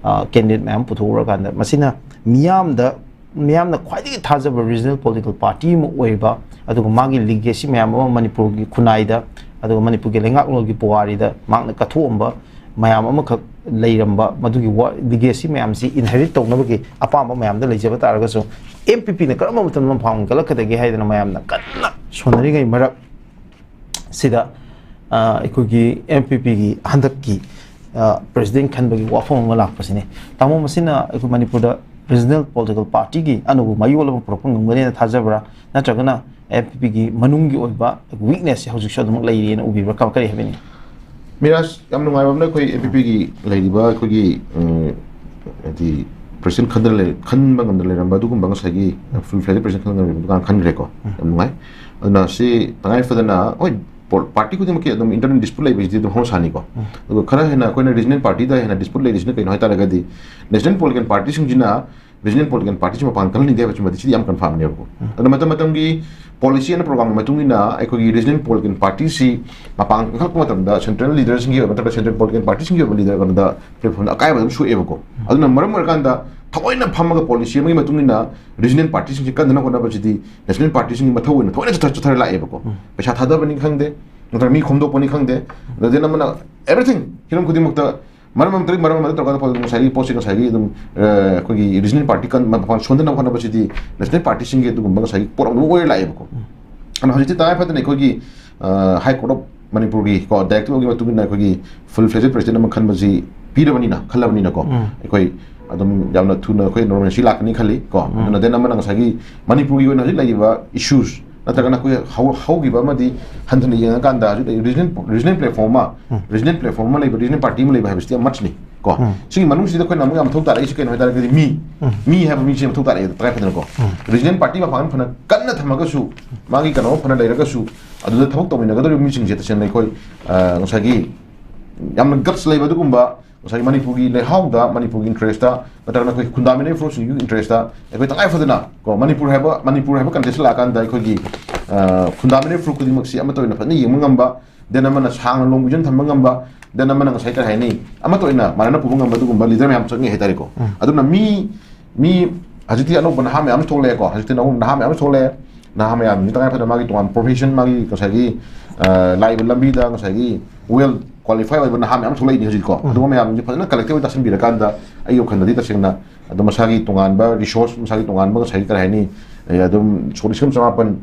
ꯀꯦꯟꯗꯤꯗꯦꯠ ꯃꯌꯥꯝ ꯄꯨꯊꯣꯛꯎꯔꯀꯥꯟꯗ ꯃꯁꯤꯅ ꯃꯤꯌꯥꯝꯗ ꯃꯤꯌꯥꯝꯅ ꯈ꯭ꯋꯥꯏꯗꯒꯤ ꯊꯥꯖꯕ ꯔꯤꯖꯅꯦꯜ ꯄꯣꯂꯤꯇꯤꯀꯦꯜ ꯄꯥꯔꯇꯤ ꯑꯃ ꯑꯣꯏꯕ, ꯑꯗꯨꯒ ꯃꯥꯒꯤ ꯂꯤꯒꯦꯁꯤ ꯃꯌꯥꯝ ꯑꯃ ꯃꯅꯤꯄꯨꯔꯒꯤ ꯈꯨꯟꯅꯥꯏꯗ, ꯑꯗꯨꯒ ꯃꯅꯤꯄꯨꯔꯒꯤ ꯂꯩꯉꯥꯛꯂꯣꯟꯒꯤ ꯄꯨꯋꯥꯔꯤꯗ ꯃꯍꯥꯛꯅ ꯀꯠꯊꯣꯛꯑꯝꯕ ꯃꯌꯥꯝ ꯑꯃꯈꯛ ꯂꯩꯔꯝꯕ, ꯃꯗꯨꯒꯤ ꯂꯤꯒꯦꯁꯤ ꯃꯌꯥꯝꯁꯤ ꯏꯟꯍꯦꯔꯤꯠ ꯇꯧꯅꯕꯒꯤ ꯑꯄꯥꯝꯕ ꯃꯌꯥꯝꯗ ꯂꯩꯖꯕ ꯇꯥꯔꯒꯁꯨ, ꯑꯦꯝ ꯄꯤ ꯄꯤꯅ ꯀꯔꯝꯕ ꯃꯇꯝꯗ ꯃꯄꯥꯡꯒꯜ ꯀꯜꯂꯛꯀꯗꯒꯦ ꯍꯥꯏꯗꯅ ꯃꯌꯥꯝꯅ ꯀꯟꯅ ꯁꯣꯟꯅꯔꯤꯉꯩ ꯃꯔꯛ ꯁꯤꯗ ꯑꯩꯈꯣꯏꯒꯤ ꯑꯦꯝ ꯄꯤ ꯄꯤꯒꯤ ꯍꯟꯗꯛꯀꯤ ꯄ꯭ꯔꯦꯁꯤꯗꯦꯟ ꯈꯟꯕꯒꯤ ꯋꯥꯐꯝ ꯑꯃ ꯂꯥꯛꯄꯁꯤꯅꯤ꯫ ꯇꯥꯃꯣ, ꯃꯁꯤꯅ ꯑꯩꯈꯣꯏ ꯃꯅꯤꯄꯨꯔꯗ ꯔꯤꯖꯅꯦꯜ ꯄꯣꯂꯤꯇꯤꯀꯦꯜ ꯄꯥꯔꯇꯤꯒꯤ ꯑꯅꯧꯕ ꯃꯌꯣꯜ ꯑꯃ ꯄꯨꯔꯛꯄ ꯉꯝꯒꯅꯤꯅ ꯊꯥꯖꯕ꯭ꯔꯥ? ꯅꯠꯇ꯭ꯔꯒꯅ ꯑꯦꯝ ꯄꯤ ꯄꯤꯒꯤ ꯃꯅꯨꯡꯒꯤ ꯑꯣꯏꯕ ꯋꯤꯛꯅꯦꯁꯁꯦ ꯍꯧꯖꯤꯛꯁꯨ ꯑꯗꯨꯃꯛ ꯂꯩꯔꯤꯅ ꯎꯕꯤꯕ꯭ꯔꯥ? ꯀ-, ꯀꯔꯤ ꯍꯥꯏꯕꯤꯅꯤꯡꯉꯤ? ꯃꯤꯔꯥꯖ, ꯌꯥꯝ ꯅꯨꯡꯉꯥꯏꯕ ꯑꯃꯅ ꯑꯩꯈꯣꯏ ꯑꯦꯝ ꯄꯤ ꯄꯤꯒꯤ ꯂꯩꯔꯤꯕ ꯑꯩꯈꯣꯏꯒꯤ, ꯎꯝ, ꯍꯥꯏꯗꯤ ꯄ꯭ꯔꯦꯁꯤꯗꯦꯟ ꯈꯟꯗꯅ ꯂꯩ-, ꯈꯟꯕ ꯉꯝꯗꯅ ꯂꯩꯔꯝꯕ ꯑꯗꯨꯒꯨꯝꯕ ꯉꯁꯥꯏꯒꯤ ꯐꯨꯜ ꯐ꯭ꯂꯦꯖ ꯄ꯭ꯔꯦꯁꯤꯗꯦꯟ ꯈꯟꯕ ꯉꯝꯗꯅ ꯂꯩꯔꯝꯕ ꯑꯗꯨꯀꯥꯟ ꯈꯟꯈ꯭ꯔꯦꯀꯣ꯫ ꯎꯝ꯫ ꯌꯥꯝ ꯅꯨꯡꯉꯥꯏ꯫ ꯑꯗꯨꯅ ꯁꯤ ꯇꯉꯥꯏ ꯐꯗꯅ, ꯍꯣꯏ, ꯄꯣ-, ꯄꯥꯔꯇꯤ ꯈꯨꯗꯤꯡꯃꯛꯀꯤ ꯑꯗꯨꯝ ꯏꯟꯇꯔꯅꯦꯜ ꯗꯤꯁꯄ꯭ꯌꯨꯠ ꯂꯩꯕꯁꯤꯗꯤ ꯑꯗꯨꯝ ꯍꯧꯅ ꯁꯥꯅꯤꯀꯣ꯫ ꯎꯝ꯫ ꯑꯗꯨꯒ ꯈꯔ ꯍꯦꯟꯅ ꯑꯩꯈꯣꯏꯅ ꯔꯤꯖꯅꯦꯜ ꯄꯥꯔꯇꯤꯗ ꯍꯦꯟꯅ ꯗꯤꯁꯄ꯭ꯌꯨꯠ ꯂꯩꯔꯤꯁꯤꯅ ꯀꯩꯅꯣ ꯍꯥꯏ ꯇꯥꯔꯒꯗꯤ, ꯅꯦꯁꯅꯦꯜ ꯄꯣꯂꯤꯇꯤꯀꯦꯜ ꯄꯥꯔꯇꯤꯁꯤꯡꯁꯤꯅ ꯔꯤꯖꯅꯦꯜ ꯄꯣꯂꯤꯇꯤꯀꯦꯜ ꯄꯥꯔꯇꯤꯁꯤ ꯃꯄꯥꯟ ꯀꯜꯍꯟꯅꯤꯡꯗꯦ ꯍꯥꯏꯕꯁꯤꯃꯗꯤ ꯁꯤꯗꯤ ꯌꯥꯝ ꯀꯟꯐꯥꯔꯝꯅꯦꯕꯀꯣ꯫ ꯎꯝ꯫ ꯑꯗꯨꯅ ꯃꯇꯝ ꯃꯇꯝꯒꯤ ꯄꯣꯂꯤꯁꯤ ꯑꯦꯟ ꯄ꯭ꯔꯣꯒ꯭ꯔꯥꯝꯒꯤ ꯃꯇꯨꯡ ꯏꯟꯅ ꯑꯩꯈꯣꯏꯒꯤ ꯔꯤꯖꯅꯦꯜ ꯄꯣꯂꯤꯇꯤꯀꯦꯜ ꯄꯥꯔꯇꯤꯁꯤ ꯃꯄꯥꯟ ꯀꯟꯈꯠꯂꯛꯄ ꯃꯇꯝꯗ ꯁꯦꯟꯇ꯭ꯔꯦꯜ ꯂꯤꯗꯔꯁꯤꯡꯒꯤ ꯑꯣꯏꯕ ꯅꯠꯇ꯭ꯔꯒ ꯁꯦꯟꯇ꯭ꯔꯦꯜ ꯄꯣꯂꯤꯇꯤꯀꯦꯜ ꯄꯥꯔꯇꯤꯁꯤꯡꯒꯤ ꯑꯣꯏꯕ ꯂꯤꯗꯔ ꯀꯩꯅꯣꯗ ꯄ꯭ꯂꯦꯠꯐꯣꯝꯗ ꯑꯀꯥꯏꯕ ꯑꯗꯨꯝ ꯁꯣꯛꯑꯦꯕꯀꯣ꯫ ꯎꯝ꯫ ꯑꯗꯨꯅ ꯃꯔꯝ ꯑꯣꯏꯔꯀꯥꯟꯗ ꯊꯑꯣꯏꯅ ꯐꯝꯃꯒ ꯄꯣꯂꯤꯁꯤ ꯑꯃꯒꯤ ꯃꯇꯨꯡ ꯏꯟꯅ ꯔꯤꯖꯅꯦꯜ ꯄꯥꯔꯇꯤꯁꯤꯡꯁꯤ ꯀꯟꯗꯅ ꯍꯣꯠꯅꯕꯁꯤꯗꯤ ꯅꯦꯁꯅꯦꯜ ꯄꯥꯔꯇꯤꯁꯤꯡꯒꯤ ꯃꯊꯧ ꯑꯣꯏꯅ ꯊꯑꯣꯏꯅ ꯆꯠꯊ-, ꯆꯠꯊꯔ ꯂꯥꯛꯑꯦꯕꯀꯣ꯫ ꯎꯝ꯫ ꯄꯩꯁꯥ ꯊꯥꯗꯕꯅꯤ ꯈꯪꯗꯦ, ꯅꯠꯇ꯭ꯔꯒ ꯃꯤ ꯈꯣꯝꯗꯣꯛꯄꯅꯤ ꯈꯪꯗꯦ, ꯑꯗꯨꯗꯩ ꯑꯃꯅ everything, ꯍꯤꯔꯝ ꯈꯨꯗꯤꯡꯃꯛꯇ ꯃꯔꯝ ꯑꯃ ꯃꯔꯝ ꯑꯃ ꯅꯠꯇ꯭ꯔꯒ ꯉꯁꯥꯏꯒꯤ ꯄꯣꯠꯁꯤ ꯉꯁꯥꯏꯒꯤ ꯑꯗꯨꯝ, ꯑ, ꯑꯩꯈꯣꯏꯒꯤ ꯔꯤꯖꯅꯦꯜ ꯄꯥꯔꯇꯤ ꯀꯟ-, ꯃꯄꯥꯟ ꯁꯣꯟꯗꯅꯕ ꯍꯣꯠꯅꯕꯁꯤꯗꯤ ꯅꯦꯁꯅꯦꯜ ꯄꯥꯔꯇꯤꯁꯤꯡꯒꯤ ꯑꯗꯨꯒꯨꯝꯕ ꯉꯁꯥꯏꯒꯤ ꯄꯣꯠ ꯑꯃ ꯑꯣꯏꯔ ꯂꯥꯛꯑꯦꯕꯀꯣ꯫ ꯎꯝ꯫ ꯑꯗꯨꯅ ꯍꯧꯖꯤꯛꯇꯤ ꯇꯉꯥꯏ ꯐꯗꯅ ꯑꯩꯈꯣꯏꯒꯤ, ꯑ, High Court of ꯃꯅꯤꯄꯨꯔꯒꯤ ꯀꯣ ꯗꯥꯏꯔꯦꯛꯇꯤꯚ ꯑꯃꯒꯤ ꯃꯇꯨꯡ ꯏꯟꯅ ꯑꯩꯈꯣꯏꯒꯤ ꯐꯨꯜ ꯐ꯭ꯂꯦꯖꯦꯗ ꯄ꯭ꯔꯦꯁꯤꯗꯦꯟ ꯑꯃ ꯈꯟꯕꯁꯤ ꯄꯤꯔꯕꯅꯤꯅ, ꯈꯜꯂꯕꯅꯤꯅꯀꯣ, ꯎꯝ꯫ ꯑꯩꯈꯣꯏ ꯑꯗꯨꯝ ꯌꯥꯝꯅ ꯊꯨꯅ ꯑꯩꯈꯣꯏ ꯅꯣꯔꯃꯦꯜꯁꯤ ꯂꯥꯛꯀꯅꯤ ꯈꯜꯂꯤ ꯀꯣ꯫ ꯎꯝ꯫ ꯑꯗꯨꯅ then ꯑꯃꯅ ꯉꯁꯥꯏꯒꯤ ꯃꯅꯤꯄꯨꯔꯒꯤ ꯑꯣꯏꯅ ꯍꯧꯖꯤꯛ ꯂꯩꯔꯤꯕ ꯏꯁꯨꯁ ꯅꯠꯇ꯭ꯔꯒꯅ ꯑꯩꯈꯣꯏ ꯍꯧ-, ꯍꯧꯈꯤꯕ ꯑꯃꯗꯤ ꯍꯟꯊꯅ ꯌꯦꯡꯉꯀꯥꯟꯗ ꯍꯧꯖꯤꯛ ꯂꯩ ꯔꯤꯖꯅꯦꯜ, ꯔꯤꯖꯅꯦꯜ ꯄ꯭ꯂꯦꯠꯐꯣꯝ ꯑꯃ, ꯎꯝ꯫ ꯔꯤꯖꯅꯦꯜ ꯄ꯭ꯂꯦꯠꯐꯣꯝ ꯑꯃ ꯂꯩꯕ, ꯔꯤꯖꯅꯦꯜ ꯄꯥꯔꯇꯤ ꯑꯃ ꯂꯩꯕ ꯍꯥꯏꯕꯁꯤꯗꯤ ꯌꯥꯝ ꯃꯁꯅꯤ꯫ ꯀꯣ꯫ ꯎꯝ꯫ ꯁꯤꯒꯤ ꯃꯅꯨꯡꯁꯤꯗ ꯑꯩꯈꯣꯏꯅ ꯑꯃꯨꯛ ꯌꯥꯝ ꯃꯊꯧ ꯇꯥꯔꯛꯏꯁꯤ ꯀꯩꯅꯣ ꯍꯥꯏ ꯇꯥꯔꯒꯗꯤ ꯃꯤ, ꯎꯝ꯫ ꯃꯤ ꯍꯥꯏꯕ ꯃꯤꯁꯦ ꯃꯊꯧ ꯇꯥꯔꯛꯑꯦ ꯇꯉꯥꯏ ꯐꯗꯅꯀꯣ꯫ ꯎꯝ꯫ ꯔꯤꯖꯅꯦꯜ ꯄꯥꯔꯇꯤ ꯃꯄꯥꯟ ꯐꯅ ꯀꯟꯅ ꯊꯝꯃꯒꯁꯨ, ꯃꯥꯒꯤ ꯀꯩꯅꯣ ꯐꯅ ꯂꯩꯔꯒꯁꯨ, ꯑꯗꯨꯗ ꯊꯕꯛ ꯇꯧꯃꯤꯟꯅꯒꯗꯧꯔꯤꯕ ꯃꯤꯁꯤꯡꯁꯦ ꯇꯁꯦꯡꯅ ꯑꯩꯈꯣꯏ, ꯑ, ꯉꯁꯥꯏꯒꯤ ꯌꯥꯝꯅ ꯒꯠꯁ ꯂꯩꯕ ꯑꯗꯨꯒꯨꯝꯕ, ꯉꯁꯥꯏꯒꯤ ꯃꯅꯤꯄꯨꯔꯒꯤ ꯂꯩꯍꯥꯎꯗ, ꯃꯅꯤꯄꯨꯔꯒꯤ ꯏꯟꯇꯔꯦꯁꯇ, ꯅꯠꯇ꯭ꯔꯒꯅ ꯑꯩꯈꯣꯏ ꯐꯟꯗꯥꯃꯦꯟꯇꯦꯜ ꯐꯣꯔꯁꯁꯤꯡꯒꯤ ꯏꯟꯇꯔꯦꯁꯇ ꯑꯩꯈꯣꯏ ꯇꯉꯥꯏ ꯐꯗꯅ ꯀꯣ, ꯃꯅꯤꯄꯨꯔ ꯍꯥꯏꯕ, ꯃꯅꯤꯄꯨꯔ ꯍꯥꯏꯕ ꯀꯟꯇꯦꯛꯁ ꯂꯥꯛꯑꯀꯥꯟꯗ ꯑꯩꯈꯣꯏꯒꯤ, ꯑ, ꯐꯟꯗꯥꯃꯦꯟꯇꯦꯜ ꯐꯣꯔꯁ ꯈꯨꯗꯤꯡꯃꯛꯁꯤ ꯑꯃꯠꯇ ꯑꯣꯏꯅ ꯐꯖꯅ ꯌꯦꯡꯕ ꯉꯝꯕ, ꯗꯦꯟ ꯑꯃꯅ ꯁꯥꯡꯅ ꯂꯣꯡ ꯚꯤꯖꯟ ꯊꯝꯕ ꯉꯝꯕ, ꯗꯦꯟ ꯑꯃꯅ ꯉꯁꯥꯏ ꯀꯔꯤ ꯍꯥꯏꯅꯤ, ꯑꯃꯠꯇ ꯑꯣꯏꯅ ꯃꯥꯟꯅꯅ ꯄꯨꯕ ꯉꯝꯕ ꯑꯗꯨꯒꯨꯝꯕ ꯂꯤꯗꯔ ꯃꯌꯥꯝ ꯆꯪꯉꯤ ꯍꯥꯏꯇꯥꯔꯦꯀꯣ꯫ ꯎꯝ꯫ ꯑꯗꯨꯅ ꯃꯤ, ꯃꯤ ꯍꯧꯖꯤꯛꯇꯤ ꯑꯅꯧꯕ ꯅꯍꯥ ꯃꯌꯥꯝ ꯊꯣꯛꯂꯛꯑꯦꯀꯣ, ꯍꯧꯖꯤꯛꯇꯤ ꯑꯅꯧꯕ ꯅꯍꯥ ꯃꯌꯥꯝ ꯊꯣꯛꯂꯛꯑꯦ꯫ ꯅꯍꯥ ꯃꯌꯥꯝꯁꯤ ꯇꯉꯥꯏ ꯐꯗꯅ ꯃꯥꯒꯤ ꯇꯣꯉꯥꯟꯕ ꯄ꯭ꯔꯣꯐꯦꯁꯟ, ꯃꯥꯒꯤ ꯉꯁꯥꯏꯒꯤ, ꯑ, ꯂꯥꯛꯏꯕ ꯂꯝꯕꯤꯗ ꯉꯁꯥꯏꯒꯤ ꯋꯦꯜ ꯀ꯭ꯋꯥꯂꯤꯐꯥꯏ ꯑꯣꯏꯕ ꯅꯍꯥ ꯃꯌꯥꯝ ꯊꯣꯛꯂꯛꯏꯅꯤ ꯍꯧꯖꯤꯛꯀꯣ꯫ ꯎꯝ꯫ ꯑꯗꯨꯒꯨꯝꯕ ꯃꯌꯥꯝꯁꯤ ꯐꯖꯅ ꯀꯂꯦꯛꯇꯤꯚ ꯑꯣꯏꯅ ꯇꯥꯁꯤꯟꯕꯤꯔꯀꯥꯟꯗ ꯑꯩꯒꯤ ꯋꯥꯈꯜꯗꯗꯤ ꯇꯁꯦꯡꯅ ꯑꯗꯣ ꯃꯁꯥꯒꯤ ꯇꯣꯉꯥꯟꯕ ꯔꯤꯁꯣꯔꯁ, ꯃꯁꯥꯒꯤ ꯇꯣꯉꯥꯟꯕ ꯉꯁꯥꯏꯒꯤ ꯀꯔꯤ ꯍꯥꯏꯅꯤ, ꯑꯦ, ꯑꯗꯨꯝ ꯁꯣꯛ ꯂꯤꯁꯤꯡ ꯑꯃ ꯆꯃꯥꯄꯟ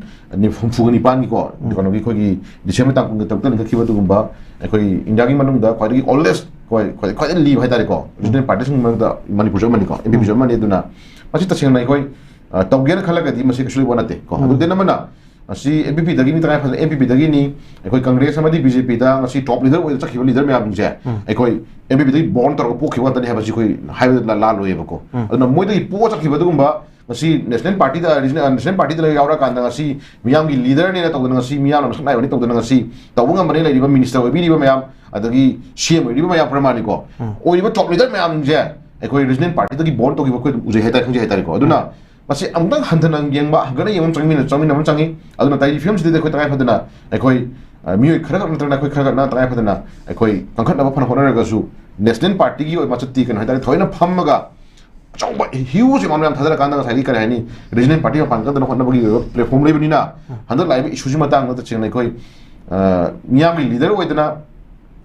ꯍꯨꯝꯐꯨꯒ ꯅꯤꯄꯥꯟꯒꯤꯀꯣ, ꯎꯝ꯫ ꯀꯩꯅꯣꯒꯤ ꯑꯩꯈꯣꯏꯒꯤ ꯗꯤꯁꯦꯝꯕꯔ ꯇꯥꯡ ꯀꯨꯟꯒ ꯇꯔꯨꯛꯇ ꯂꯤꯡꯈꯠꯈꯤꯕ ꯑꯗꯨꯒꯨꯝꯕ ꯑꯩꯈꯣꯏ ꯏꯟꯗꯤꯌꯥꯒꯤ ꯃꯅꯨꯡꯗ ꯈ꯭ꯋꯥꯏꯗꯒꯤ ꯑꯣꯜꯗꯦꯁ, ꯈ꯭ꯋꯥꯏ-, ꯈ꯭ꯋꯥꯏ-, ꯈ꯭ꯋꯥꯏꯗꯒꯤ ꯂꯤꯕ ꯍꯥꯏꯇꯥꯔꯦꯀꯣ꯫ ꯎꯝ꯫ ꯔꯤꯖꯅꯦꯜ ꯄꯥꯔꯇꯤꯁꯤꯡꯒꯤ ꯃꯔꯛꯇ ꯃꯅꯤꯄꯨꯔꯁꯨ ꯑꯃꯅꯤꯀꯣ, ꯑꯦꯟ ꯄꯤ ꯄꯤꯁꯨ ꯎꯝ꯫ ꯑꯃꯅꯤ꯫ ꯑꯗꯨꯅ ꯃꯁꯤ ꯇꯁꯦꯡꯅ ꯑꯩꯈꯣꯏ, ꯑ, ꯇꯧꯒꯦꯅ ꯈꯜꯂꯒꯗꯤ ꯃꯁꯤ ꯀꯩꯁꯨ ꯂꯩꯕ ꯅꯠꯇꯦ ꯀꯣ꯫ ꯎꯝ꯫ ꯑꯗꯨ ꯗꯦꯟ ꯑꯃꯅ ꯃꯁꯤ ꯑꯦꯟ ꯄꯤ ꯄꯤꯗꯒꯤꯅꯤ, ꯇꯉꯥꯏ ꯐꯗꯅ ꯑꯦꯟ ꯄꯤ ꯄꯤꯗꯒꯤꯅꯤ, ꯑꯩꯈꯣꯏ ꯀꯪꯒ꯭ꯔꯦꯁ ꯑꯃꯗꯤ ꯕꯤ ꯖꯦ ꯄꯤꯗ ꯉꯁꯤ ꯇꯣꯞ ꯂꯤꯗꯔ ꯑꯣꯏꯅ ꯆꯠꯈꯤꯕ ꯂꯤꯗꯔ ꯃꯌꯥꯝꯁꯤꯡꯁꯦ ꯎꯝ꯫ ꯑꯩꯈꯣꯏ ꯑꯦꯟ ꯄꯤ ꯄꯤꯗꯒꯤ ꯕꯣꯔꯟ ꯇꯧꯔꯒ ꯄꯣꯛꯈꯤꯕ ꯉꯥꯛꯇꯅꯤ ꯍꯥꯏꯕꯁꯤ ꯑꯩꯈꯣꯏ ꯍꯥꯏꯕꯗ ꯂꯥꯜꯂꯣꯏꯌꯦꯕꯀꯣ꯫ ꯎꯝ꯫ ꯑꯗꯨꯅ ꯃꯣꯏꯗꯒꯤ ꯄꯣꯛꯑ ꯆꯠꯈꯤꯕ ꯑꯗꯨꯒꯨꯝꯕ ꯉꯁꯤ ꯅꯦꯁꯅꯦꯜ ꯄꯥꯔꯇꯤꯗ, ꯔꯤꯖꯅꯦꯜ, ꯅꯦꯁꯅꯦꯜ ꯄꯥꯔꯇꯤꯗ ꯌꯥꯎꯔꯀꯥꯟꯗ ꯉꯁꯤ ꯃꯤꯌꯥꯝꯒꯤ ꯂꯤꯗꯔꯅꯦꯅ ꯇꯧꯗꯅ, ꯉꯁꯤ ꯃꯤꯌꯥꯝꯅ ꯃꯁꯛ ꯅꯥꯏꯕꯅꯤ ꯇꯧꯗꯅ, ꯉꯁꯤ ꯇꯧꯕ ꯉꯝꯕꯅꯤ ꯂꯩꯔꯤꯕ ꯃꯤꯅꯤꯁꯇꯔ ꯑꯣꯏꯕꯤꯔꯤꯕ ꯃꯌꯥꯝ, ꯑꯗꯒꯤ ꯁꯤ ꯑꯦꯝ ꯑꯣꯏꯕꯤꯔꯤꯕ ꯃꯌꯥꯝ ꯄ꯭ꯔꯃꯥꯅꯤꯀꯣ꯫ ꯎꯝ꯫ ꯑꯣꯏꯔꯤꯕ ꯇꯣꯞ ꯂꯤꯗꯔ ꯃꯌꯥꯝꯁꯦ ꯑꯩꯈꯣꯏ ꯔꯤꯖꯅꯦꯜ ꯄꯥꯔꯇꯤꯗꯒꯤ ꯕꯣꯔꯟ ꯇꯧꯈꯤꯕ ꯑꯩꯈꯣꯏ ꯑꯗꯨꯝ ꯎꯖꯩ ꯍꯥꯏꯇꯥꯔꯦ, ꯈꯪꯖꯩ ꯍꯥꯏꯇꯥꯔꯦꯀꯣ꯫ ꯑꯗꯨꯅ ꯎꯝ꯫ ꯃꯁꯤ ꯑꯃꯨꯛꯇꯪ ꯍꯟꯊꯅ ꯌꯦꯡꯕ, ꯍꯟꯒꯠꯅ ꯌꯦꯡꯕ ꯑꯃ ꯆꯪꯃꯤꯟꯅ-, ꯆꯪꯃꯤꯟꯅꯕ ꯑꯃ ꯆꯪꯉꯤ꯫ ꯑꯗꯨꯅ ꯇꯥꯏꯗꯤ ꯐꯤꯕꯝꯁꯤꯗꯗꯤ ꯑꯩꯈꯣꯏ ꯇꯉꯥꯏ ꯐꯗꯅ ꯑꯩꯈꯣꯏ, ꯑ, ꯃꯤꯑꯣꯏ ꯈꯔꯈꯛ ꯅꯠꯇ꯭ꯔꯒꯅ ꯑꯩꯈꯣꯏ ꯈꯔꯈꯛꯅ ꯇꯉꯥꯏ ꯐꯗꯅ ꯑꯩꯈꯣꯏ ꯀꯟꯈꯠꯅꯕ ꯐꯅ ꯍꯣꯠꯅꯔꯒꯁꯨ ꯅꯦꯁꯅꯦꯜ ꯄꯥꯔꯇꯤꯒꯤ ꯑꯣꯏꯕ ꯃꯆꯠꯇꯤ ꯀꯩꯅꯣ ꯍꯥꯏꯇꯥꯔꯦ, ꯊꯑꯣꯏꯅ ꯐꯝꯃꯒ ꯑꯆꯧꯕ huge amount ꯃꯌꯥꯝ ꯊꯥꯗꯔꯀꯥꯟꯗ ꯉꯁꯥꯏꯒꯤ ꯀꯔꯤ ꯍꯥꯏꯅꯤ, ꯔꯤꯖꯅꯦꯜ ꯄꯥꯔꯇꯤ ꯃꯄꯥꯟ ꯀꯟꯗꯅ ꯍꯣꯠꯅꯕꯒꯤ ꯑꯣꯏꯕ ꯄ꯭ꯂꯦꯠꯐꯣꯔꯝ ꯂꯩꯕꯅꯤꯅ ꯎꯝ꯫ ꯍꯟꯗꯛ ꯂꯥꯛꯏꯕ ꯏꯁꯨꯁꯤ ꯃꯇꯥꯡꯗ ꯇꯁꯦꯡꯅ ꯑꯩꯈꯣꯏ, ꯑ, ꯃꯤꯌꯥꯝꯒꯤ ꯂꯤꯗꯔ ꯑꯣꯏꯗꯅ,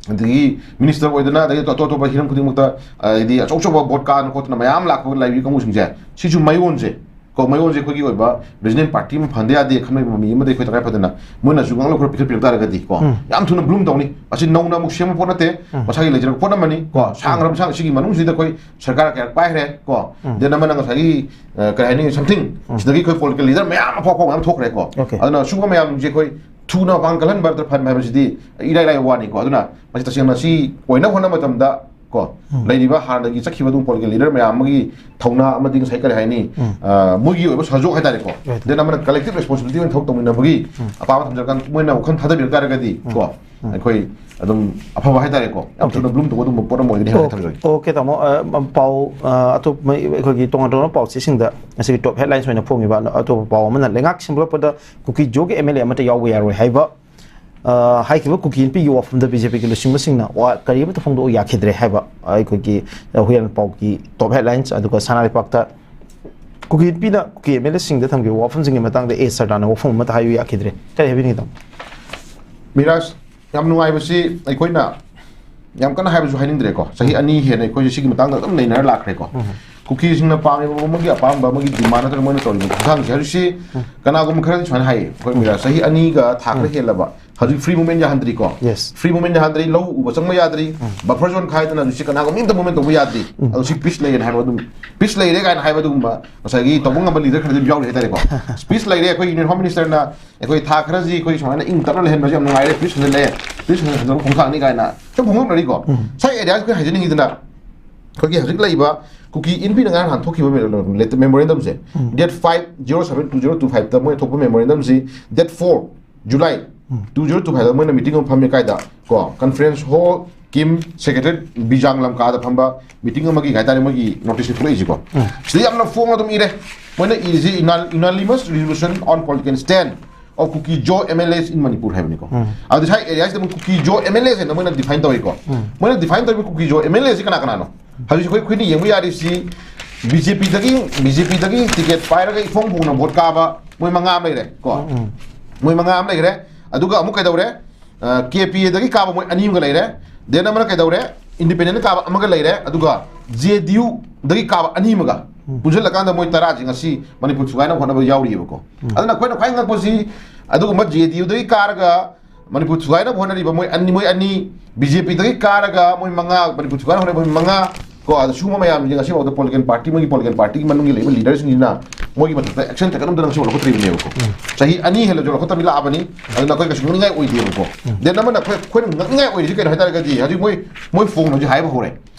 ꯑꯗꯒꯤ ꯃꯤꯅꯤꯁꯇꯔ ꯑꯣꯏꯗꯅ, ꯑꯗꯒꯤ ꯑꯇꯣꯞ ꯑꯇꯣꯞꯄ ꯍꯤꯔꯝ ꯈꯨꯗꯤꯡꯃꯛꯇ, ꯑ, ꯍꯥꯏꯗꯤ ꯑꯆꯧ ꯑꯆꯧꯕ ꯚꯣꯠ ꯀꯥꯗꯅ ꯈꯣꯠꯇꯅ ꯃꯌꯥꯝ ꯂꯥꯛꯄ ꯂꯥꯛꯏꯕ ꯀꯥꯡꯕꯨꯁꯤꯡꯁꯦ, ꯁꯤꯁꯨ ꯃꯌꯣꯟꯁꯦ ꯀꯣ, ꯃꯌꯣꯟꯁꯦ ꯑꯩꯈꯣꯏꯒꯤ ꯑꯣꯏꯕ ꯔꯤꯖꯅꯦꯜ ꯄꯥꯔꯇꯤ ꯑꯃ ꯐꯍꯟꯗ ꯌꯥꯗꯦ ꯈꯟꯕꯒꯤ ꯃꯃꯤ ꯑꯃꯗꯤ ꯑꯩꯈꯣꯏ ꯇꯉꯥꯏ ꯐꯗꯅ ꯃꯣꯏꯅꯁꯨ ꯉꯥꯡꯂꯣꯛ ꯈꯔ ꯄꯤꯈꯠꯄꯤꯔꯛ ꯇꯥꯔꯒꯗꯤ ꯀꯣ, ꯎꯝ꯫ ꯌꯥꯝ ꯊꯨꯅ ꯕ꯭ꯂꯨꯝ ꯇꯧꯅꯤ꯫ ꯃꯁꯤ ꯅꯧꯅ ꯑꯃꯨꯛ ꯁꯦꯝꯕ ꯄꯣꯠ ꯅꯠꯇꯦ, ꯎꯝ꯫ ꯃꯁꯥꯒꯤ ꯂꯩꯖꯔꯛꯄ ꯄꯣꯠ ꯑꯃꯅꯤ ꯀꯣ꯫ ꯁꯥꯡꯈ꯭ꯔꯕ ꯁꯥꯡ-, ꯁꯤꯒꯤ ꯃꯅꯨꯡꯁꯤꯗ ꯑꯩꯈꯣꯏ ꯁꯔꯀꯥꯔ ꯀꯌꯥ ꯄꯥꯏꯈ꯭ꯔꯦ ꯀꯣ꯫ ꯎꯝ꯫ ꯗꯦꯟ ꯑꯃꯅ ꯉꯁꯥꯏꯒꯤ, ꯑ, ꯀꯔꯤ ꯍꯥꯏꯅꯤ, ꯁꯝꯊꯤꯡ, ꯎꯝ꯫ ꯁꯤꯗꯒꯤ ꯑꯩꯈꯣꯏ ꯄꯣꯂꯤꯇꯤꯀꯦꯜ ꯂꯤꯗꯔ ꯃꯌꯥꯝ ꯑꯐꯥꯎ ꯑꯐꯥꯎꯕ ꯃꯌꯥꯝ ꯊꯣꯛꯈ꯭ꯔꯦ ꯀꯣ꯫ ꯑꯣꯀꯦ꯫ ꯑꯗꯨꯅ ꯁꯤꯒꯨꯝꯕ ꯃꯌꯥꯝꯁꯦ ꯑꯩꯈꯣꯏ ꯊꯨꯅ ꯃꯄꯥꯡ ꯀꯜꯍꯟꯕ ꯅꯠꯇ꯭ꯔ ꯐꯍꯟꯕ ꯍꯥꯏꯕꯁꯤꯗꯤ ꯏꯔꯥꯏ ꯂꯥꯏꯕ ꯋꯥꯅꯤ ꯀꯣ꯫ ꯑꯗꯨꯅ ꯃꯁꯤ ꯇꯁꯦꯡꯅ ꯁꯤ ꯑꯣꯏꯅꯕ ꯍꯣꯠꯅꯕ ꯃꯇꯝꯗ ꯀꯣ, ꯎꯝ꯫ ꯂꯩꯔꯤꯕ ꯍꯥꯟꯅꯗꯒꯤ ꯆꯠꯈꯤꯕ ꯑꯗꯨꯝ political leader ꯃꯌꯥꯝ ꯑꯃꯒꯤ ꯊꯧꯅꯥ ꯑꯃꯗꯤ ꯉꯁꯥꯏ ꯀꯔꯤ ꯍꯥꯏꯅꯤ, ꯎꯝ꯫ ꯑ, ꯃꯣꯏꯒꯤ ꯑꯣꯏꯕ ꯁꯍꯖꯣꯛ ꯍꯥꯏꯇꯥꯔꯦꯀꯣ꯫ Right. Then ꯑꯃꯅ collective responsibility ꯑꯣꯏꯅ ꯊꯕꯛ ꯇꯧꯃꯤꯟꯅꯕꯒꯤ ꯎꯝ꯫ ꯑꯄꯥꯝꯕ ꯊꯝꯖꯔꯀꯥꯟꯗ ꯃꯣꯏꯅ ꯋꯥꯈꯜ ꯊꯥꯗꯕꯤꯔꯛ ꯇꯥꯔꯒꯗꯤ ꯎꯝ꯫ ꯀꯣ, ꯎꯝ꯫ ꯑꯩꯈꯣꯏ ꯑꯗꯨꯝ ꯑꯐꯕ ꯍꯥꯏꯇꯥꯔꯦꯀꯣ, ꯌꯥꯝ Okay. ꯊꯨꯅ bloom ꯇꯧꯕ ꯑꯗꯨꯒꯨꯝꯕ ꯄꯣꯠ ꯑꯃ ꯑꯣꯏꯒꯅꯤ ꯍꯥꯏꯅ Okay. ꯊꯝꯖꯒꯦ꯫ Okay, ꯇꯥꯃꯣ, ꯑ, ꯄꯥꯎ, ꯑ, ꯑꯇꯣꯞꯄ ꯑꯩꯈꯣꯏꯒꯤ ꯇꯣꯉꯥꯟ ꯇꯣꯉꯥꯟꯕ ꯄꯥꯎꯆꯦꯁꯤꯡꯗ ꯉꯁꯤꯒꯤ top headlines ꯑꯣꯏꯅ ꯐꯣꯡꯉꯤꯕ ꯑꯇꯣꯞꯄ ꯄꯥꯎ ꯑꯃꯅ ꯂꯩꯉꯥꯛ ꯁꯦꯝꯒꯠꯂꯛꯄꯗ ꯀꯨꯀꯤ ꯖꯣꯒꯤ M L A ꯑꯃꯠꯇ ꯌꯥꯎꯕ ꯌꯥꯔꯣꯏ ꯍꯥꯏꯕ, ꯑ, ꯍꯥꯏꯈꯤꯕ ꯀꯨꯀꯤ ꯅꯨꯄꯤꯒꯤ ꯋꯥꯐꯝꯗ B J P ꯒꯤ ꯂꯨꯆꯤꯡꯕꯁꯤꯡꯅ ꯋꯥ ꯀꯔꯤ ꯑꯃꯠꯇ ꯐꯣꯡꯗꯣꯛꯄ ꯌꯥꯈꯤꯗ꯭ꯔꯦ ꯍꯥꯏꯕ ꯑꯩꯈꯣꯏꯒꯤ, ꯑ, ꯍꯨꯏꯌꯥꯟ ꯄꯥꯎꯒꯤ top headlines꯫ ꯑꯗꯨꯒ ꯁꯅꯥ ꯂꯩꯄꯥꯛꯇ ꯀꯨꯀꯤ ꯅꯨꯄꯤꯅ ꯀꯨꯀꯤ M L A ꯁꯤꯡꯗ ꯊꯝꯈꯤꯕ ꯋꯥꯐꯝꯁꯤꯡꯒꯤ ꯃꯇꯥꯡꯗ A ꯁꯔꯗꯥꯅ ꯋꯥꯐꯝ ꯑꯃꯠꯇ ꯍꯥꯏꯕ ꯌꯥꯈꯤꯗ꯭ꯔꯦ꯫ ꯀꯔꯤ ꯍꯥꯏꯕꯤꯅꯤꯡꯉꯤ, ꯇꯥꯃꯣ? ꯃꯤꯔꯥꯖ, ꯌꯥꯝ ꯅꯨꯡꯉꯥꯏꯕꯁꯤ ꯑꯩꯈꯣꯏꯅ ꯌꯥꯝ ꯀꯟꯅ ꯍꯥꯏꯕꯁꯨ ꯍꯥꯏꯅꯤꯡꯗ꯭ꯔꯦꯀꯣ꯫ ꯆꯍꯤ ꯑꯅꯤ ꯍꯦꯟꯅ ꯑꯩꯈꯣꯏꯁꯦ ꯁꯤꯒꯤ ꯃꯇꯥꯡꯗ ꯑꯗꯨꯝ ꯅꯩꯅꯔ ꯂꯥꯛꯈ꯭ꯔꯦꯀꯣ꯫ ꯎꯝ꯫ ꯀꯨꯀꯤꯁꯤꯡꯅ ꯄꯥꯝꯃꯤꯕ ꯑꯃꯒꯤ ꯑꯄꯥꯝꯕ ꯑꯃꯒꯤ demand ꯅꯠꯇ꯭ꯔꯒ ꯃꯣꯏꯅ ꯇꯧꯔꯤꯕ ꯈꯣꯡꯊꯥꯡꯁꯦ ꯍꯧꯖꯤꯛꯁꯤ ꯎꯝ꯫ ꯀꯅꯥꯒꯨꯝꯕ ꯈꯔꯗꯤ ꯁꯨꯃꯥꯏꯅ ꯍꯥꯏꯌꯦ, ꯑꯩꯈꯣꯏ ꯎꯝ꯫ ꯃꯤꯔꯥ, ꯆꯍꯤ ꯑꯅꯤꯒ ꯊꯥ ꯈꯔ ꯎꯝ꯫ ꯍꯦꯜꯂꯕ ꯍꯧꯖꯤꯛ free movement ꯌꯥꯍꯟꯗ꯭ꯔꯤꯀꯣ꯫ Yes. Free movement ꯌꯥꯍꯟꯗ꯭ꯔꯤ, ꯂꯧ ꯎꯕ ꯆꯪꯕ ꯌꯥꯗ꯭ꯔꯤ, ꯎꯝ꯫ Buffer zone ꯈꯥꯏꯗꯅ ꯍꯧꯖꯤꯛꯁꯤ ꯀꯅꯥꯒꯨꯝꯕ ꯑꯝꯇ movement ꯇꯧꯕ ꯌꯥꯗ꯭ꯔꯤ꯫ ꯎꯝ꯫ ꯑꯗꯣ ꯁꯤ peace ꯂꯩꯔꯦꯅ ꯍꯥꯏꯕ ꯑꯗꯨꯝ, peace ꯂꯩꯔꯦ ꯀꯥꯏꯅ ꯍꯥꯏꯕ ꯑꯗꯨꯒꯨꯝꯕ ꯉꯁꯥꯏꯒꯤ ꯇꯧꯕ ꯉꯝꯕ leader ꯈꯔꯗꯤ ꯑꯗꯨꯝ ꯌꯥꯎꯔꯤ ꯍꯥꯏꯇꯥꯔꯦꯀꯣ꯫ Peace ꯂꯩꯔꯦ, ꯑꯩꯈꯣꯏ Union Home Minister ꯅ ꯑꯩꯈꯣꯏ ꯊꯥ ꯈꯔꯁꯤ ꯑꯩꯈꯣꯏ ꯁꯨꯃꯥꯏꯅ ꯏꯪ ꯇꯞꯅ ꯂꯩꯍꯟꯕꯁꯦ ꯌꯥꯝ ꯅꯨꯡꯉꯥꯏꯔꯦ, peace ꯍꯟꯖꯜꯂꯛꯑꯦ, peace ꯍꯟꯖꯜꯂꯛꯄ ꯈꯣꯡꯊꯥꯡꯅꯤ ꯀꯥꯏꯅ ꯁꯨꯝ ꯐꯣꯡꯗꯣꯛꯅꯔꯤꯀꯣ꯫ ꯎꯝ꯫ ꯁꯥꯏ areas ꯑꯩꯈꯣꯏ ꯍꯥꯏꯖꯅꯤꯡꯉꯤꯗꯅ, ꯑꯩꯈꯣꯏꯒꯤ ꯍꯧꯖꯤꯛ ꯂꯩꯔꯤꯕ ꯀꯨꯀꯤ ꯏꯟꯄꯤꯅ ꯉꯔꯥꯡ ꯅꯍꯥꯟ ꯊꯣꯛꯈꯤꯕ memorandum ꯁꯦ, ꯎꯝ꯫ Date five zero seven two zero two five ꯇ ꯃꯣꯏꯅ ꯊꯣꯛꯄ memorandum ꯁꯤ date four July ꯎꯝ꯫ Two zero two five ꯇ ꯃꯣꯏꯅ meeting ꯑꯃ ꯐꯝꯃꯤ ꯀꯥꯏꯗ ꯀꯣ, Conference Hall ꯀꯤꯝ Secretariat ꯕꯤꯖꯥꯡ ꯂꯝꯀꯥꯗ ꯐꯝꯕ meeting ꯑꯃꯒꯤ ꯍꯥꯏꯇꯥꯔꯦ, ꯃꯣꯏꯒꯤ notice ꯁꯦ ꯊꯣꯛꯂꯛꯏꯁꯤꯀꯣ꯫ ꯎꯝ꯫ ꯁꯤꯗ ꯌꯥꯝꯅ ꯐꯣꯡꯅ ꯑꯗꯨꯝ ꯏꯔꯦ꯫ ꯃꯣꯏꯅ ꯏꯔꯤꯁꯤ unanimous resolution on political stand of Kuki Zo M L As in Manipur ꯍꯥꯏꯕꯅꯤꯀꯣ꯫ ꯎꯝ꯫ ꯑꯗꯨ ꯁꯥꯏ areas ꯁꯤꯗ ꯑꯃꯨꯛ Kuki Zo M L As ꯍꯥꯏꯅ ꯃꯣꯏꯅ define ꯇꯧꯋꯤꯀꯣ꯫ ꯎꯝ꯫ ꯃꯣꯏꯅ define ꯇꯧꯔꯤꯕ Kuki Zo M L As ꯁꯤ ꯀꯅꯥ ꯀꯅꯥꯅꯣ? ꯍꯧꯖꯤꯛ ꯑꯩꯈꯣꯏ, ꯑꯩꯈꯣꯏꯅ ꯌꯦꯡꯕ ꯌꯥꯔꯤꯁꯤ B J P ꯗꯒꯤ, B J P ꯗꯒꯤ ticket ꯄꯥꯏꯔꯒ ꯏꯐꯣꯡ ꯐꯣꯡꯅ vote ꯀꯥꯕ ꯃꯣꯏ ꯃꯉꯥ ꯑꯃ ꯂꯩꯔꯦ ꯀꯣ꯫ ꯎꯝ, ꯎꯝ꯫ ꯃꯣꯏ ꯃꯉꯥ ꯑꯃ ꯂꯩꯈ꯭ꯔꯦ꯫ ꯑꯗꯨꯒ ꯑꯃꯨꯛ ꯀꯩꯗꯧꯔꯦ? ꯑ, K P A ꯗꯒꯤ ꯀꯥꯕ ꯃꯣꯏ ꯑꯅꯤ ꯑꯃꯒ ꯂꯩꯔꯦ꯫ Then ꯑꯃꯅ ꯀꯩꯗꯧꯔꯦ? Independent ꯀꯥꯕ ꯑꯃꯒ ꯂꯩꯔꯦ꯫ ꯑꯗꯨꯒ J D U ꯗꯒꯤ ꯀꯥꯕ ꯑꯅꯤ ꯑꯃꯒ ꯎꯝ꯫ ꯄꯨꯟꯁꯤꯜꯂꯀꯥꯟꯗ ꯃꯣꯏ ꯇꯔꯥꯁꯤ ꯉꯁꯤ ꯃꯅꯤꯄꯨꯔ ꯊꯨꯒꯥꯏꯅꯕ ꯍꯣꯠꯅꯕ ꯌꯥꯎꯔꯤꯑꯕꯀꯣ꯫ ꯎꯝ꯫ ꯑꯗꯨꯅ ꯑꯩꯈꯣꯏꯅ ꯈ꯭ꯋꯥꯏ ꯉꯛꯄꯁꯤ ꯑꯗꯨꯒꯨꯝꯕ J D U ꯗꯒꯤ ꯀꯥꯔꯒ ꯃꯅꯤꯄꯨꯔ ꯊꯨꯒꯥꯏꯅꯕ ꯍꯣꯠꯅꯔꯤꯕ ꯃꯣꯏ ꯑꯅꯤ, ꯃꯣꯏ ꯑꯅꯤ, B J P ꯗꯒꯤ ꯀꯥꯔꯒ ꯃꯣꯏ ꯃꯉꯥ, ꯃꯅꯤꯄꯨꯔ ꯊꯨꯒꯥꯏꯅꯕ ꯍꯣꯠꯅꯔꯤꯕ ꯃꯣꯏ ꯃꯉꯥ, ꯀꯣ, ꯑꯗ ꯁꯤꯒꯨꯝꯕ ꯃꯌꯥꯝꯁꯤꯡꯁꯦ ꯉꯁꯤꯐꯥꯎꯗ ꯄꯣꯂꯤꯇꯤꯀꯦꯜ ꯄꯥꯔꯇꯤ, ꯃꯣꯏꯒꯤ ꯄꯣꯂꯤꯇꯤꯀꯦꯜ ꯄꯥꯔꯇꯤꯒꯤ ꯃꯅꯨꯡꯒꯤ ꯂꯩꯔꯤꯕ ꯂꯤꯗꯔꯁꯤꯡꯁꯤꯅ ꯃꯣꯏꯒꯤ ꯃꯊꯛꯇ ꯑꯦꯛꯁꯟ ꯇꯥꯏꯀꯟ ꯑꯝꯇ ꯉꯁꯤꯐꯥꯎ ꯂꯧꯈꯠꯇ꯭ꯔꯤꯕꯅꯦꯕꯀꯣ꯫ ꯆꯍꯤ ꯑꯅꯤ ꯍꯦꯜꯂꯁꯨ ꯂꯧꯈꯠꯇꯕꯤ ꯂꯥꯛꯑꯕꯅꯤ꯫ ꯑꯗꯨꯅ ꯑꯩꯈꯣꯏ ꯀꯩꯁꯨ ꯉꯛꯅꯤꯡꯉꯥꯏ ꯑꯣꯏꯗꯦꯕꯀꯣ꯫ ꯗꯦꯟ ꯑꯃꯅ ꯑꯩꯈꯣꯏ, ꯑꯩꯈꯣꯏꯅ ꯉꯛꯅꯤꯡꯉꯥꯏ ꯑꯣꯏꯔꯤꯁꯤ ꯀꯩꯅꯣ ꯍꯥꯏꯇꯥꯔꯒꯗꯤ, ꯍꯧꯖꯤꯛ ꯃꯣꯏ, ꯃꯣꯏ ꯐꯣꯡꯅ ꯍꯧꯖꯤꯛ ꯍꯥꯏꯕ ꯍꯧꯔꯦ꯫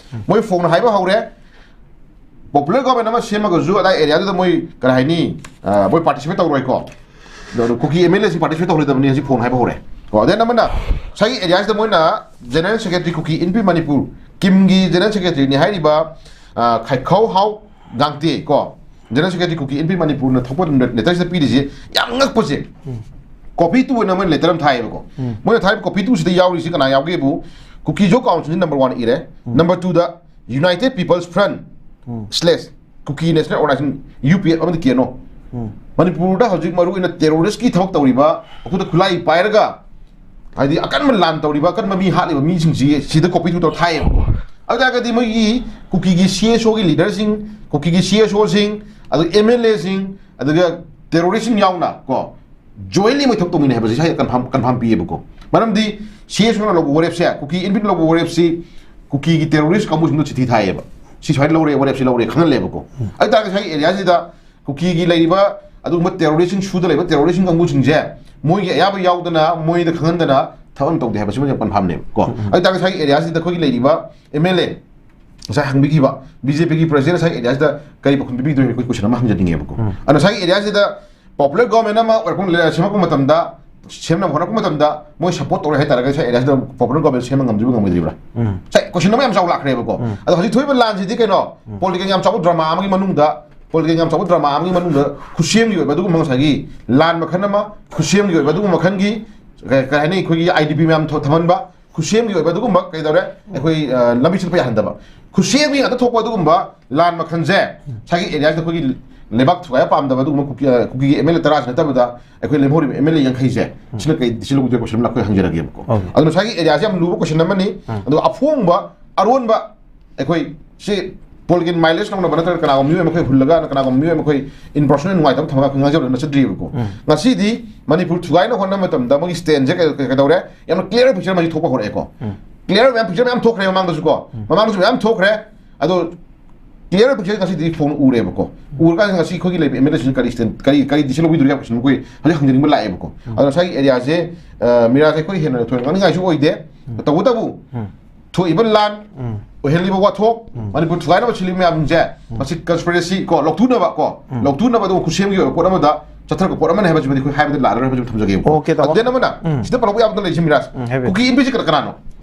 ꯃꯣꯏ ꯐꯣꯡꯅ ꯍꯥꯏꯕ ꯍꯧꯔꯦ꯫ ꯄꯣꯄꯨꯂꯔ ꯒꯣꯚꯔꯟꯃꯦꯟꯠ ꯑꯃ ꯁꯦꯝꯃꯒꯁꯨ ꯑꯗꯥꯏ ꯑꯦꯔꯤꯌꯥꯗꯨꯗ ꯃꯣꯏ, ꯀꯔꯤ ꯍꯥꯏꯅꯤ, ꯑ, ꯃꯣꯏ ꯄꯥꯔꯇꯤꯁꯤꯄꯦꯠ ꯇꯧꯔꯣꯏꯀꯣ꯫ ꯑꯗꯣ ꯀꯨꯀꯤ ꯑꯦꯝ ꯑꯦꯜ ꯑꯦꯁꯤꯡ ꯄꯥꯔꯇꯤꯁꯤꯄꯦꯠ ꯇꯧꯔꯣꯏꯗꯕꯅꯤ ꯍꯧꯖꯤꯛ ꯐꯣꯡꯅ ꯍꯥꯏꯕ ꯍꯧꯔꯦ꯫ ꯀꯣ, ꯗꯦꯟ ꯑꯃꯅ ꯉꯁꯥꯏꯒꯤ ꯑꯦꯔꯤꯌꯥꯁꯤꯗ ꯃꯣꯏꯅ ꯖꯦꯅꯔꯦꯜ ꯁꯦꯀ꯭ꯔꯦꯇꯔꯤ ꯀꯨꯀꯤ ꯏꯟ ꯄꯤ ꯃꯅꯤꯄꯨꯔ, ꯀꯤꯝꯒꯤ ꯖꯦꯅꯔꯦꯜ ꯁꯦꯀ꯭ꯔꯦꯇꯔꯤꯅꯤ ꯍꯥꯏꯔꯤꯕ, ꯑ, ꯈꯥꯏꯈꯧ ꯍꯥꯎ ꯒꯥꯡꯇꯦ ꯀꯣ, ꯖꯦꯅꯔꯦꯜ ꯁꯦꯀ꯭ꯔꯦꯇꯔꯤ ꯀꯨꯀꯤ ꯏꯟ ꯄꯤ ꯃꯅꯤꯄꯨꯔꯅ ꯊꯣꯛꯄ ꯂꯦꯇꯔꯁꯤꯗ ꯄꯤꯔꯤꯁꯤ ꯌꯥꯝ ꯉꯛꯄꯁꯦ꯫ ꯀꯣꯄꯤ ꯇꯨ ꯑꯣꯏꯅ ꯃꯣꯏꯅ ꯂꯦꯇꯔ ꯑꯃ ꯊꯥꯏꯌꯦꯕꯀꯣ꯫ ꯃꯣꯏꯅ ꯊꯥꯔꯤꯕ ꯀꯣꯄꯤ ꯇꯨꯁꯤꯗ ꯌꯥꯎꯔꯤꯁꯤ ꯀꯅꯥ ꯌꯥꯎꯒꯦꯕꯨ, ꯀꯨꯀꯤꯖꯣ ꯀꯥꯎꯟꯁꯤꯜꯁꯤ ꯅꯝꯕꯔ ꯋꯥꯟ ꯏꯔꯦ꯫ ꯅꯝꯕꯔ ꯇꯨꯗ ꯌꯨꯅꯥꯏꯇꯦꯗ ꯄꯤꯄꯜꯁ ꯐ꯭ꯔꯟꯠ ꯁ꯭ꯂꯦꯁ ꯀꯨꯀꯤ national organisation, U P F ꯑꯃꯗꯤ ꯀꯦ ꯑꯦꯟ ꯑꯣ꯫ ꯃꯅꯤꯄꯨꯔꯗ ꯍꯧꯖꯤꯛ ꯃꯔꯨꯑꯣꯏꯅ ꯇꯦꯔꯣꯔꯤꯁꯀꯤ ꯊꯕꯛ ꯇꯧꯔꯤꯕ, ꯃꯈꯨꯠꯇ ꯈꯨꯠꯂꯥꯏ ꯄꯥꯏꯔꯒ, ꯍꯥꯏꯗꯤ ꯑꯀꯟꯕ ꯂꯥꯟ ꯇꯧꯔꯤꯕ, ꯑꯀꯟꯕ ꯃꯤ ꯍꯥꯠꯂꯤꯕ ꯃꯤꯁꯤꯡꯁꯤ ꯁꯤꯗ ꯀꯣꯄꯤ ꯇꯨ ꯇꯧꯔ ꯊꯥꯏꯌꯦꯕꯀꯣ꯫ ꯑꯗꯨ ꯇꯥꯔꯒꯗꯤ ꯃꯣꯏꯒꯤ ꯀꯨꯀꯤꯒꯤ ꯁꯤ ꯑꯦꯁ ꯑꯣꯒꯤ ꯂꯤꯗꯔꯁꯤꯡ, ꯀꯨꯀꯤꯒꯤ ꯁꯤ ꯑꯦꯁ ꯑꯣꯁꯤꯡ, ꯑꯗꯨ ꯑꯦꯝ ꯑꯦꯜ ꯑꯦꯁꯤꯡ, ꯑꯗꯨꯒ ꯇꯦꯔꯣꯔꯤꯁꯁꯤꯡ ꯌꯥꯎꯅ ꯀꯣ, ꯖꯣꯏꯟꯂꯤ ꯃꯣꯏ ꯊꯕꯛ ꯇꯧꯃꯤꯟꯅꯩ ꯍꯥꯏꯕꯁꯤ ꯉꯁꯥꯏ ꯀꯟꯐꯥꯝ, ꯀꯟꯐꯥꯝ ꯄꯤꯌꯦꯕꯀꯣ꯫ ꯃꯔꯝꯗꯤ ꯁꯤ ꯑꯦꯁ ꯑꯣꯅ ꯂꯧꯕ ꯋꯥꯔꯦꯞꯁꯦ, ꯀꯨꯀꯤ ꯏꯟ ꯄꯤꯅ ꯂꯧꯕ ꯋꯥꯔꯦꯞꯁꯤ ꯀꯨꯀꯤꯒꯤ ꯇꯦꯔꯣꯔꯤꯁ ꯀꯥꯡꯕꯨꯁꯤꯡꯗ ꯆꯤꯊꯤ ꯊꯥꯏꯌꯦꯕ, ꯁꯤ ꯁꯨꯃꯥꯏꯅ ꯂꯧꯔꯦ, ꯋꯥꯔꯦꯞꯁꯤ ꯂꯧꯔꯦ ꯈꯪꯍꯜꯂꯦꯕꯀꯣ꯫ ꯑꯗꯨ ꯇꯥꯔꯒꯗꯤ ꯉꯁꯥꯏꯒꯤ ꯑꯦꯔꯤꯌꯥꯁꯤꯗ ꯀꯨꯀꯤꯒꯤ ꯂꯩꯔꯤꯕ ꯑꯗꯨꯒꯨꯝꯕ ꯇꯦꯔꯣꯔꯤꯁꯁꯤꯡ, ꯁꯨꯗ ꯂꯩꯕ ꯇꯦꯔꯣꯔꯤꯁꯁꯤꯡ ꯀꯥꯡꯕꯨꯁꯤꯡꯁꯦ ꯃꯣꯏꯒꯤ ꯑꯌꯥꯕ ꯌꯥꯎꯗꯅ, ꯃꯣꯏꯗ ꯈꯪꯍꯟꯗꯅ ꯊꯕꯛ ꯑꯃ ꯇꯧꯗꯦ ꯍꯥꯏꯕꯁꯤꯃ ꯌꯥꯝ ꯀꯟꯐꯥꯝꯅꯦꯕ ꯀꯣ꯫ ꯑꯗꯨ ꯇꯥꯔꯒꯗꯤ ꯉꯁꯥꯏꯒꯤ ꯑꯦꯔꯤꯌꯥꯁꯤꯗ ꯑꯩꯈꯣꯏꯒꯤ ꯂꯩꯔꯤꯕ ꯑꯦꯝ ꯑꯦꯜ ꯑꯦ, ꯉꯁꯥꯏ ꯍꯪꯕꯤꯈꯤꯕ ꯕꯤ ꯖꯦ ꯄꯤꯒꯤ ꯄ꯭ꯔꯁꯤꯗꯦꯟ ꯉꯁꯥꯏ ꯑꯦꯔꯤꯌꯥꯁꯤꯗ ꯀꯔꯤ ꯄꯥꯎꯈꯨꯝ ꯄꯤꯕꯤꯗꯣꯏꯅꯣ, ꯑꯩꯈꯣꯏ ꯀꯣꯏꯁꯟ ꯑꯃ ꯍꯪꯖꯅꯤꯡꯉꯦꯕꯀꯣ꯫ ꯑꯗꯣ ꯉꯁꯥꯏꯒꯤ ꯑꯦꯔꯤꯌꯥꯁꯤꯗ ꯄꯣꯄꯨꯂꯔ ꯒꯣꯚꯔꯟꯃꯦꯟꯠ ꯑꯃ ꯑꯣꯏꯔꯛꯄ, ꯁꯦꯝꯃꯛꯄ ꯃꯇꯝꯗ, ꯁꯦꯝꯅꯕ ꯍꯣꯠꯅꯔꯛꯄ ꯃꯇꯝꯗ ꯃꯣꯏ ꯁꯄꯣꯔꯠ ꯇꯧꯔꯦ ꯍꯥꯏꯇꯥꯔꯒꯗꯤ ꯉꯁꯥꯏ ꯑꯦꯔꯤꯌꯥꯁꯤꯗ ꯄꯣꯄꯨꯂꯔ ꯒꯣꯚꯔꯟꯃꯦꯟꯠ ꯁꯦꯝꯕ ꯉꯝꯗ꯭ꯔꯤꯕ ꯉꯝꯃꯣꯏꯗ꯭ꯔꯤꯕ꯭ꯔꯥ? ꯉꯁꯥꯏ ꯀꯣꯏꯁꯟ ꯑꯃ ꯌꯥꯝ ꯆꯥꯎ ꯂꯥꯛꯈ꯭ꯔꯦꯕꯀꯣ꯫ ꯑꯗꯣ ꯍꯧꯖꯤꯛ ꯊꯣꯛꯏꯕ ꯂꯥꯟꯁꯤꯗꯤ ꯀꯩꯅꯣ, ꯄꯣꯂꯤꯇꯤꯀꯦꯜ ꯌꯥꯝ ꯆꯥꯎꯕ ꯗ꯭ꯔꯃꯥ ꯑꯃꯒꯤ ꯃꯅꯨꯡꯗ, ꯄꯣꯂꯤꯇꯤꯀꯦꯜ ꯌꯥꯝ ꯆꯥꯎꯕ ꯗ꯭ꯔꯃꯥ ꯑꯃꯒꯤ ꯃꯅꯨꯡꯗ ꯈꯨꯠꯁꯦꯝꯒꯤ ꯑꯣꯏꯕ ꯑꯗꯨꯒꯨꯝꯕ ꯉꯁꯥꯏꯒꯤ ꯂꯥꯟ ꯃꯈꯜ ꯑꯃ, ꯈꯨꯠꯁꯦꯝꯒꯤ ꯑꯣꯏꯕ ꯑꯗꯨꯒꯨꯝꯕ ꯃꯈꯜꯒꯤ, ꯀꯩ, ꯀꯩ ꯍꯥꯏꯅꯤ, ꯑꯩꯈꯣꯏꯒꯤ ꯑꯥꯏ ꯗꯤ ꯄꯤ ꯃꯌꯥꯝ ꯊꯣ-, ꯊꯝꯍꯟꯕ, ꯈꯨꯠꯁꯦꯝꯒꯤ ꯑꯣꯏꯕ ꯑꯗꯨꯒꯨꯝꯕ ꯀꯩꯗꯧꯔꯦ, ꯑꯩꯈꯣꯏ, ꯑ, ꯂꯝꯕꯤ ꯆꯠꯄ ꯌꯥꯍꯟꯗꯕ꯫ ꯈꯨꯠꯁꯦꯝꯒꯤ ꯉꯥꯛꯇ ꯊꯣꯛꯄ ꯑꯗꯨꯒꯨꯝꯕ ꯂꯥꯟ ꯃꯈꯜꯁꯦ ꯉꯁꯥꯏꯒꯤ ꯑꯦꯔꯤꯌꯥꯁꯤꯗ ꯑꯩꯈꯣꯏꯒꯤ ꯂꯩꯕꯥꯛ ꯊꯨꯒꯥꯏꯕ ꯄꯥꯝꯗꯕ ꯑꯗꯨꯒꯨꯝꯕ ꯀꯨꯀꯤ, ꯑ, ꯀꯨꯀꯤꯒꯤ ꯑꯦꯝ ꯑꯦꯜ ꯑꯦ ꯇꯔꯥꯁꯤ ꯅꯠꯇꯕꯗ ꯑꯩꯈꯣꯏ ꯂꯦꯝꯍꯧꯔꯤꯕ ꯑꯦꯝ ꯑꯦꯜ ꯑꯦ ꯌꯥꯡꯈꯩꯁꯦ, ꯁꯤꯅ ꯀꯩ, ꯁꯤ ꯂꯧꯗꯣꯏ ꯀꯣꯏꯁꯟ ꯑꯃ ꯑꯩꯈꯣꯏ ꯍꯪꯖꯔꯒꯦꯕꯀꯣ꯫ ꯑꯗꯨꯅ ꯉꯁꯥꯏꯒꯤ ꯑꯦꯔꯤꯌꯥꯁꯦ ꯌꯥꯝ ꯂꯨꯕ ꯀꯣꯏꯁꯟ ꯑꯃꯅꯤ꯫ ꯑꯗꯨꯒ ꯑꯐꯣꯡꯕ, ꯑꯔꯣꯟꯕ ꯑꯩꯈꯣꯏ ꯁꯤ ꯄꯣꯂꯤꯇꯤꯀꯦꯜ ꯃꯥꯏꯂꯦꯖ ꯂꯧꯅꯕ ꯅꯠꯇ꯭ꯔꯒ ꯀꯅꯥꯒꯨꯝꯕ ꯃꯤꯑꯣꯏ ꯑꯃ ꯑꯩꯈꯣꯏ ꯍꯨꯜꯂꯒ ꯀꯅꯥꯒꯨꯝꯕ ꯃꯤꯑꯣꯏ ꯑꯃ ꯑꯩꯈꯣꯏ ꯏꯝꯄꯔꯁꯣꯅꯦꯜ ꯅꯨꯡꯉꯥꯏꯇꯕ ꯊꯝꯃꯒ ꯑꯩꯈꯣꯏ ꯉꯥꯡꯖꯕꯗ ꯅꯠꯆꯗ꯭ꯔꯤꯕꯀꯣ꯫ ꯉꯁꯤꯗꯤ ꯃꯅꯤꯄꯨꯔ ꯊꯨꯒꯥꯏꯅ ꯍꯣꯠꯅꯕ ꯃꯇꯝꯗ ꯃꯣꯏꯒꯤ ꯁ꯭ꯇꯦꯟꯁꯦ ꯀꯩ-, ꯀꯩ-, ꯀꯩꯗꯧꯔꯦ? ꯌꯥꯝꯅ ꯀ꯭ꯂꯤꯌꯥꯔ ꯄꯤꯛꯆꯔ ꯑꯃ ꯊꯣꯛꯄ ꯍꯧꯔꯛꯑꯦꯀꯣ꯫ ꯀ꯭ꯂꯤꯌꯥꯔ ꯃꯌꯥꯝ ꯄꯤꯛꯆꯔ ꯃꯌꯥꯝ ꯊꯣꯛꯈ꯭ꯔꯦ ꯃꯃꯥꯡꯗꯁꯨꯀꯣ꯫ ꯃꯃꯥꯡꯗꯁꯨ ꯃꯌꯥꯝ ꯊꯣꯛꯈ꯭ꯔꯦ꯫ ꯑꯗꯣ clear picture ꯉꯁꯤꯗꯤ ꯐꯣꯡ ꯎꯔꯦꯕꯀꯣ꯫ ꯎꯔꯀꯥꯟꯗ ꯉꯁꯤ ꯑꯩꯈꯣꯏꯒꯤ ꯂꯩꯕ M L A ꯁꯤꯡ ꯀꯔꯤ stand, ꯀꯔꯤ, ꯀꯔꯤ decision ꯂꯧꯕꯤꯗꯣꯔꯤꯒꯦ ꯍꯥꯏꯕꯁꯤ ꯑꯩꯈꯣꯏ ꯍꯧꯖꯤꯛ ꯍꯪꯖꯅꯤꯡꯕ ꯂꯥꯛꯑꯦꯕꯀꯣ꯫ ꯑꯗꯣ ꯉꯁꯥꯏꯒꯤ area ꯁꯦ, ꯑ, ꯃꯤꯔꯥꯖ, ꯑꯩꯈꯣꯏ ꯍꯦꯟꯅ ꯊꯣꯏꯅ ꯉꯥꯡꯅꯤꯡꯉꯥꯏꯁꯨ ꯑꯣꯏꯗꯦ꯫ ꯇꯧꯕꯇꯕꯨ ꯎꯝ꯫ ꯊꯣꯛꯏꯕ ꯂꯥꯟ, ꯎꯝ꯫ ꯑꯣꯏꯍꯜꯂꯤꯕ ꯋꯥꯊꯣꯛ, ꯎꯝ꯫ ꯃꯅꯤꯄꯨꯔ ꯊꯨꯒꯥꯏꯅꯕ ꯁꯤꯜꯂꯤ ꯃꯌꯥꯝꯁꯦ, ꯎꯝ꯫ ꯃꯁꯤ conspiracy ꯀꯣ, ꯂꯧꯊꯣꯛꯅꯕ ꯀꯣ, ꯎꯝ꯫ ꯂꯧꯊꯣꯛꯅꯕ ꯑꯗꯨꯒ ꯈꯨꯠꯁꯦꯝꯒꯤ ꯑꯣꯏꯕ ꯄꯣꯠ ꯑꯃꯗ ꯆꯠꯊꯔꯛꯄ ꯄꯣꯠ ꯑꯃꯅꯤ ꯍꯥꯏꯕꯁꯤꯃꯗꯤ ꯑꯩꯈꯣꯏ ꯍꯥꯏꯕꯗ ꯂꯥꯜꯂꯔꯣꯏ ꯍꯥꯏꯕꯁꯤ ꯊꯝꯖꯒꯦꯕꯀꯣ꯫ Okay, ꯇꯥꯃꯣ꯫ ꯑꯗꯨꯅ ꯑꯃꯅ, ꯎꯝ꯫ ꯁꯤꯗ ꯄꯜꯂꯛꯄ ꯌꯥꯕꯗ ꯂꯩꯁꯤ ꯃꯤꯔꯥꯖ꯫ ꯎꯝ, ꯍꯥꯏꯕꯤꯌꯨ꯫ ꯀꯨꯀꯤ ꯏꯟꯕꯤꯁꯤ ꯀꯅꯥ-, ꯀꯅꯥꯅꯣ?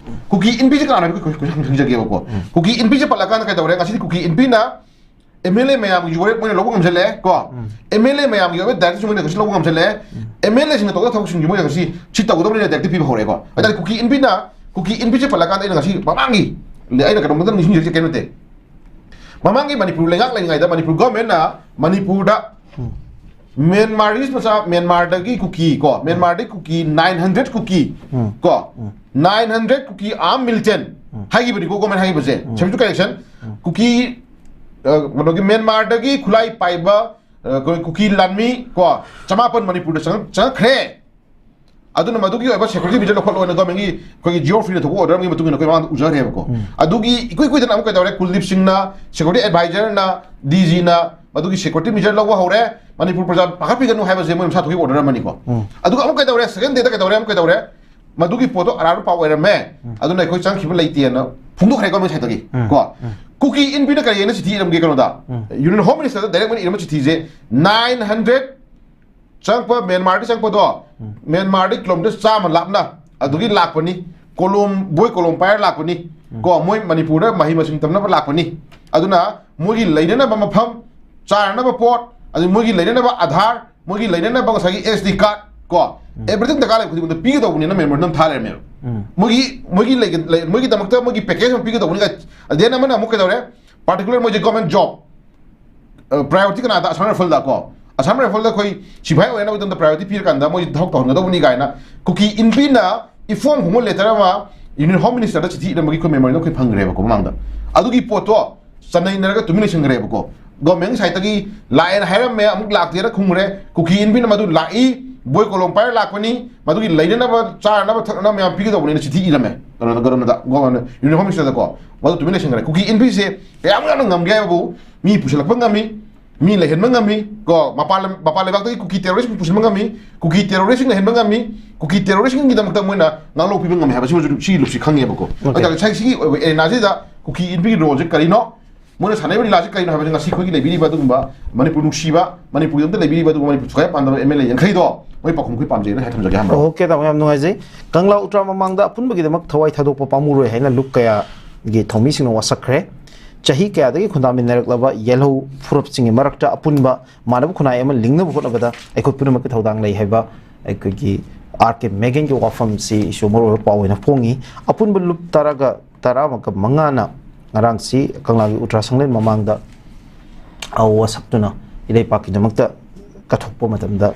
ꯀꯨꯀꯤ ꯏꯟꯕꯤꯁꯤ ꯀꯅꯥꯅꯣ ꯍꯥꯏꯕꯒꯤ question ꯍꯪꯖꯒꯦꯕꯀꯣ꯫ ꯎꯝ꯫ ꯀꯨꯀꯤ ꯏꯟꯕꯤꯁꯤ ꯄꯜꯂꯀꯥꯟꯗ ꯀꯩꯗꯧꯔꯦ? ꯉꯁꯤꯗꯤ ꯀꯨꯀꯤ ꯏꯟꯕꯤꯅ M L A ꯃꯌꯥꯝꯒꯤ ꯋꯥꯔꯦꯞ ꯃꯣꯏꯅ ꯂꯧꯕ ꯉꯝꯁꯤꯜꯂꯦ ꯀꯣ꯫ ꯎꯝ꯫ M L A ꯃꯌꯥꯝꯒꯤ ꯑꯣꯏꯕ directive ꯃꯣꯏꯅ ꯉꯁꯤ ꯂꯧꯕ ꯉꯝꯁꯤꯜꯂꯦ꯫ ꯎꯝ꯫ M L A ꯁꯤꯡꯅ ꯇꯧꯒꯗꯕ ꯊꯕꯛꯁꯤꯡꯁꯤ ꯃꯣꯏꯅ ꯉꯁꯤ ꯁꯤ ꯇꯧꯒꯗꯕꯅꯤꯅ directive ꯄꯤꯕ ꯍꯧꯔꯦꯀꯣ꯫ ꯍꯥꯏꯇꯥꯔꯦ, ꯀꯨꯀꯤ ꯏꯟꯕꯤꯅ, ꯀꯨꯀꯤ ꯏꯟꯕꯤꯁꯤ ꯄꯜꯂꯀꯥꯟꯗ ꯑꯩꯅ ꯉꯁꯤ ꯃꯃꯥꯡꯒꯤ, ꯑꯩꯅ ꯀꯩꯅꯣꯝꯇ ꯅꯤꯡꯁꯤꯡꯖꯔꯤꯁꯦ ꯀꯩꯅꯣ ꯅꯠꯇꯦ꯫ ꯃꯃꯥꯡꯒꯤ ꯃꯅꯤꯄꯨꯔ ꯂꯩꯉꯥꯛ ꯂꯩꯔꯤꯉꯩꯗ ꯃꯅꯤꯄꯨꯔ government ꯅ ꯃꯅꯤꯄꯨꯔꯗ ꯎꯝ꯫ Myanmarese ꯃꯆꯥ, ꯃ꯭ꯌꯥꯟꯃꯥꯔꯗꯒꯤ ꯀꯨꯀꯤ ꯀꯣ, ꯃ꯭ꯌꯥꯟꯃꯥꯔꯗꯒꯤ ꯀꯨꯀꯤ nine hundred ꯀꯨꯀꯤ ꯎꯝ꯫ ꯀꯣ, ꯎꯝ꯫ Nine hundred Kuki armed militant um. ꯍꯥꯏꯈꯤꯕꯅꯤꯀꯣ government ꯍꯥꯏꯈꯤꯕꯁꯦ꯫ Um. Subject to correction, ꯎꯝ꯫ ꯀꯨꯀꯤ, ꯑ, ꯀꯩꯅꯣꯒꯤ ꯃ꯭ꯌꯥꯟꯃꯥꯔꯗꯒꯤ ꯈꯨꯠꯂꯥꯏ ꯄꯥꯏꯕ, ꯑ, ꯀꯨꯀꯤ ꯂꯥꯟꯃꯤ ꯀꯣ, ꯆꯃꯥꯄꯟ ꯃꯅꯤꯄꯨꯔꯗ ꯆꯪꯉꯛ-, ꯆꯪꯉꯛꯈ꯭ꯔꯦ꯫ ꯑꯗꯨꯅ ꯃꯗꯨꯒꯤ ꯑꯣꯏꯕ security measure ꯂꯧꯈꯠꯂꯣꯅ government ꯀꯤ ꯑꯩꯈꯣꯏꯒꯤ Geoffrey ꯅ ꯊꯣꯛꯄ order ꯑꯃꯒꯤ ꯃꯇꯨꯡ ꯏꯟꯅ ꯑꯩꯈꯣꯏ ꯃꯃꯥꯡꯗ ꯎꯖꯈ꯭ꯔꯦꯕꯀꯣ꯫ ꯎꯝ꯫ ꯑꯗꯨꯒꯤ ꯏꯀꯨꯏ ꯀꯨꯏꯗꯅ ꯑꯃꯨꯛ ꯀꯩꯗꯧꯔꯦ, ꯀꯨꯜꯗꯤꯞ ꯁꯤꯡꯅ, security advisor ꯅ, D G ꯅ ꯃꯗꯨꯒꯤ security measure ꯂꯧꯕ ꯍꯧꯔꯦ꯫ ꯃꯅꯤꯄꯨꯔ ꯄ꯭ꯔꯖꯥ ꯄꯥꯈꯠꯄꯤꯒꯅꯨ ꯍꯥꯏꯕꯁꯦ ꯃꯣꯏ ꯃꯁꯥ ꯊꯣꯛꯀꯤ order ꯑꯃꯅꯤꯀꯣ꯫ ꯎꯝ꯫ ꯑꯗꯨꯒ ꯑꯃꯨꯛ ꯀꯩꯗꯧꯔꯦ, second day ꯗ ꯀꯩꯗꯧꯔꯦ, ꯑꯃꯨꯛ ꯀꯩꯗꯧꯔꯦ, ꯃꯗꯨꯒꯤ ꯄꯣꯠꯇꯣ ꯑꯔꯥꯟꯕ ꯄꯥꯎ ꯑꯣꯏꯔꯝꯃꯦ, ꯎꯝ꯫ ꯑꯗꯨꯅ ꯑꯩꯈꯣꯏ ꯆꯪꯈꯤꯕ ꯂꯩꯇꯦꯅ ꯐꯣꯡꯗꯣꯛꯈ꯭ꯔꯦꯀꯣ ꯃꯣꯏ side ꯇꯒꯤ꯫ ꯎꯝ꯫ ꯀꯣ꯫ ꯎꯝ꯫ ꯀꯨꯀꯤ ꯏꯟꯕꯤꯅ ꯀꯔꯤ ꯍꯥꯏꯅ ꯆꯤꯊꯤ ꯏꯔꯝꯒꯦ ꯀꯩꯅꯣꯗ? ꯎꯝ꯫ Union Home Minister ꯗ direct ꯃꯣꯏꯅ ꯏꯔꯝꯕ ꯆꯤꯊꯤꯁꯦ, nine hundred ꯆꯪꯉꯛꯄ, ꯃ꯭ꯌꯥꯟꯃꯥꯔꯗ ꯆꯪꯉꯛꯄꯗꯣ, ꯎꯝ꯫ ꯃ꯭ꯌꯥꯟꯃꯥꯔꯗꯒꯤ kilometre ꯆꯥꯝꯃ ꯂꯥꯞꯅ, ꯑꯗꯨꯒꯤ ꯂꯥꯛꯄꯅꯤ꯫ ꯀꯣꯂꯣꯝ, ꯕꯣꯏ ꯀꯣꯂꯣꯝ ꯄꯥꯏꯔ ꯂꯥꯛꯄꯅꯤ꯫ ꯎꯝ꯫ ꯀꯣ, ꯃꯣꯏ ꯃꯅꯤꯄꯨꯔꯗ ꯃꯍꯩ ꯃꯁꯤꯡ ꯇꯝꯅꯕ ꯂꯥꯛꯄꯅꯤ꯫ ꯑꯗꯨꯅ ꯃꯣꯏꯒꯤ ꯂꯩꯅꯅꯕ ꯃꯐꯝ, ꯆꯥꯅꯅꯕ ꯄꯣꯠ, ꯑꯗꯨ ꯃꯣꯏꯒꯤ ꯂꯩꯅꯅꯕ ꯑꯙꯥꯔ, ꯃꯣꯏꯒꯤ ꯂꯩꯅꯅꯕ ꯉꯁꯥꯏꯒꯤ S D card, ꯀꯣ, ꯎꯝ꯫ Everything ꯗꯔꯀꯥꯔ ꯂꯩꯕ ꯈꯨꯗꯤꯡꯃꯛꯇ ꯄꯤꯒꯗꯧꯕꯅꯤꯅ memorandum ꯊꯥ ꯂꯩꯔꯝꯃꯦꯕ꯫ ꯎꯝ꯫ ꯃꯣꯏꯒꯤ, ꯃꯣꯏꯒꯤ ꯂꯩꯒ-, ꯂꯩ-, ꯃꯣꯏꯒꯤꯗꯃꯛꯇ ꯃꯣꯏꯒꯤ package ꯑꯃ ꯄꯤꯒꯗꯧꯕꯅꯤ ꯀꯥꯏ꯫ ꯑꯗꯨꯗꯩ ꯑꯃꯅ ꯑꯃꯨꯛ ꯀꯩꯗꯧꯔꯦ? Particular ꯃꯣꯏꯁꯦ government job, ꯑ, priority ꯀꯅꯥꯗ? Assam Rifle ꯗ ꯀꯣ꯫ Assam Rifle ꯗ ꯑꯩꯈꯣꯏ ꯁꯤꯐꯥꯏ ꯑꯣꯏꯅꯕꯒꯤꯗꯃꯛꯇ priority ꯄꯤꯔꯀꯥꯟꯗ ꯃꯣꯏ ꯊꯕꯛ ꯇꯧꯍꯟꯒꯗꯧꯕꯅꯤ ꯀꯥꯏꯅ ꯀꯨꯀꯤ ꯏꯟꯕꯤꯅ ꯏꯐꯣꯡ ꯐꯣꯡꯕ letter ꯑꯃ Union Home Minister ꯗ ꯆꯤꯊꯤ ꯏꯔꯝꯕꯒꯤ ꯑꯩꯈꯣꯏ memorandum ꯑꯩꯈꯣꯏ ꯐꯪꯈ꯭ꯔꯦꯕꯀꯣ ꯃꯃꯥꯡꯗ꯫ ꯑꯗꯨꯒꯤ ꯄꯣꯠꯇꯣ ꯆꯅꯩꯅꯔꯒ ꯇꯨꯃꯤꯟ ꯂꯩꯁꯟꯈ꯭ꯔꯦꯕꯀꯣ꯫ Government ꯒꯤ side ꯇꯒꯤ ꯂꯥꯛꯑꯦꯅ ꯍꯥꯏꯔꯝꯃꯦ, ꯑꯃꯨꯛ ꯂꯥꯛꯇꯦꯅ ꯈꯨꯝꯈ꯭ꯔꯦ꯫ ꯀꯨꯀꯤ ꯏꯟꯕꯤꯅ ꯃꯗꯨ ꯂꯥꯛꯏ, ꯕꯣꯏ ꯀꯣꯂꯣꯝ ꯄꯥꯏꯔ ꯂꯥꯛꯄꯅꯤ, ꯃꯗꯨꯒꯤ ꯂꯩꯅꯅꯕ, ꯆꯥꯅꯅꯕ, ꯊꯛꯅꯅꯕ ꯃꯌꯥꯝ ꯄꯤꯒꯗꯧꯕꯅꯤꯅ ꯆꯤꯊꯤ ꯏꯔꯝꯃꯦ ꯀꯩꯅꯣꯗ, ꯒꯣꯔꯝꯗ, ꯒꯣꯔꯝꯗ, ꯌꯨꯅꯤꯐꯣꯔꯝ ꯃꯤꯅꯤꯁꯇꯔꯗꯀꯣ꯫ ꯃꯗꯨ ꯇꯨꯃꯤꯟ ꯂꯩꯁꯟꯈ꯭ꯔꯦ꯫ ꯀꯨꯀꯤ ꯏꯟꯐꯤꯁꯦ ꯀꯌꯥꯝ ꯌꯥꯝꯅ ꯉꯝꯒꯦ ꯍꯥꯏꯕꯕꯨ, ꯃꯤ ꯄꯨꯁꯤꯜꯂꯛꯄ ꯉꯝꯃꯤ, ꯃꯤ ꯂꯩꯍꯟꯕ ꯉꯝꯃꯤ ꯀꯣ, ꯃꯄꯥꯟ ꯂꯝ, ꯃꯄꯥꯟ ꯂꯩꯕꯥꯛꯇꯒꯤ ꯀꯨꯀꯤ ꯇꯦꯔꯣꯔꯤꯁ ꯄꯨꯁꯤꯟꯕ ꯉꯝꯃꯤ, ꯀꯨꯀꯤ ꯇꯦꯔꯣꯔꯤꯁꯁꯤꯡ ꯂꯩꯍꯟꯕ ꯉꯝꯃꯤ, ꯀꯨꯀꯤ ꯇꯦꯔꯣꯔꯤꯁꯁꯤꯡꯒꯤꯗꯃꯛꯇ ꯃꯣꯏꯅ ꯉꯥꯛꯂꯧ ꯄꯤꯕ ꯉꯝꯃꯤ ꯍꯥꯏꯕꯁꯤꯃꯁꯨ ꯁꯤ ꯂꯨꯞꯁꯤ ꯈꯪꯉꯦꯕꯀꯣ꯫ ꯑꯣꯀꯦ꯫ ꯑꯗꯨ ꯇꯥꯔꯗꯤ ꯉꯁꯥꯏ ꯁꯤꯒꯤ ꯑꯣꯏꯕ ꯑꯦꯔꯦꯅꯥꯁꯤꯗ ꯀꯨꯀꯤ ꯏꯟꯐꯤꯒꯤ ꯔꯣꯜꯁꯦ ꯀꯔꯤꯅꯣ? ꯃꯣꯏꯅ ꯁꯥꯟꯅꯔꯤꯕ ꯂꯤꯂꯥꯁꯤ ꯀꯔꯤꯅꯣ ꯍꯥꯏꯕꯁꯤ ꯉꯁꯤ ꯑꯩꯈꯣꯏꯒꯤ ꯂꯩꯕꯤꯔꯤꯕ ꯑꯗꯨꯒꯨꯝꯕ ꯃꯅꯤꯄꯨꯔ ꯅꯨꯡꯁꯤꯕ, ꯃꯅꯤꯄꯨꯔꯒꯤꯗꯃꯛꯇ ꯂꯩꯕꯤꯔꯤꯕ ꯑꯗꯨꯒꯨꯝꯕ ꯃꯅꯤꯄꯨꯔ ꯁꯨꯛꯌꯥ ꯄꯥꯟꯗꯕ ꯑꯦꯝ ꯑꯦꯜ ꯑꯦ ꯌꯥꯡꯈꯩꯗꯣ ꯃꯣꯏ ꯄꯥꯎꯈꯨꯝ ꯑꯩꯈꯣꯏ ꯄꯥꯝꯖꯩꯅ ꯍꯥꯏ ꯊꯝꯖꯒꯦ ꯑꯍꯥꯟꯕ꯫ ꯑꯣꯀꯦ, ꯇꯥꯃꯣ, ꯌꯥꯝ ꯅꯨꯡꯉꯥꯏꯖꯩ꯫ ꯀꯪꯂꯥ ꯎꯇ꯭ꯔꯥ ꯃꯃꯥꯡꯗ ꯑꯄꯨꯟꯕꯒꯤꯗꯃꯛ ꯊꯋꯥꯏ ꯊꯥꯗꯣꯛꯄ ꯄꯥꯝꯃꯨꯔꯣꯏ ꯍꯥꯏꯅ ꯂꯨꯞ ꯀꯌꯥꯒꯤ ꯊꯧꯃꯤꯁꯤꯡꯅ ꯋꯥꯁꯛꯈ꯭ꯔꯦ꯫ ꯆꯍꯤ ꯀꯌꯥꯗꯒꯤ ꯈꯨꯟꯗꯥꯃꯤꯟꯅꯔꯛꯂꯕ ꯌꯦꯜꯍꯧ ꯐꯨꯔꯨꯞꯁꯤꯡꯒꯤ ꯃꯔꯛꯇ ꯑꯄꯨꯟꯕ ꯃꯥꯟꯅꯕ ꯈꯨꯟꯅꯥꯏ ꯑꯃ ꯂꯤꯡꯅꯕ ꯍꯣꯠꯅꯕꯗ ꯑꯩꯈꯣꯏ ꯄꯨꯝꯅꯃꯛꯀꯤ ꯊꯧꯗꯥꯡ ꯂꯩ ꯍꯥꯏꯕ ꯑꯩꯈꯣꯏꯒꯤ ꯑꯥꯔ ꯀꯦ ꯃꯦꯒꯟꯒꯤ ꯋꯥꯐꯝꯁꯤ ꯏꯁꯨ ꯃꯔꯨꯑꯣꯏꯕ ꯄꯥꯎ ꯑꯣꯏꯅ ꯐꯣꯡꯉꯤ꯫ ꯑꯄꯨꯟꯕ ꯂꯨꯞ ꯇꯔꯥꯒ, ꯇꯔꯥꯃꯒ ꯃꯉꯥꯅ ꯉꯔꯥꯡꯁꯤ ꯀꯪꯂꯥꯒꯤ ꯎꯇ꯭ꯔꯥ ꯁꯪꯂꯦꯟ ꯃꯃꯥꯡꯗ ꯑꯋꯥ ꯁꯛꯇꯨꯅ ꯏꯔꯩꯄꯥꯛꯀꯤꯗꯃꯛꯇ ꯀꯠꯊꯣꯛꯄ ꯃꯇꯝꯗ,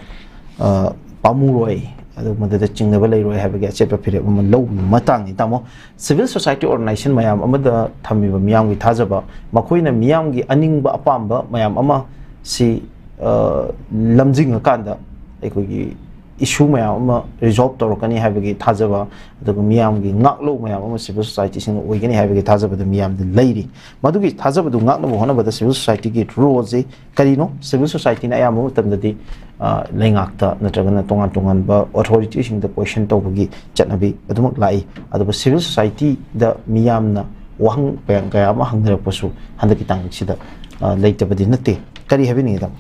ꯑ, ꯄꯥꯝꯃꯨꯔꯣꯏ, ꯑꯗꯨ ꯃꯗꯨꯗ ꯆꯤꯡꯅꯕ ꯂꯩꯔꯣꯏ ꯍꯥꯏꯕꯒꯤ ꯑꯆꯦꯠꯄ ꯐꯤꯔꯦꯞ ꯑꯃ ꯂꯧꯕꯒꯤ ꯃꯇꯥꯡꯅꯤ, ꯇꯥꯃꯣ꯫ Civil society organization ꯃꯌꯥꯝ ꯑꯃꯗ ꯊꯝꯃꯤꯕ ꯃꯤꯌꯥꯝꯒꯤ ꯊꯥꯖꯕ, ꯃꯈꯣꯏꯅ ꯃꯤꯌꯥꯝꯒꯤ ꯑꯅꯤꯡꯕ ꯑꯄꯥꯝꯕ ꯃꯌꯥꯝ ꯑꯃ ꯁꯤ, ꯑ, ꯂꯝꯖꯤꯡꯉꯀꯥꯟꯗ ꯑꯩꯈꯣꯏꯒꯤ issue ꯃꯌꯥꯝ ꯑꯃ resolve ꯇꯧꯔꯛꯀꯅꯤ ꯍꯥꯏꯕꯒꯤ ꯊꯥꯖꯕ, ꯑꯗꯨꯒ ꯃꯤꯌꯥꯝꯒꯤ ꯉꯥꯛꯂꯧ ꯃꯌꯥꯝ ꯑꯃ civil society ꯁꯤꯡꯅ ꯑꯣꯏꯒꯅꯤ ꯍꯥꯏꯕꯒꯤ ꯊꯥꯖꯕꯗꯨ ꯃꯤꯌꯥꯝꯗ ꯂꯩꯔꯤ꯫ ꯃꯗꯨꯒꯤ ꯊꯥꯖꯕꯗꯨ ꯉꯥꯛꯅꯕ ꯍꯣꯠꯅꯕꯗ civil society ꯒꯤ role ꯁꯤ ꯀꯔꯤꯅꯣ? Civil society ꯅ ꯑꯌꯥꯝꯕ ꯃꯇꯝꯗꯗꯤ, ꯑ, ꯂꯩꯉꯥꯛꯇ ꯅꯠꯇ꯭ꯔꯒꯅ ꯇꯣꯉꯥꯟ ꯇꯣꯉꯥꯟꯕ authority ꯁꯤꯡꯗ question ꯇꯧꯕꯒꯤ ꯆꯠꯅꯕꯤ ꯑꯗꯨꯃꯛ ꯂꯥꯛꯏ꯫ ꯑꯗꯨꯕꯨ civil society ꯗ ꯃꯤꯌꯥꯝꯅ ꯋꯥꯍꯪ ꯀꯌꯥ, ꯀꯌꯥ ꯑꯃ ꯍꯪꯅꯔꯛꯄꯁꯨ ꯍꯟꯗꯛꯀꯤ ꯇꯥꯡꯀꯛꯁꯤꯗ, ꯑ, ꯂꯩꯇꯕꯗꯤ ꯅꯠꯇꯦ꯫ ꯀꯔꯤ ꯍꯥꯏꯕꯤꯅꯤꯡꯉꯤ, ꯇꯥꯃꯣ?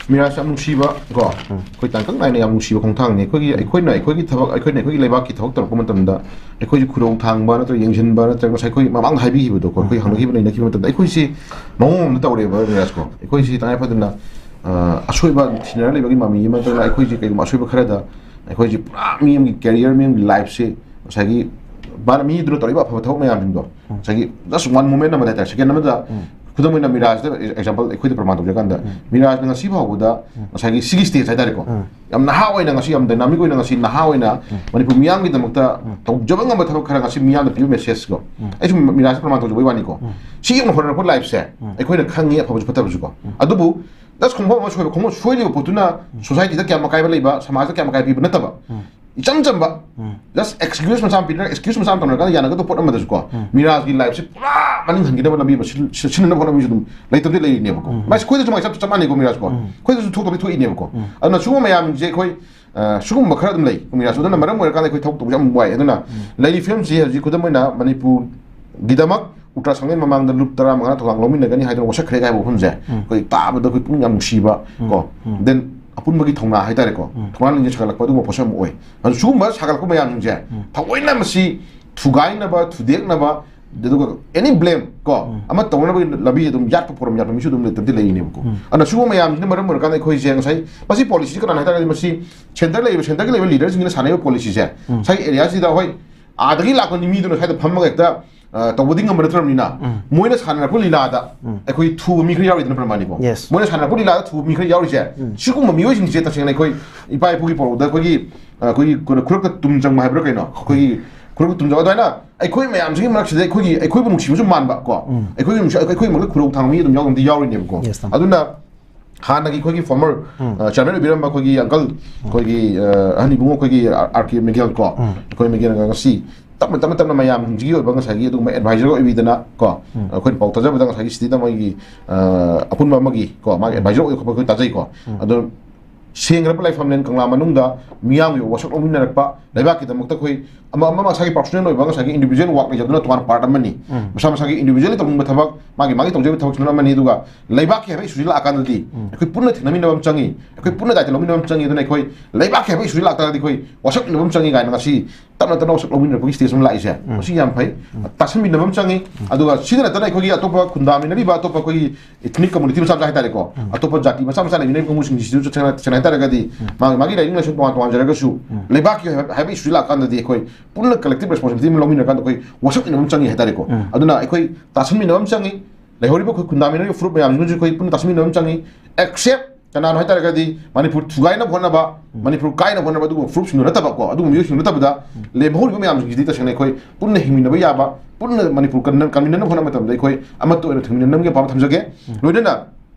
ꯃꯤꯔꯥꯖ, ꯌꯥꯝ ꯅꯨꯡꯁꯤꯕ ꯀꯣ, ꯎꯝ꯫ ꯑꯩꯈꯣꯏ ꯇꯥꯡꯀꯛ ꯅꯥꯏꯅ ꯌꯥꯝ ꯅꯨꯡꯁꯤꯕ ꯈꯣꯡꯊꯥꯡꯅꯤ꯫ ꯑꯩꯈꯣꯏꯒꯤ, ꯑꯩꯈꯣꯏꯅ ꯑꯩꯈꯣꯏꯒꯤ ꯊꯕꯛ, ꯑꯩꯈꯣꯏꯅ ꯑꯩꯈꯣꯏꯒꯤ ꯂꯩꯕꯥꯛꯀꯤ ꯊꯕꯛ ꯇꯧꯔꯛꯄ ꯃꯇꯝꯗ ꯑꯩꯈꯣꯏꯁꯨ ꯈꯨꯗꯣꯡ ꯊꯥꯡꯕ ꯅꯠꯇ꯭ꯔꯒ ꯌꯦꯡꯁꯤꯟꯕ ꯅꯠꯇ꯭ꯔꯒ ꯉꯁꯥꯏ ꯑꯩꯈꯣꯏ ꯃꯃꯥꯡꯗ ꯍꯥꯏꯕꯤꯈꯤꯕꯗꯣ ꯀꯣ, ꯑꯩꯈꯣꯏ ꯎꯝ꯫ ꯍꯪꯅꯈꯤꯕ ꯅꯩꯅꯈꯤꯕ ꯃꯇꯝꯗ ꯑꯩꯈꯣꯏꯁꯤ ꯃꯑꯣꯡ ꯑꯃꯗ ꯇꯧꯔꯦꯕ ꯃꯤꯔꯥꯖ ꯀꯣ꯫ ꯑꯩꯈꯣꯏꯁꯤ ꯇꯉꯥꯏ ꯐꯗꯅ, ꯑ, ꯑꯁꯣꯏꯕ ꯊꯤꯅꯔ ꯂꯩꯕꯒꯤ ꯃꯃꯤ ꯑꯃ ꯅꯠꯇ꯭ꯔꯒꯅ ꯑꯩꯈꯣꯏꯁꯤ ꯀꯩꯒꯨꯝꯕ ꯑꯁꯣꯏꯕ ꯈꯔꯗ ꯑꯩꯈꯣꯏꯁꯤ ꯄꯨꯔꯥ ꯃꯤ ꯑꯃꯒꯤ career, ꯃꯤ ꯑꯃꯒꯤ life ꯁꯤ ꯉꯁꯥꯏꯒꯤ ꯃꯥꯅ ꯃꯤꯗꯨꯅ ꯇꯧꯔꯛꯏꯕ ꯑꯐꯕ ꯊꯕꯛ ꯃꯌꯥꯝꯁꯤꯡꯗꯣ ꯎꯝ꯫ ꯉꯁꯥꯏꯒꯤ just one moment ꯑꯃꯗ ꯍꯥꯏꯇꯥꯔꯦ, second ꯑꯃꯗ ꯎꯝ꯫ ꯈꯨꯗꯝ ꯑꯣꯏꯅ ꯃꯤꯔꯥꯖꯇ example ꯑꯩꯈꯣꯏꯗ ꯄ꯭ꯔꯃꯥꯟ ꯇꯧꯖꯔꯀꯥꯟꯗ ꯎꯝ꯫ ꯃꯤꯔꯥꯖꯅ ꯉꯁꯤ ꯐꯥꯎꯕꯗ ꯎꯝ꯫ ꯉꯁꯥꯏꯒꯤ ꯁꯤꯒꯤ stage ꯍꯥꯏꯇꯥꯔꯦꯀꯣ, ꯎꯝ꯫ ꯌꯥꯝ ꯅꯍꯥ ꯑꯣꯏꯅ ꯉꯁꯤ ꯌꯥꯝ dynamic ꯑꯣꯏꯅ ꯉꯁꯤ ꯅꯍꯥ ꯑꯣꯏꯅ ꯎꯝ꯫ ꯃꯅꯤꯄꯨꯔ ꯃꯤꯌꯥꯝꯒꯤꯗꯃꯛꯇ ꯎꯝ꯫ ꯇꯧꯖꯕ ꯉꯝꯕ ꯊꯕꯛ ꯈꯔ ꯉꯁꯤ ꯃꯤꯌꯥꯝꯗ ꯄꯤꯕ message ꯀꯣ꯫ ꯎꯝ꯫ ꯑꯩꯁꯨ ꯃꯤꯔꯥꯖꯇ ꯄ꯭ꯔꯃꯥꯟ ꯇꯧꯖꯕꯒꯤ ꯋꯥꯅꯤꯀꯣ꯫ ꯎꯝ꯫ ꯁꯤ ꯌꯧꯅ ꯍꯣꯠꯅꯔꯛꯄ life ꯁꯦ ꯎꯝ꯫ ꯑꯩꯈꯣꯏꯅ ꯈꯪꯉꯤ ꯑꯐꯕꯁꯨ ꯐꯠꯇꯕꯁꯨꯀꯣ꯫ ꯎꯝ꯫ ꯑꯗꯨꯕꯨ ꯖꯁ ꯈꯣꯡꯐꯝ ꯑꯃ ꯁꯣꯏꯕ, ꯈꯣꯡꯐꯝ ꯁꯣꯏꯔꯤꯕ ꯄꯣꯠꯇꯨꯅ ꯁꯣꯁꯥꯏꯇꯤꯗ ꯀꯌꯥꯝ ꯑꯀꯥꯏꯕ ꯂꯩꯕ, ꯁꯃꯥꯖꯇ ꯀꯌꯥꯝ ꯑꯀꯥꯏꯕ ꯄꯤꯕ ꯅꯠꯇꯕ, ꯏꯆꯝ ꯆꯝꯕ, ꯖꯁ ꯑꯦꯛꯁꯀ꯭ꯌꯨꯁ ꯃꯆꯥ ꯑꯃ ꯄꯤꯔꯒ, ꯑꯦꯛꯁꯀ꯭ꯌꯨꯁ ꯃꯆꯥ ꯑꯃ ꯇꯧꯅꯔꯀꯥꯟꯗ ꯌꯥꯅꯒꯗꯕ ꯄꯣꯠ ꯑꯃꯗꯁꯨꯀꯣ, ꯃꯤꯔꯥꯖꯀꯤ ꯂꯥꯏꯐꯁꯦ ꯄꯨꯔꯥ ꯃꯅꯤꯡ ꯍꯟꯈꯤꯅꯕ ꯂꯝꯕꯤ ꯑꯃ ꯁꯤꯜ-, ꯁꯤꯜ-, ꯁꯤꯟꯅꯅꯕ ꯍꯣꯠꯅꯕ ꯃꯤꯁꯨ ꯑꯗꯨꯝ ꯂꯩꯇꯕꯗꯤ ꯂꯩꯔꯤꯅꯦꯕꯀꯣ꯫ ꯃꯥꯁꯦ ꯑꯩꯈꯣꯏꯗꯁꯨ ꯃꯥꯏ ꯆꯞ, ꯆꯞ ꯃꯥꯟꯅꯩꯀꯣ, ꯃꯤꯔꯥꯖꯀꯣ꯫ ꯑꯩꯈꯣꯏꯗꯁꯨ ꯊꯣꯛꯇꯕꯗꯤ ꯊꯣꯛꯏꯅꯦꯕꯀꯣ꯫ ꯑꯗꯨꯅ ꯁꯤꯒꯨꯝꯕ ꯃꯌꯥꯝꯁꯦ ꯑꯩꯈꯣꯏ, ꯑ, ꯁꯤꯒꯨꯝꯕ ꯈꯔ ꯑꯗꯨꯝ ꯂꯩ ꯃꯤꯔꯥꯖꯀꯣ꯫ ꯑꯗꯨꯅ ꯃꯔꯝ ꯑꯣꯏꯔꯀꯥꯟꯗ ꯑꯩꯈꯣꯏ ꯊꯕꯛ ꯇꯧꯕꯁꯦ ꯌꯥꯝ ꯋꯥꯏ꯫ ꯑꯗꯨꯅ ꯂꯩꯔꯤꯕ ꯐꯤꯕꯝꯁꯤ ꯍꯧꯖꯤꯛ ꯈꯨꯗꯝ ꯑꯣꯏꯅ ꯃꯅꯤꯄꯨꯔꯒꯤꯗꯃꯛ ꯎꯜꯇ꯭ꯔꯥꯁꯥꯎꯟꯒꯤ ꯃꯃꯥꯡꯗ ꯂꯨꯞ ꯇꯔꯥꯃꯉꯥ ꯊꯧꯗꯥꯡ ꯂꯧꯃꯤꯟꯅꯒꯅꯤ ꯍꯥꯏꯗꯅ ꯋꯥꯁꯛꯈ꯭ꯔꯦ ꯍꯥꯏꯕ ꯋꯥꯐꯝꯁꯦ ꯑꯩꯈꯣꯏ ꯇꯥꯕꯗ ꯑꯩꯈꯣꯏ ꯄꯨꯛꯅꯤꯡ ꯌꯥꯝ ꯅꯨꯡꯁꯤꯕ ꯀꯣ꯫ ꯗꯦꯟ ꯑꯄꯨꯟꯕꯒꯤ ꯊꯧꯅꯥ ꯍꯥꯏꯇꯥꯔꯦꯀꯣ, ꯊꯧꯅꯥ ꯂꯤꯡꯖꯦꯜ ꯁꯥꯒꯠꯂꯛꯄ ꯑꯗꯨꯒꯨꯝꯕ ꯄꯣꯠꯁꯛ ꯑꯃ ꯑꯣꯏ꯫ ꯑꯗꯨ ꯁꯤꯒꯨꯝꯕ ꯁꯥꯒꯠꯂꯛꯄ ꯃꯌꯥꯝꯁꯤꯡꯁꯦ ꯊꯑꯣꯏꯅ ꯃꯁꯤ ꯊꯨꯒꯥꯏꯅꯕ, ꯊꯨꯗꯦꯛꯅꯕ, ꯑꯗꯨꯒ ꯑꯦꯅꯤ ꯕ꯭ꯂꯦꯝ ꯀꯣ ꯑꯃ ꯇꯧꯅꯕꯒꯤ ꯂꯝꯕꯤ ꯑꯗꯨꯝ ꯌꯥꯠꯄ ꯄ꯭ꯔꯣꯒ꯭ꯔꯥꯝ ꯌꯥꯠꯄ ꯃꯤꯁꯨ ꯑꯗꯨꯝ ꯂꯩꯇꯕꯗꯤ ꯂꯩꯔꯤꯅꯦꯕꯀꯣ꯫ ꯑꯗꯨꯅ ꯁꯤꯒꯨꯝꯕ ꯃꯌꯥꯝꯁꯤꯅ ꯃꯔꯝ ꯑꯣꯏꯔꯀꯥꯟꯗ ꯑꯩꯈꯣꯏꯁꯦ ꯉꯁꯥꯏ ꯃꯁꯤ ꯄꯣꯂꯤꯁꯤꯁꯤ ꯀꯅꯥꯅ ꯍꯥꯏꯇꯥꯔꯒꯗꯤ ꯃꯁꯤ ꯁꯦꯟꯇꯔ ꯂꯩꯔꯤꯕ, ꯁꯦꯟꯇꯔꯒꯤ ꯂꯩꯕ ꯂꯤꯗꯔꯁꯤꯡꯁꯤꯅ ꯁꯥꯟꯅꯔꯤꯕ ꯄꯣꯂꯤꯁꯤꯁꯦ ꯉꯁꯥꯏꯒꯤ ꯑꯦꯔꯤꯌꯥꯁꯤꯗ ꯍꯣꯏ ꯑꯥꯗꯒꯤ ꯂꯥꯛꯄ ꯃꯤꯗꯨꯅ ꯁ꯭ꯋꯥꯏꯗ ꯐꯝꯃꯒ ꯍꯦꯛꯇ, ꯑ, ꯇꯧꯕꯗꯤ ꯉꯝꯕ ꯅꯠꯇ꯭ꯔꯕꯅꯤꯅ ꯃꯣꯏꯅ ꯁꯥꯟꯅꯔꯛꯄ ꯂꯤꯂꯥꯗ ꯑꯩꯈꯣꯏ ꯊꯨꯕ ꯃꯤ ꯈꯔ ꯌꯥꯎꯔꯤꯗꯅ ꯄ꯭ꯔꯃꯥꯅꯤꯀꯣ꯫ ꯃꯣꯏꯅ ꯁꯥꯟꯅꯔꯛꯄ ꯂꯤꯂꯥꯗ ꯊꯨꯕ ꯃꯤ ꯈꯔ ꯌꯥꯎꯔꯤꯁꯦ ꯁꯤꯒꯨꯝꯕ ꯃꯤꯑꯣꯏꯁꯤꯡꯁꯦ ꯇꯁꯦꯡꯅ ꯑꯩꯈꯣꯏ ꯏꯄꯥ ꯏꯄꯨꯒꯤ ꯄꯥꯎꯔꯧꯗ ꯑꯩꯈꯣꯏꯒꯤ, ꯑ, ꯑꯩꯈꯣꯏꯒꯤ ꯈꯨꯔ-, ꯈꯨꯔꯛꯇ ꯇꯨꯝ ꯆꯪꯕ ꯍꯥꯏꯕ꯭ꯔꯥ ꯀꯩꯅꯣ, ꯑꯩꯈꯣꯏꯒꯤ ꯈꯨꯔꯛꯇ ꯇꯨꯝ ꯆꯪꯕ ꯑꯗꯨꯃꯥꯏꯅ ꯑꯩꯈꯣꯏ ꯃꯌꯥꯝꯁꯤꯒꯤ ꯃꯔꯛꯁꯤꯗ ꯑꯩꯈꯣꯏꯒꯤ, ꯑꯩꯈꯣꯏꯕꯨ ꯅꯨꯡꯁꯤꯕꯁꯨ ꯃꯥꯟꯕ ꯀꯣ, ꯑꯩꯈꯣꯏꯒꯤ ꯅꯨꯡꯁꯤ-, ꯑꯩꯈꯣꯏ ꯃꯔꯛꯇ ꯈꯨꯔꯧ ꯊꯥꯡꯕ ꯃꯤ ꯑꯗꯨꯝ ꯌꯥꯎ-, ꯑꯗꯨꯝꯗꯤ ꯌꯥꯎꯔꯤꯅꯦꯕꯀꯣ꯫ ꯑꯗꯨꯅ ꯍꯥꯟꯅꯒꯤ ꯑꯩꯈꯣꯏꯒꯤ ꯐꯣꯔꯃꯔ, ꯎꯝ꯫ ꯑ, ꯆꯤꯌꯔꯃꯦꯟ ꯑꯣꯏꯕꯤꯔꯝꯕ ꯑꯩꯈꯣꯏꯒꯤ ꯑꯪꯀꯜ, ꯎꯝ꯫ ꯑꯩꯈꯣꯏꯒꯤ, ꯑ, ꯑꯍꯟ ꯏꯕꯨꯡꯉꯣ ꯑꯩꯈꯣꯏꯒꯤ ꯑꯥꯔ ꯀꯦ ꯃꯤꯒꯦꯜ ꯀꯣ, ꯎꯝ꯫ ꯑꯩꯈꯣꯏ ꯃꯤꯒꯦꯜꯅ ꯉꯁꯤ ꯇꯞꯅ, ꯇꯞꯅ, ꯇꯞꯅ ꯃꯌꯥꯝꯁꯤꯡꯁꯤꯒꯤ ꯑꯣꯏꯕ ꯉꯁꯥꯏꯒꯤ ꯑꯗꯨꯒꯨꯝꯕ ꯑꯦꯗꯚꯥꯏꯖꯔ ꯑꯣꯏꯕꯤꯗꯅ ꯀꯣ, ꯎꯝ꯫ ꯑꯩꯈꯣꯏꯅ ꯄꯥꯎ ꯇꯥꯖꯕꯗ ꯉꯁꯥꯏꯒꯤ ꯁꯤꯇꯤꯗ ꯃꯣꯏꯒꯤ, ꯑ, ꯑꯄꯨꯟꯕ ꯑꯃꯒꯤ ꯀꯣ, ꯃꯥꯒꯤ ꯑꯦꯗꯚꯥꯏꯖꯔ ꯑꯣꯏꯕ ꯈꯣꯠꯄ ꯑꯩꯈꯣꯏ ꯇꯥꯖꯩꯀꯣ꯫ ꯎꯝ꯫ ꯑꯗꯣ ꯁꯦꯡꯈ꯭ꯔꯕ ꯂꯥꯏꯐꯝꯂꯦꯟ ꯀꯪꯂꯥ ꯃꯅꯨꯡꯗ ꯃꯤꯌꯥꯝꯒꯤ ꯋꯥꯁꯛ ꯂꯧꯃꯤꯟꯅꯔꯛꯄ, ꯂꯩꯕꯥꯛꯀꯤꯗꯃꯛꯇ ꯑꯩꯈꯣꯏ ꯑꯃ, ꯑꯃ ꯃꯁꯥꯒꯤ ꯄꯥꯔꯁꯣꯅꯦꯜ ꯑꯣꯏꯕ ꯉꯁꯥꯏꯒꯤ ꯏꯟꯗꯤꯕꯤꯖꯨꯋꯦꯜ ꯋꯥꯛ ꯂꯩꯖꯕꯗꯨꯅ ꯇꯣꯉꯥꯟ ꯄꯥꯔꯠ ꯑꯃꯅꯤ꯫ ꯎꯝ꯫ ꯃꯁꯥ ꯃꯁꯥꯒꯤ ꯏꯟꯗꯤꯕꯤꯖꯨꯋꯦꯜꯂꯤ ꯇꯧꯅꯤꯡꯕ ꯊꯕꯛ, ꯃꯥꯒꯤ, ꯃꯥꯒꯤ ꯇꯧꯖꯕ ꯊꯕꯛꯁꯤꯅ ꯑꯃꯅꯤ꯫ ꯑꯗꯨꯒ ꯂꯩꯕꯥꯛꯀꯤ ꯍꯥꯏꯕ ꯏꯁꯨꯁꯤ ꯂꯥꯛꯑꯀꯥꯟꯗꯗꯤ ꯎꯝ꯫ ꯑꯩꯈꯣꯏ ꯄꯨꯟꯅ ꯊꯦꯡꯅꯃꯤꯟꯅꯕ ꯑꯃ ꯆꯪꯉꯤ, ꯑꯩꯈꯣꯏ ꯄꯨꯟꯅ ꯗꯥꯏꯇ ꯂꯧꯃꯤꯟꯅꯕ ꯑꯃ ꯆꯪꯉꯤ꯫ ꯑꯗꯨꯅ ꯑꯩꯈꯣꯏ ꯂꯩꯕꯥꯛꯀꯤ ꯍꯥꯏꯕ ꯏꯁꯨꯁꯤ ꯂꯥꯛꯇꯥꯔꯒꯗꯤ ꯑꯩꯈꯣꯏ ꯋꯥꯁꯛꯃꯤꯟꯅꯕ ꯑꯃ ꯆꯪꯉꯤ ꯀꯥꯏꯅ ꯉꯁꯤ ꯇꯞꯅ ꯇꯞꯅ ꯋꯥꯁꯛ ꯂꯧꯃꯤꯟꯅꯔꯛꯄꯒꯤ ꯁ꯭ꯇꯦꯖ ꯑꯃ ꯂꯥꯛꯏꯁꯦ꯫ ꯎꯝ꯫ ꯃꯁꯤ ꯌꯥꯝ ꯐꯩ꯫ ꯎꯝ꯫ ꯇꯥꯁꯟꯃꯤꯟꯅꯕ ꯑꯃ ꯆꯪꯉꯤ꯫ ꯎꯝ꯫ ꯑꯗꯨꯒ ꯁꯤꯗ ꯅꯠꯇꯅ ꯑꯩꯈꯣꯏꯒꯤ ꯑꯇꯣꯞꯄ ꯈꯨꯟꯗꯥꯃꯤꯟꯅꯔꯤꯕ ꯑꯇꯣꯞꯄ ꯑꯩꯈꯣꯏꯒꯤ ꯏꯊꯅꯤꯛ ꯀꯝꯃꯨꯅꯤꯇꯤ ꯃꯆꯥ ꯃꯆꯥ ꯍꯥꯏꯇꯥꯔꯦꯀꯣ, ꯎꯝ꯫ ꯑꯇꯣꯞꯄ ꯖꯥꯇꯤ ꯃꯆꯥ ꯃꯆꯥ ꯂꯩꯃꯤꯟꯅꯔꯤꯕ ꯀꯥꯡꯕꯨꯁꯤꯡꯁꯤꯁꯨ ꯆꯠꯁꯦ ꯍꯥꯏ ꯇꯥꯔꯒꯗꯤ ꯎꯝ꯫ ꯃꯥꯒꯤ, ꯃꯥꯒꯤ ꯂꯥꯏꯅꯤꯡ ꯂꯥꯏꯁꯣꯟ ꯇꯣꯉꯥꯟ ꯇꯣꯉꯥꯟꯖꯔꯒꯁꯨ ꯎꯝ꯫ ꯂꯩꯕꯥꯛꯀꯤ ꯍꯥꯏꯕ, ꯍꯥꯏꯕ ꯏꯁꯨꯁꯤ ꯂꯥꯛꯀꯥꯟꯗꯗꯤ ꯑꯩꯈꯣꯏ ꯄꯨꯟꯅ ꯀꯂꯦꯛꯇꯤꯚ ꯔꯦꯁꯄꯣꯟꯁꯤꯕꯤꯂꯤꯇꯤ ꯑꯃ ꯂꯧꯃꯤꯟꯅꯔꯀꯥꯟꯗ ꯑꯩꯈꯣꯏ ꯋꯥꯁꯛꯃꯤꯟꯅꯕ ꯑꯃ ꯆꯪꯉꯤ ꯍꯥꯏꯇꯥꯔꯦꯀꯣ꯫ ꯎꯝ꯫ ꯑꯗꯨꯅ ꯑꯩꯈꯣꯏ ꯇꯥꯁꯟꯃꯤꯟꯅꯕ ꯑꯃ ꯆꯪꯉꯤ꯫ ꯂꯩꯍꯧꯔꯤꯕ ꯑꯩꯈꯣꯏ ꯈꯨꯟꯗꯥꯃꯤꯟꯅꯔꯤꯕ ꯐꯨꯔꯨꯞ ꯃꯌꯥꯝꯁꯤꯡꯁꯨ ꯑꯩꯈꯣꯏ ꯄꯨꯟꯅ ꯇꯥꯁꯟꯃꯤꯟꯅꯕ ꯑꯃ ꯆꯪꯉꯤ꯫ ꯑꯦꯛꯁꯦꯞ ꯀꯅꯥꯅꯣ ꯍꯥꯏꯇꯥꯔꯒꯗꯤ ꯃꯅꯤꯄꯨꯔ ꯊꯨꯒꯥꯏꯅꯕ ꯍꯣꯠꯅꯕ, ꯎꯝ꯫ ꯃꯅꯤꯄꯨꯔ ꯀꯥꯏꯅꯕ ꯍꯣꯠꯅꯕ ꯑꯗꯨꯒꯨꯝꯕ ꯐꯨꯔꯨꯞꯁꯤꯡꯗꯨ ꯅꯠꯇꯕꯀꯣ, ꯑꯗꯨꯒꯨꯝꯕ ꯃꯤꯑꯣꯏꯁꯤꯡꯗꯨ ꯅꯠꯇꯕꯗ ꯎꯝ꯫ ꯂꯦꯝꯍꯧꯔꯤꯕ ꯃꯌꯥꯝꯁꯤꯡꯁꯤꯗꯤ ꯇꯁꯦꯡꯅ ꯑꯩꯈꯣꯏ ꯄꯨꯟꯅ ꯍꯤꯡꯃꯤꯟꯅꯕ ꯌꯥꯕ, ꯄꯨꯟꯅ ꯃꯅꯤꯄꯨꯔ ꯀꯟꯅ-, ꯀꯟꯃꯤꯟꯅꯅꯕ ꯍꯣꯠꯅꯕ ꯃꯇꯝꯗ ꯑꯩꯈꯣꯏ ꯑꯃꯠꯇ ꯑꯣꯏꯅ ꯊꯤꯡꯃꯤꯟꯅꯅꯕꯒꯤ ꯑꯄꯥꯝꯕ ꯊꯝꯖꯒꯦ꯫ ꯎꯝ꯫ ꯂꯣꯏꯅꯅ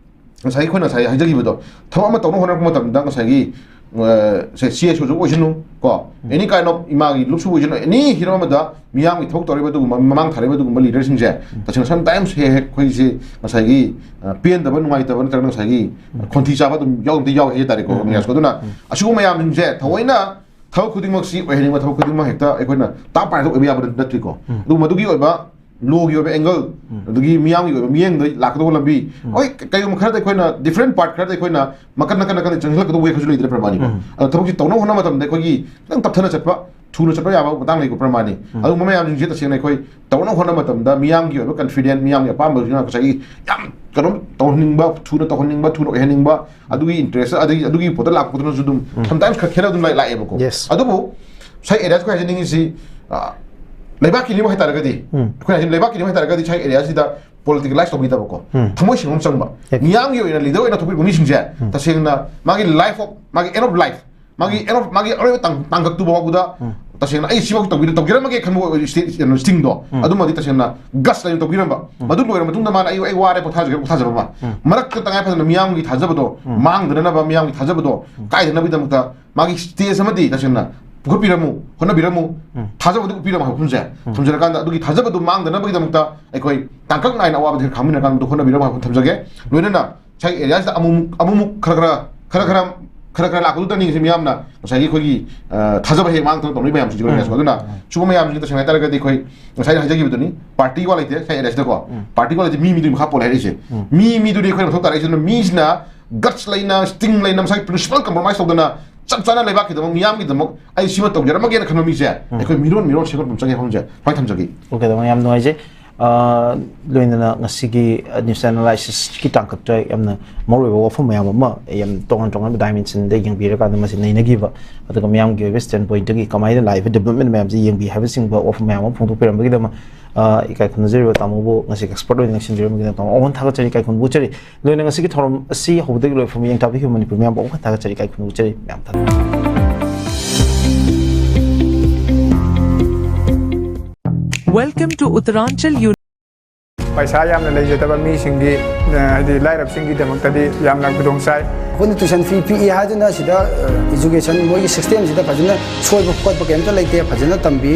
ꯉꯁꯥꯏꯒꯤ ꯑꯩꯈꯣꯏꯅ ꯉꯁꯥꯏ ꯍꯥꯏꯖꯈꯤꯕꯗꯣ, ꯊꯕꯛ ꯑꯃ ꯇꯧꯅꯕ ꯍꯣꯠꯅꯔꯛꯄ ꯃꯇꯝꯗ ꯉꯁꯥꯏꯒꯤ, ꯑ, ꯁꯦ, ꯁꯤ ꯑꯦꯁ ꯑꯣꯁꯨ ꯑꯣꯏꯁꯅꯨ, ꯀꯣ, any kind of ꯏꯃꯥꯒꯤ ꯂꯨꯞꯁꯨ ꯑꯣꯏꯁꯅꯨ, ꯑꯦꯅꯤ ꯍꯤꯔꯝ ꯑꯃꯗ ꯃꯤꯌꯥꯝꯒꯤ ꯊꯕꯛ ꯇꯧꯔꯤꯕ ꯑꯗꯨꯒꯨꯝꯕ, ꯃꯃꯥꯡ ꯊꯥꯔꯛꯏꯕ ꯑꯗꯨꯒꯨꯝꯕ ꯂꯤꯗꯔꯁꯤꯡꯁꯦ, ꯇꯁꯦꯡꯅ sometimes ꯍꯦꯛ ꯍꯦꯛ ꯑꯩꯈꯣꯏꯁꯦ ꯉꯁꯥꯏꯒꯤ, ꯑ, ꯄꯦꯟꯗꯕ, ꯅꯨꯡꯉꯥꯏꯇꯕ ꯅꯠꯇ꯭ꯔꯒ ꯉꯁꯥꯏꯒꯤ, ꯑ, ꯈꯣꯟꯊꯤ ꯆꯥꯕ ꯑꯗꯨꯝ ꯌꯥꯎꯗꯤ ꯌꯥꯎꯋꯦ ꯍꯥꯏ ꯇꯥꯔꯦꯀꯣ, ꯎꯝ, ꯎꯝ꯫ ꯃꯤꯌꯥꯁꯀꯣ꯫ ꯑꯗꯨꯅ ꯎꯝ꯫ ꯑꯁꯤꯒꯨꯝꯕ ꯃꯌꯥꯝꯁꯤꯡꯁꯦ ꯊꯑꯣꯏꯅ ꯊꯕꯛ ꯈꯨꯗꯤꯡꯃꯛꯁꯤ ꯑꯣꯏꯍꯟꯅꯤꯡꯕ ꯊꯕꯛ ꯈꯨꯗꯤꯡꯃꯛ ꯍꯦꯛꯇ ꯑꯩꯈꯣꯏꯅ ꯇꯥꯞ ꯄꯥꯏꯔꯒ ꯑꯣꯏꯕ ꯌꯥꯕ ꯅꯠꯇ꯭ꯔꯤꯀꯣ꯫ ꯎꯝ꯫ ꯑꯗꯨ ꯃꯗꯨꯒꯤ ꯑꯣꯏꯕ ꯂꯣꯒꯤ ꯑꯣꯏꯕ ꯑꯦꯡꯒꯜ, ꯎꯝ꯫ ꯑꯗꯒꯤ ꯃꯤꯌꯥꯝꯒꯤ ꯑꯣꯏꯕ ꯃꯤꯠꯌꯦꯡꯗ ꯂꯥꯛꯀꯗꯧꯕ ꯂꯝꯕꯤ, ꯎꯝ꯫ ꯍꯣꯏ, ꯀ-, ꯀꯩꯒꯨꯝꯕ ꯈꯔꯗ ꯑꯩꯈꯣꯏꯅ different part ꯈꯔꯗ ꯑꯩꯈꯣꯏꯅ ꯃꯀꯟ, ꯃꯀꯟ, ꯃꯀꯟ ꯆꯪꯁꯤꯜꯂꯛꯀꯗꯧꯕ ꯋꯦ ꯈꯔꯁꯨ ꯂꯩꯗꯅ, ꯄ꯭ꯔꯃꯥꯅꯤꯀꯣ꯫ ꯎꯝ꯫ ꯑꯗꯣ ꯊꯕꯛꯁꯤ ꯇꯧꯅꯕ ꯍꯣꯠꯅꯕ ꯃꯇꯝꯗ ꯑꯩꯈꯣꯏꯒꯤ ꯈꯤꯇꯪ ꯇꯞꯊꯅ ꯆꯠꯄ, ꯊꯨꯅ ꯆꯠꯄ ꯌꯥꯕ ꯃꯇꯥꯡ ꯂꯩꯀꯣ, ꯄ꯭ꯔꯃꯥꯅꯤ꯫ ꯎꯝ꯫ ꯑꯗꯨꯒꯨꯝꯕ ꯃꯌꯥꯝꯁꯤꯡꯁꯦ ꯇꯁꯦꯡꯅ ꯑꯩꯈꯣꯏ ꯇꯧꯅꯕ ꯍꯣꯠꯅꯕ ꯃꯇꯝꯗ ꯃꯤꯌꯥꯝꯒꯤ ꯑꯣꯏꯕ confident, ꯃꯤꯌꯥꯝꯒꯤ ꯑꯄꯥꯝꯕꯁꯤꯅ ꯉꯁꯥꯏꯒꯤ ꯌꯥꯝ ꯀꯩꯅꯣꯝ ꯇꯧꯍꯟꯅꯤꯡꯕ, ꯊꯨꯅ ꯇꯧꯍꯟꯅꯤꯡꯕ, ꯊꯨꯅ ꯑꯣꯏꯍꯟꯅꯤꯡꯕ, ꯑꯗꯨꯒꯤ interest, ꯑꯗꯒꯤ ꯑꯗꯨꯒꯤ ꯄꯣꯠꯇ ꯂꯥꯛꯄꯗꯨꯅꯁꯨ ꯑꯗꯨꯝ ꯎꯝ꯫ Sometimes ꯈꯔ ꯈꯦꯠꯅ ꯑꯗꯨꯝ ꯂꯥꯛ-, ꯂꯥꯛꯑꯦꯕꯀꯣ꯫ Yes꯫ ꯑꯗꯨꯕꯨ ꯉꯁꯥꯏ ꯑꯦꯔꯤꯌꯥꯁ ꯑꯩꯈꯣꯏ ꯍꯥꯏꯖꯅꯤꯡꯉꯤꯁꯤ, ꯑ, ꯂꯩꯕꯥꯛꯀꯤꯅꯦꯕ ꯍꯥꯏꯇꯥꯔꯒꯗꯤ, ꯎꯝ꯫ ꯑꯩꯈꯣꯏꯅ ꯍꯥꯏꯖ-, ꯂꯩꯕꯥꯛꯀꯤꯅꯦꯕ ꯍꯥꯏꯇꯥꯔꯒꯗꯤ ꯉꯁꯥꯏ ꯑꯦꯔꯤꯌꯥꯁꯤꯗ politicalize ꯇꯧꯕꯤꯗꯕꯀꯣ꯫ ꯎꯝ꯫ ꯊꯃꯣꯏ ꯁꯦꯡꯕ ꯑꯃ ꯆꯪꯕ꯫ Yes꯫ ꯃꯤꯌꯥꯝꯒꯤ ꯑꯣꯏꯅ leader ꯑꯣꯏꯅ ꯊꯣꯛꯄꯤꯔꯤꯕ ꯃꯤꯁꯤꯡꯁꯦ, ꯎꯝ꯫ ꯇꯁꯦꯡꯅ ꯃꯥꯒꯤ life of, ꯃꯥꯒꯤ end of life, ꯃꯥꯒꯤ end of, ꯃꯥꯒꯤ ꯑꯔꯣꯏꯕ ꯇꯥꯡ-, ꯇꯥꯡꯀꯛꯇꯨ ꯐꯥꯎꯕꯗ ꯎꯝ꯫ ꯇꯁꯦꯡꯅ ꯑꯩ ꯁꯤꯐꯥꯎ ꯇꯧꯕꯤꯔ-, ꯇꯧꯖꯔꯝꯃꯒꯦ ꯈꯟꯕ ꯁ꯭ꯇꯦ-, ꯀꯩꯅꯣ, ꯁ꯭ꯇꯤꯡꯗꯣ, ꯎꯝ꯫ ꯑꯗꯨꯃꯗꯤ ꯇꯁꯦꯡꯅ guts ꯂꯩꯅ ꯇꯧꯕꯤꯔꯝꯕ꯫ ꯎꯝ꯫ ꯃꯗꯨ ꯂꯣꯏꯔ ꯃꯇꯨꯡꯗ ꯃꯥꯅ ꯑꯩ, "ꯑꯩ ꯋꯥꯔꯦ, ꯄꯣꯊꯥꯖꯒꯦ", ꯄꯣꯊꯥꯖꯕ ꯑꯃ꯫ ꯎꯝ꯫ ꯃꯔꯛꯇ ꯇꯉꯥꯏ ꯐꯗꯅ ꯃꯤꯌꯥꯝꯒꯤ ꯊꯥꯖꯕꯗꯣ ꯎꯝ꯫ ꯃꯥꯡꯗꯅꯅꯕ, ꯃꯤꯌꯥꯝꯒꯤ ꯊꯥꯖꯕꯗꯣ ꯎꯝ꯫ ꯀꯥꯏꯗꯅꯕꯒꯤꯗꯃꯛꯇ ꯃꯥꯒꯤ stage ꯑꯃꯗꯤ ꯇꯁꯦꯡꯅ ꯄꯨꯈꯠꯄꯤꯔꯝꯃꯨ, ꯍꯣꯠꯅꯕꯤꯔꯝꯃꯨ, ꯎꯝ꯫ ꯊꯥꯖꯕꯗꯨ ꯎꯠꯄꯤꯔꯝꯃꯨ ꯍꯥꯏꯕ ꯋꯥꯐꯝꯁꯦ ꯎꯝ꯫ ꯊꯝꯖꯔꯀꯥꯟꯗ, ꯑꯗꯨꯒꯤ ꯊꯥꯖꯕꯗꯨ ꯃꯥꯡꯗꯅꯕꯒꯤꯗꯃꯛꯇ ꯑꯩꯈꯣꯏ ꯇꯥꯡꯀꯛ ꯅꯥꯏꯅ ꯑꯋꯥꯕꯗꯨ ꯍꯦꯛ ꯈꯥꯡꯃꯤꯟꯅꯔꯀꯥꯟꯗ ꯃꯗꯨ ꯍꯣꯠꯅꯕꯤꯔꯝꯃꯨ ꯍꯥꯏꯕ ꯊꯝꯖꯒꯦ꯫ ꯂꯣꯏꯅꯅ ꯉꯁꯥꯏ ꯑꯦꯔꯤꯌꯥꯁꯤꯗ ꯑꯃꯨꯛꯃꯨꯛ, ꯑꯃꯨꯛꯃꯨꯛ ꯈꯔ ꯈꯔ, ꯈꯔ ꯈꯔ, ꯈꯔ ꯈꯔ ꯂꯥꯛꯄꯗꯨꯗꯅꯤ ꯉꯁꯤ ꯃꯤꯌꯥꯝꯅ ꯉꯁꯥꯏꯒꯤ ꯑꯩꯈꯣꯏꯒꯤ, ꯑ, ꯊꯥꯖꯕ ꯍꯦꯛ ꯃꯥꯡꯗꯅ ꯇꯧꯅꯔꯤꯕ ꯃꯌꯥꯝꯁꯤꯡꯁꯦ ꯂꯣꯏꯅ꯫ ꯎꯝ꯫ ꯑꯗꯨꯅ ꯎꯝ꯫ ꯁꯤꯒꯨꯝꯕ ꯃꯌꯥꯝꯁꯤꯡꯁꯦ ꯇꯁꯦꯡꯅ ꯍꯥꯏꯇꯥꯔꯒꯗꯤ ꯑꯩꯈꯣꯏ ꯉꯁꯥꯏ ꯍꯥꯏꯖꯈꯤꯕꯗꯨꯅꯤ, party ꯋꯥ ꯂꯩꯇꯦ ꯉꯁꯥꯏ ꯑꯦꯔꯤꯌꯥꯁꯤꯗꯀꯣ꯫ ꯎꯝ꯫ Party ꯋꯥ ꯂꯩꯇꯦ, ꯃꯤ ꯃꯤꯗꯨꯒꯤ ꯃꯈꯥ ꯄꯣꯜꯂꯦ ꯍꯥꯏꯔꯤꯁꯦ꯫ ꯎꯝ꯫ ꯃꯤ ꯃꯤꯗꯨꯗꯤ ꯑꯩꯈꯣꯏꯅ ꯃꯊꯧ ꯇꯥꯔꯛꯏꯁꯤꯅ ꯃꯤꯁꯤꯅ guts ꯂꯩꯅ, sting ꯂꯩꯅ, ꯃꯁꯥꯒꯤ principle compromise ꯇꯧꯗꯅ ꯆꯞ ꯆꯥꯅ ꯂꯩꯕꯥꯛꯀꯤꯗꯃꯛ, ꯃꯤꯌꯥꯝꯒꯤꯗꯃꯛ ꯑꯩ ꯁꯤꯃ ꯇꯧꯖꯔꯝꯃꯒꯦꯅ ꯈꯟꯕ ꯃꯤꯁꯦ ꯎꯝ꯫ ꯑꯩꯈꯣꯏ ꯃꯤꯔꯣꯟ ꯃꯤꯔꯣꯟ ꯁꯦꯝꯒꯠꯄ ꯑꯃ ꯆꯪꯉꯦ ꯍꯥꯏꯕꯁꯦ ꯁꯨꯃꯥꯏꯅ ꯊꯝꯖꯒꯦ꯫ Okay, ꯇꯥꯃꯣ, ꯌꯥꯝ ꯅꯨꯡꯉꯥꯏꯖꯩ꯫ ꯑ, ꯂꯣꯏꯅꯅ ꯉꯁꯤꯒꯤ, ꯑ, news analysis ꯀꯤ ꯇꯥꯡꯀꯛꯇ ꯌꯥꯝꯅ ꯃꯔꯨꯑꯣꯏꯕ ꯋꯥꯐꯝ ꯃꯌꯥꯝ ꯑꯃ, ꯌꯥꯝ ꯇꯣꯉꯥꯟ ꯇꯣꯉꯥꯟꯕ dimension ꯗ ꯌꯦꯡꯕꯤꯔꯀꯥꯟꯗ ꯃꯁꯤ ꯅꯩꯅꯈꯤꯕ, ꯑꯗꯨꯒ ꯃꯤꯌꯥꯝꯒꯤ ꯑꯣꯏꯕ standpoint ꯇꯒꯤ ꯀꯃꯥꯏꯅ ꯂꯥꯛꯏꯕ development ꯃꯌꯥꯝꯁꯤ ꯌꯦꯡꯕꯤ ꯍꯥꯏꯕꯁꯤꯡꯕ ꯋꯥꯐꯝ ꯃꯌꯥꯝ ꯑꯃ ꯐꯣꯡꯗꯣꯛꯄꯤꯔꯝꯕꯒꯤꯗꯃꯛ, ꯑ, ꯏꯀꯥꯏ ꯈꯨꯝꯅꯖꯔꯤꯕ ꯇꯥꯃꯣꯕꯨ ꯉꯁꯤ expert ꯑꯣꯏꯅ ꯂꯦꯡꯁꯤꯟꯕꯤꯔꯝꯕꯒꯤꯗꯃꯛ ꯇꯥꯃꯣ ꯑꯃꯨꯛ ꯍꯟꯅ ꯊꯥꯒꯠꯆꯔꯤ, ꯏꯀꯥꯏ ꯈꯨꯝꯅꯕ ꯎꯠꯆꯔꯤ꯫ ꯂꯣꯏꯅ ꯉꯁꯤꯒꯤ ꯊꯧꯔꯝ ꯑꯁꯤ ꯍꯧꯕꯗꯒꯤ ꯂꯣꯏꯐꯥꯎ ꯃꯤꯠꯌꯦꯡ ꯇꯥꯕꯤꯈꯤꯕ ꯃꯅꯤꯄꯨꯔ ꯃꯤꯌꯥꯝꯕꯨ ꯑꯃꯨꯛ ꯍꯟꯅ ꯊꯥꯒꯠꯆꯔꯤ, ꯏꯀꯥꯏ ꯈꯨꯝꯅꯕ ꯎꯠꯆꯔꯤ꯫ ꯃꯌꯥꯝ ꯊꯥꯒꯠꯆꯔꯤ꯫ Welcome to Uttaranchal Uni- ꯄꯩꯁꯥ ꯌꯥꯝꯅ ꯂꯩꯖꯗꯕ ꯃꯤꯁꯤꯡꯒꯤ, ꯑ, ꯍꯥꯏꯗꯤ ꯂꯥꯏꯔꯕꯁꯤꯡꯒꯤꯗꯃꯛꯇꯗꯤ ꯌꯥꯝꯅ ꯈꯨꯗꯣꯡ ꯆꯥꯏ꯫ ꯑꯩꯈꯣꯏꯅ tuition fee ꯄꯤꯛꯏ ꯍꯥꯏꯗꯨꯅ ꯁꯤꯗ, ꯑ, education ꯃꯣꯏꯒꯤ system ꯁꯤꯗ ꯐꯖꯅ ꯁꯣꯏꯕ ꯈꯣꯠꯄ ꯀꯩꯝꯇ ꯂꯩꯇꯦ, ꯐꯖꯅ ꯇꯝꯕꯤ꯫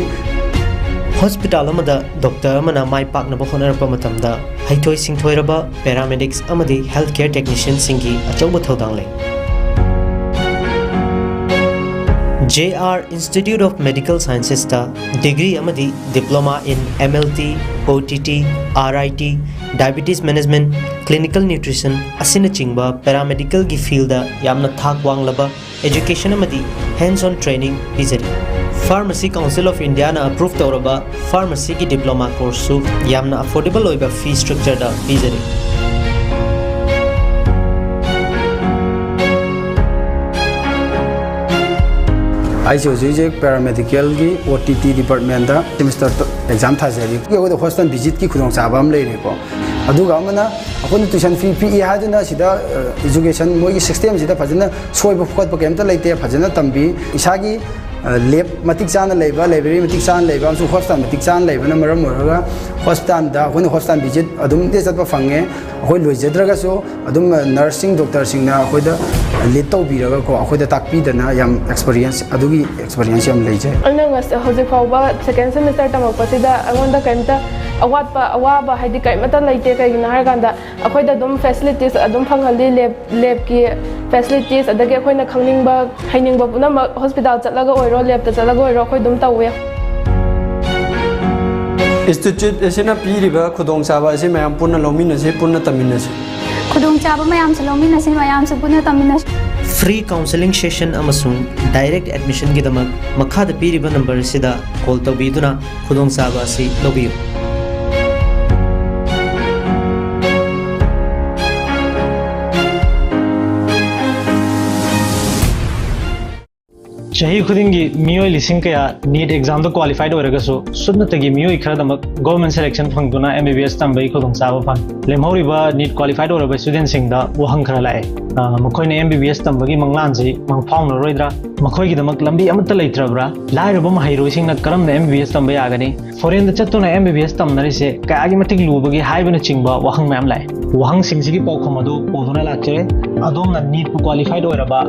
ꯍꯣꯁꯄꯤꯇꯥꯜ ꯑꯃꯗ ꯗꯣꯛꯇꯔ ꯑꯃꯅ ꯃꯥꯏ ꯄꯥꯛꯅꯕ ꯍꯣꯠꯅꯔꯛꯄ ꯃꯇꯝꯗ ꯍꯩꯊꯣꯏ ꯁꯤꯡꯊꯣꯏꯔꯕ paramedics ꯑꯃꯗꯤ health care technician ꯁꯤꯡꯒꯤ ꯑꯆꯧꯕ ꯊꯧꯗꯥꯡ ꯂꯩ꯫ J R Institute of Medical Sciences ꯇ degree ꯑꯃꯗꯤ diploma in M L T, O T T, R I T, diabetes management, clinical nutrition ꯑꯁꯤꯅꯆꯤꯡꯕ paramedical ꯒꯤ field ꯗ ꯌꯥꯝꯅ ꯊꯥꯛ ꯋꯥꯡꯂꯕ education ꯑꯃꯗꯤ hands on training ꯄꯤꯖꯔꯤ꯫ Pharmacy Council of India ꯅ approve ꯇꯧꯔꯕ pharmacy ꯒꯤ diploma course ꯁꯨ ꯌꯥꯝꯅ affordable ꯑꯣꯏꯕ fee structure ꯗ ꯄꯤꯖꯔꯤ꯫ ꯑꯩꯁꯦ ꯍꯧꯖꯤꯛ ꯍꯧꯖꯤꯛ paramedical ꯒꯤ O T T department ꯇ semester exam ꯊꯥꯖꯔꯤ꯫ ꯑꯩꯈꯣꯏꯗ hospital visit ꯀꯤ ꯈꯨꯗꯣꯡꯆꯥꯕ ꯑꯃ ꯂꯩꯔꯦꯀꯣ꯫ ꯑꯗꯨꯒ ꯑꯃꯅ ꯑꯩꯈꯣꯏꯅ tuition fee ꯄꯤꯛꯏ ꯍꯥꯏꯗꯨꯅ ꯁꯤꯗ, ꯑ, education ꯃꯣꯏꯒꯤ system ꯁꯤꯗ ꯐꯖꯅ ꯁꯣꯏꯕ ꯈꯣꯠꯄ ꯀꯩꯝꯇ ꯂꯩꯇꯦ, ꯐꯖꯅ ꯇꯝꯕꯤ꯫ ꯏꯁꯥꯒꯤ, ꯑ, lab ꯃꯇꯤꯛ ꯆꯥꯅ ꯂꯩꯕ, library ꯃꯇꯤꯛ ꯆꯥꯅ ꯂꯩꯕ ꯑꯃꯁꯨꯡ hospital ꯃꯇꯤꯛ ꯆꯥꯅ ꯂꯩꯕꯅ ꯃꯔꯝ ꯑꯣꯏꯔꯒ hospital ꯗ ꯑꯩꯈꯣꯏꯅ hospital visit ꯑꯗꯨꯝꯗꯤ ꯆꯠꯄ ꯐꯪꯉꯦ꯫ ꯑꯩꯈꯣꯏ ꯂꯣꯏꯖꯗ꯭ꯔꯒꯁꯨ ꯑꯗꯨꯝ, ꯑ, nurse ꯁꯤꯡ, doctor ꯁꯤꯡꯅ ꯑꯩꯈꯣꯏꯗ lead ꯇꯧꯕꯤꯔꯒꯀꯣ, ꯑꯩꯈꯣꯏꯗ ꯇꯥꯛꯄꯤꯗꯅ ꯌꯥꯝ experience, ꯑꯗꯨꯒꯤ experience ꯌꯥꯝ ꯂꯩꯖꯩ꯫ ꯑꯩꯅ ꯉꯁ-, ꯍꯧꯖꯤꯛ ꯐꯥꯎꯕ second semester ꯇꯝꯃꯛꯄꯁꯤꯗ ꯑꯩꯉꯣꯟꯗ ꯀꯩꯝꯇ ꯑꯋꯥꯠꯄ, ꯑꯋꯥꯕ ꯍꯥꯏꯗꯤ ꯀꯩꯃꯇ ꯂꯩꯇꯦ꯫ ꯀꯩꯒꯤꯅꯣ ꯍꯥꯏꯔꯀꯥꯟꯗ ꯑꯩꯈꯣꯏꯗ ꯑꯗꯨꯝ facilities ꯑꯗꯨꯝ ꯐꯪꯍꯜꯂꯤ, lab, lab ꯀꯤ facilities, ꯑꯗꯒꯤ ꯑꯩꯈꯣꯏꯅ ꯈꯪꯅꯤꯡꯕ, ꯍꯩꯅꯤꯡꯕ ꯄꯨꯝꯅꯃꯛ hospital ꯆꯠꯂꯒ ꯑꯣꯏꯔꯣ, lab ꯇ ꯆꯠꯂꯒ ꯑꯣꯏꯔꯣ, ꯑꯩꯈꯣꯏ ꯑꯗꯨꯝ ꯇꯧꯋꯦ꯫ Institute ꯑꯁꯤꯅ ꯄꯤꯔꯤꯕ ꯈꯨꯗꯣꯡꯆꯥꯕ ꯑꯁꯤ ꯃꯌꯥꯝ ꯄꯨꯟꯅ ꯂꯧꯃꯤꯟꯅꯁꯤ, ꯄꯨꯟꯅ ꯇꯝꯃꯤꯟꯅꯁꯤ꯫ ꯈꯨꯗꯣꯡꯆꯥꯕ ꯃꯌꯥꯝꯁꯨ ꯂꯧꯃꯤꯟꯅꯁꯤ, ꯃꯌꯥꯝꯁꯨ ꯄꯨꯟꯅ ꯇꯝꯃꯤꯟꯅꯁꯤ꯫ Free counseling session ꯑꯃꯁꯨꯡ direct admission ꯒꯤꯗꯃꯛ ꯃꯈꯥꯗ ꯄꯤꯔꯤꯕ number ꯑꯁꯤꯗ call ꯇꯧꯕꯤꯗꯨꯅ ꯈꯨꯗꯣꯡꯆꯥꯕ ꯑꯁꯤ ꯂꯧꯕꯤꯌꯨ꯫ ꯆꯍꯤ ꯈꯨꯗꯤꯡꯒꯤ ꯃꯤꯑꯣꯏ ꯂꯤꯁꯤꯡ ꯀꯌꯥ ꯅꯤꯠ ꯑꯦꯛꯖꯥꯝꯗ ꯀ꯭ꯋꯥꯂꯤꯐꯥꯏꯠ ꯑꯣꯏꯔꯒꯁꯨ ꯁꯨꯞꯅꯇꯒꯤ ꯃꯤꯑꯣꯏ ꯈꯔꯗꯃꯛ ꯒꯣꯔꯃꯦꯟ ꯁꯦꯂꯦꯛꯁꯟ ꯐꯪꯗꯨꯅ ꯑꯦꯝ ꯕꯤ ꯕꯤ ꯑꯦꯁ ꯇꯝꯕꯒꯤ ꯈꯨꯗꯣꯡꯆꯥꯕ ꯐꯪꯏ꯫ ꯂꯦꯝꯍꯧꯔꯤꯕ ꯅꯤꯠ ꯀ꯭ꯋꯥꯂꯤꯐꯥꯏꯠ ꯑꯣꯏꯔꯕ ꯏꯁꯇꯨꯗꯦꯟꯁꯤꯡꯗ ꯋꯥꯍꯪ ꯈꯔ ꯂꯥꯛꯑꯦ꯫ ꯑ, ꯃꯈꯣꯏꯅ ꯑꯦꯝ ꯕꯤ ꯕꯤ ꯑꯦꯁ ꯇꯝꯕꯒꯤ ꯃꯪꯂꯥꯟꯁꯤ ꯃꯪꯐꯥꯎꯅꯔꯣꯏꯗ꯭ꯔꯥ? ꯃꯈꯣꯏꯒꯤꯗꯃꯛ ꯂꯝꯕꯤ ꯑꯃꯠꯇ ꯂꯩꯇ꯭ꯔꯕ꯭ꯔꯥ? ꯂꯥꯏꯔꯕ ꯃꯍꯩꯔꯣꯏꯁꯤꯡꯅ ꯀꯔꯝꯅ ꯑꯦꯝ ꯕꯤ ꯕꯤ ꯑꯦꯁ ꯇꯝꯕ ꯌꯥꯒꯅꯤ? ꯐꯣꯔꯦꯟꯗ ꯆꯠꯇꯨꯅ ꯑꯦꯝ ꯕꯤ ꯕꯤ ꯑꯦꯁ ꯇꯝꯅꯔꯤꯁꯦ ꯀꯌꯥꯒꯤ ꯃꯇꯤꯛ ꯂꯨꯕꯒꯦ ꯍꯥꯏꯕꯅꯆꯤꯡꯕ ꯋꯥꯍꯪ ꯃꯌꯥꯝ ꯂꯥꯛꯑꯦ꯫ ꯋꯥꯍꯪꯁꯤꯡꯁꯤꯒꯤ ꯄꯥꯎꯈꯨꯝ ꯑꯗꯨ ꯄꯨꯗꯨꯅ ꯂꯥꯛꯆꯔꯦ꯫ ꯑꯗꯣꯝꯅ ꯅꯤꯠꯄꯨ ꯀ꯭ꯋꯥꯂꯤꯐꯥꯏꯠ ꯑꯣꯏꯔꯕ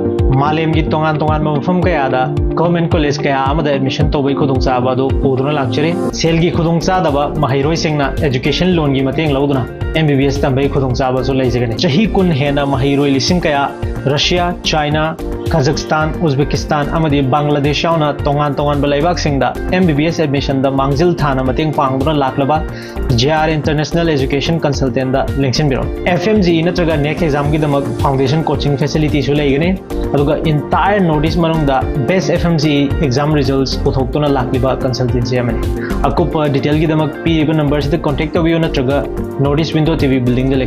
ꯃꯥꯂꯦꯝꯒꯤ ꯇꯣꯉꯥꯟ ꯇꯣꯉꯥꯟꯕ ꯃꯐꯝ ꯀꯌꯥꯗ ꯒꯣꯔꯃꯦꯟ ꯀꯣꯂꯦꯖ ꯀꯌꯥ ꯑꯃꯗ ꯑꯦꯗꯃꯤꯁꯟ ꯇꯧꯕꯒꯤ ꯈꯨꯗꯣꯡꯆꯥꯕ ꯑꯗꯨ ꯄꯨꯗꯨꯅ ꯂꯥꯛꯆꯔꯤ꯫ ꯁꯦꯜꯒꯤ ꯈꯨꯗꯣꯡꯆꯥꯗꯕ ꯃꯍꯩꯔꯣꯏꯁꯤꯡꯅ ꯑꯦꯖꯨꯀꯦꯁꯟ ꯂꯣꯟꯒꯤ ꯃꯇꯦꯡ ꯂꯧꯗꯨꯅ ꯑꯦꯝ ꯕꯤ ꯕꯤ ꯑꯦꯁ ꯇꯝꯕꯒꯤ ꯈꯨꯗꯣꯡꯆꯥꯕꯁꯨ ꯂꯩꯖꯒꯅꯤ꯫ ꯆꯍꯤ ꯀꯨꯟ ꯍꯦꯟꯅ ꯃꯍꯩꯔꯣꯏ ꯂꯤꯁꯤꯡ ꯀꯌꯥ ꯔꯁꯤꯌꯥ, ꯆꯥꯏꯅꯥ, ꯀꯥꯖꯥꯛꯁꯇꯥꯟ, ꯎꯖꯕꯦꯀꯤꯁꯇꯥꯟ ꯑꯃꯗꯤ ꯕꯪꯒ꯭ꯂꯥꯗꯦꯁ ꯌꯥꯎꯅ ꯇꯣꯉꯥꯟ ꯇꯣꯉꯥꯟꯕ ꯂꯩꯕꯥꯛꯁꯤꯡꯗ ꯑꯦꯝ ꯕꯤ ꯕꯤ ꯑꯦꯁ ꯑꯦꯗꯃꯤꯁꯟꯗ ꯃꯥꯡꯖꯤꯜ ꯊꯥꯅ ꯃꯇꯦꯡ ꯄꯥꯡꯗꯨꯅ ꯂꯥꯛꯂꯕ ꯖꯦ ꯑꯥꯔ ꯏꯟꯇꯔꯅꯦꯁꯅꯦꯜ ꯑꯦꯖꯨꯀꯦꯁꯟ ꯀꯟꯁꯜꯇꯦꯟꯗ ꯂꯦꯡꯁꯤꯟꯕꯤꯔꯛꯎ꯫ ꯑꯦꯐ ꯑꯦꯝ ꯖꯤ ꯏ ꯅꯠꯇ꯭ꯔꯒ ꯅꯦꯛ ꯑꯦꯛꯖꯥꯝꯒꯤꯗꯃꯛ ꯐꯥꯎꯟꯗꯦꯁꯟ ꯀꯣꯆꯤꯡ ꯐꯦꯁꯤꯂꯤꯇꯤꯁꯨ ꯂꯩꯒꯅꯤ꯫ ꯑꯗꯨꯒ entire North East ꯃꯅꯨꯡꯗ best F M G E exam results ꯄꯨꯊꯣꯛꯇꯨꯅ ꯂꯥꯛꯂꯤꯕ ꯀꯟꯁꯜꯇꯦꯟꯁꯤ ꯑꯃꯅꯤ꯫ ꯑꯀꯨꯞꯄ ꯗꯤꯇꯦꯜꯒꯤꯗꯃꯛ ꯄꯤꯔꯤꯕ ꯅꯝꯕꯔꯁꯤꯗ ꯀꯣꯟꯇꯦꯛ ꯇꯧꯕꯤꯌꯨ ꯅꯠꯇ꯭ꯔꯒ North East Window T V building ꯗ ꯂꯦꯡꯁꯤꯟꯕꯤꯌꯨ꯫